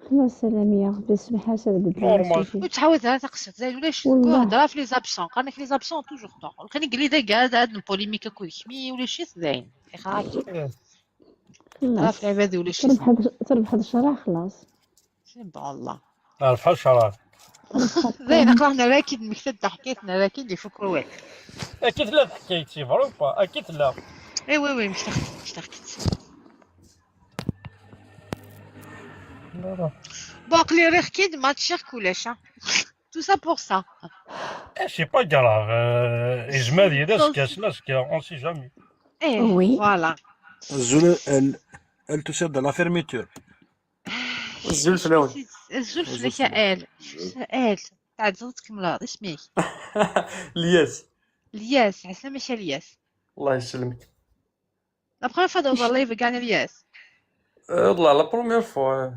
Xlaṣ a Lamia, Rebbi yesmeḥ-as ad beddleɣ. Normal. Ur ttɛawad ara taqsiṭ, zay ulac. Wallah. Hder ɣef les absents, qqaren-ak les absents toujours temps. Ur kan yelli d agad ad npolémique akked kmi, ulac-it dayen. Ixaḍ. Eh. Xlaṣ. Ɣef lɛibad ulac-it. Trebḥeḍ, trebḥeḍ ccṛeɛ, xlaṣ. C'est bon, Allah. Rfeɛ ccṛeɛ. Dayen, aql-aɣ nerra-k-id, nmekta-d taḥkayt, nerra-k-id, ifuk wawal. Akka tella teḥkayt, c'est vrai ou pas? Akka tella. Eh oui, oui, mectaɣ-tt, mectaɣ-tt. Bon, aql-i rriɣ-k-id, ma teččiɣ-k ulac, hein. Tout ça pour ça. Eh, c'est pas grave. Euh, yezmer ad yili azekka, s azekka, on sait jamais. Eh, oui, voilà. Azul, elle, elle te sert de la fermeture. Azul fell-awen. Azul fell-ak a Elle. A Elle. Tɛeddaḍ ad tkemmleḍ, isem-ik? Lyas. Lyas, ɛeslama-k a Lyas. Allah yesselmek. La première fois dans le live, gagner Lyas. Euh, la, la première fois.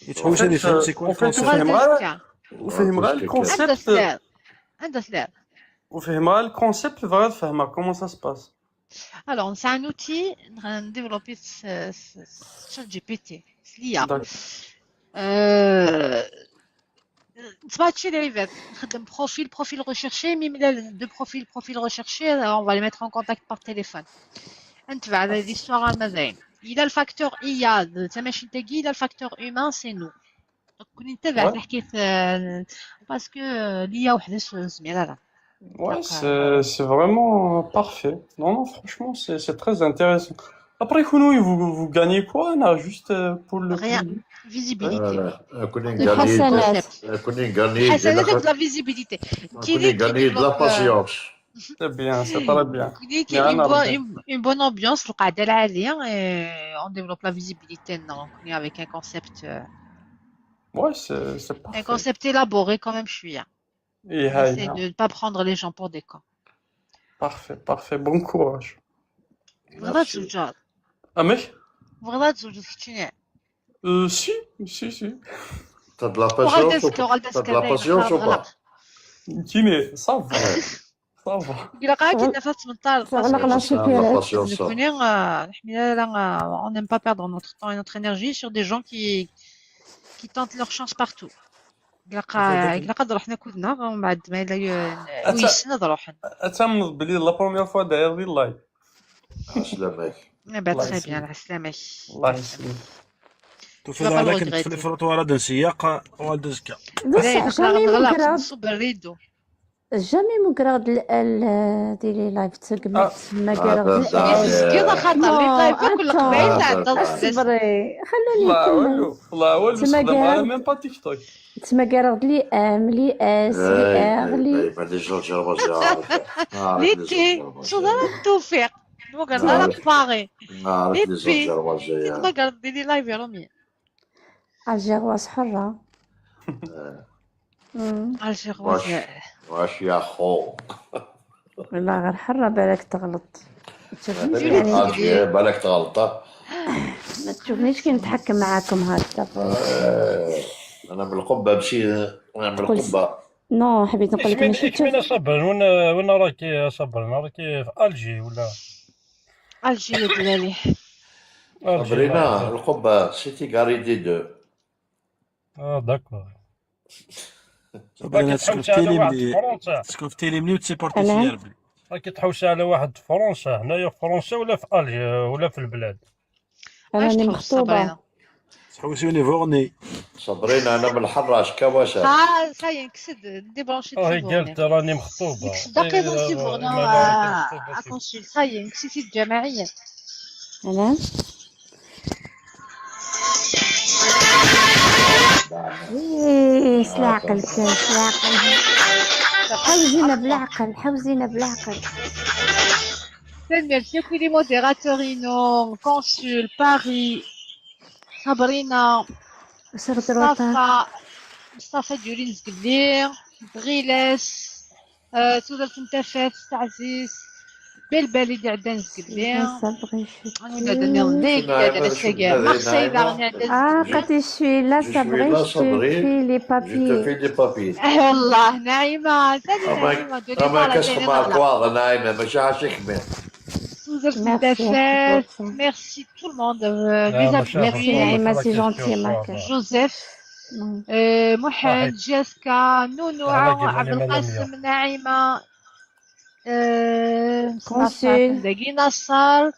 يتحوس هذه فهم c'est quoi en fait, الكونسيبت؟ فهم Voilà, غير c'est ça. وفهم غير عندها الكونسيبت. سلام. عندها سلام. وفهم غير الكونسيبت، بغيت نفهمها comment ça se passe. Alors, c'est un outil نديفلوبي تشات جي بي تي، ليا. D'accord. أه... تسمى هادشي اللي يبان. نخدم بروفيل، بروفيل ريشيرشي، مي ملي دو بروفيل، بروفيل ريشيرشي، on va les mettre en contact par téléphone. نتبع ليستواغ مزيان. الا الفاكتور اي، تما ماشي نتا كي، الا الفاكتور هيومان سي نو. كوني نتبع Ouais. حكيت، آه، parce que، آه، ليا وحده س- زميله راه. Ouais, Donc, c'est c'est vraiment parfait. Non, non, franchement, c'est c'est très intéressant. Après, Kounoui, vous, vous gagnez quoi là, juste euh, pour le Rien. plaisir? Visibilité. Voilà. كوني Le غاني concept. كوني غاني حسنات de la visibilité. كوني غاني de la patience. C'est bien, c'est très bien. كاين يا une ربي. bonne, une, une bonne ambiance، القعده العاليه، et on développe la visibilité. Non, on est avec un concept, euh, Ouais, c'est c'est un parfait. Concept élaboré quand même شويه. إيه، J'essaie هاي. De ne pas prendre les gens pour des cons. Parfait, parfait. Bon courage. بغيت تزوج. أمك؟ بغيت تزوج كتشيني. Euh, si, si, si. T'as de la وغادي patience ou نسكو، غادي t'as de نسكو la patience ou pas? كيني، ça va. Ça va. كلا قاعد كنا فات من طار تغلق la T'as de la supérette. patience. نكوني، آه، الحمد لله، آه، on n'aime pas perdre notre temps et notre énergie sur des gens qui, qui tentent leur chance partout. كلا قا-، كلا قد رحنا كلنا، ومن بعد ما إلا ي-، ويسند روحنا. أتمنى بلي la première fois داير لي لايف. عسلامك. بعد الله très bien، يسلمك. على سلامك. الله يسلمك. تفضل على كنت في الفروت ورا السياق والدزكا. بصح جامي مقرض، نصب الريدو. جامي مقرض الال ديري لايف تسقم آه. تسمى قرض. كي خاطر لي لايف كل قبيل عندها اصبري، خلوني لا نكمل. والو، لا والو، تسمى ما قرض. Même pas TikTok. تسمى قرض لي ام لي اس لي ار لي. ما دي زوج رمضان. ليكي شو ضرب التوفيق؟ مقرض ضرب باغي. نعرف لي زوج ليبي. رمضان. ما قرض ديري لايف يا رومي. الجيرواس حرة. مم. الجيرواس. واش واش يا خو؟ والله غير حرة، بالك تغلط. بالك تغلط، آه. ما تشوفنيش كي نتحكم معاكم هكا. انا من القبه مشي، انا من قلت القبه. نو، حبيت نقول لك اسمين ماشي اسمين تشوف. صبر، وين وين راكي يا صبر؟ راكي في الجي ولا؟ الجي يا بلالي. الجي، صبرينا الله. القبه سيتي غاري دي دو. اه، داكور. صبرينا، راكي تسكن في تحوسي على واحد تيليمني، فرنسا. تسكن في تيليمني وتسيبورتي أنا؟ سي ار بي. راكي تحوسي على واحد فرنسا، هنايا في فرنسا ولا في الجي ولا في البلاد؟ انا اش راني تحوس مخطوبة. صبرينا؟ تحوسوني فورني. صبرينا، انا من الحراش كواسع. ها ساي نكسد ديبرونشي اه، تليفوني. قالت راني مخطوبه. ديك الصداقه يضرب تليفوني. اكونسول ساي نكسيتي الجماعيه. انا. ايه، سلا عقلك، سلا عقلك. حوزينا بالعقل، حوزينا بالعقل. Merci beaucoup les modérateurs, Ino, Consul, Paris, Sabrina, وش غدروا مصطفى، مصطفى ديورين زقلي، غيلاس، آه، تودرت نتافات، عزيز، بلبل اللي عندنا زقلي. صبري شوية. أنا ولاد النيل، ديك، ولاد السقا، مارسيل، داغني عندنا اه، قتي شوي لا صبري، شوي في لي بابي. في دي بابي. آه، والله، نعيمة، سالي نعيمة، دوني اما بارا كاش ديري خبار بلا. كواغ نعيمه، ماشي عاشق مين. سوزر ميرسي، مدافات، ميرسي. ميرسي تو لو موند، آه، لا، ليزا ما شاء الله. ميرسي نعيمة، سي جونتي، شكرا. مارك. جوزيف، مم. آه، محمد، صحيت. جيسكا، نونو، على عون، كيفنا عبد مدام القاسم، ميا. نعيمة، آه، مصطفى كونسول. كنداكي، نصار، شوف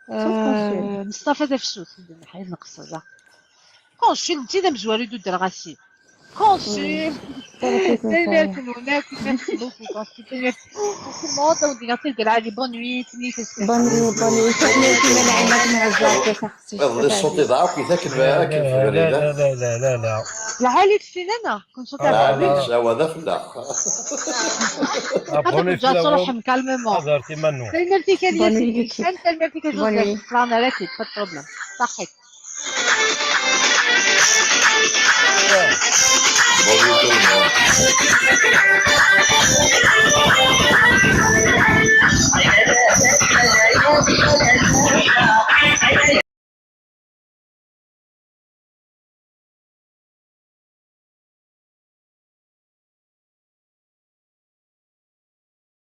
كونسول. آه، مصطفى دفسوس، حيد نقص هذا. كونسول، انت ذا مزوالي دو درغاسي. كونسول. صافي، كونسول. سلمات هناك، merci beaucoup، كونسول. Merci beaucoup. Tout le monde، ودينا تلقى العالي، bonne nuit، نيت السلام. بون نوي، بون نوي. شكرا لك، نعيمة، نعزة، خصك الصوت يضعف كي ذاك لا، كيف لا، فريده. لا، لا، لا، لا. العالي تفيننا، كنت آه، لا، لا. لا، هو ذا فلاح. أبوني جات في روحهم كالمومون. هذا تيمانو. سلمتي كان بون ياسين، نوي ليكيب. سلمتي كان بون نوي. جوزيف، رانا راكب، pas de problème. صحيت. Bonne nuit tout le monde.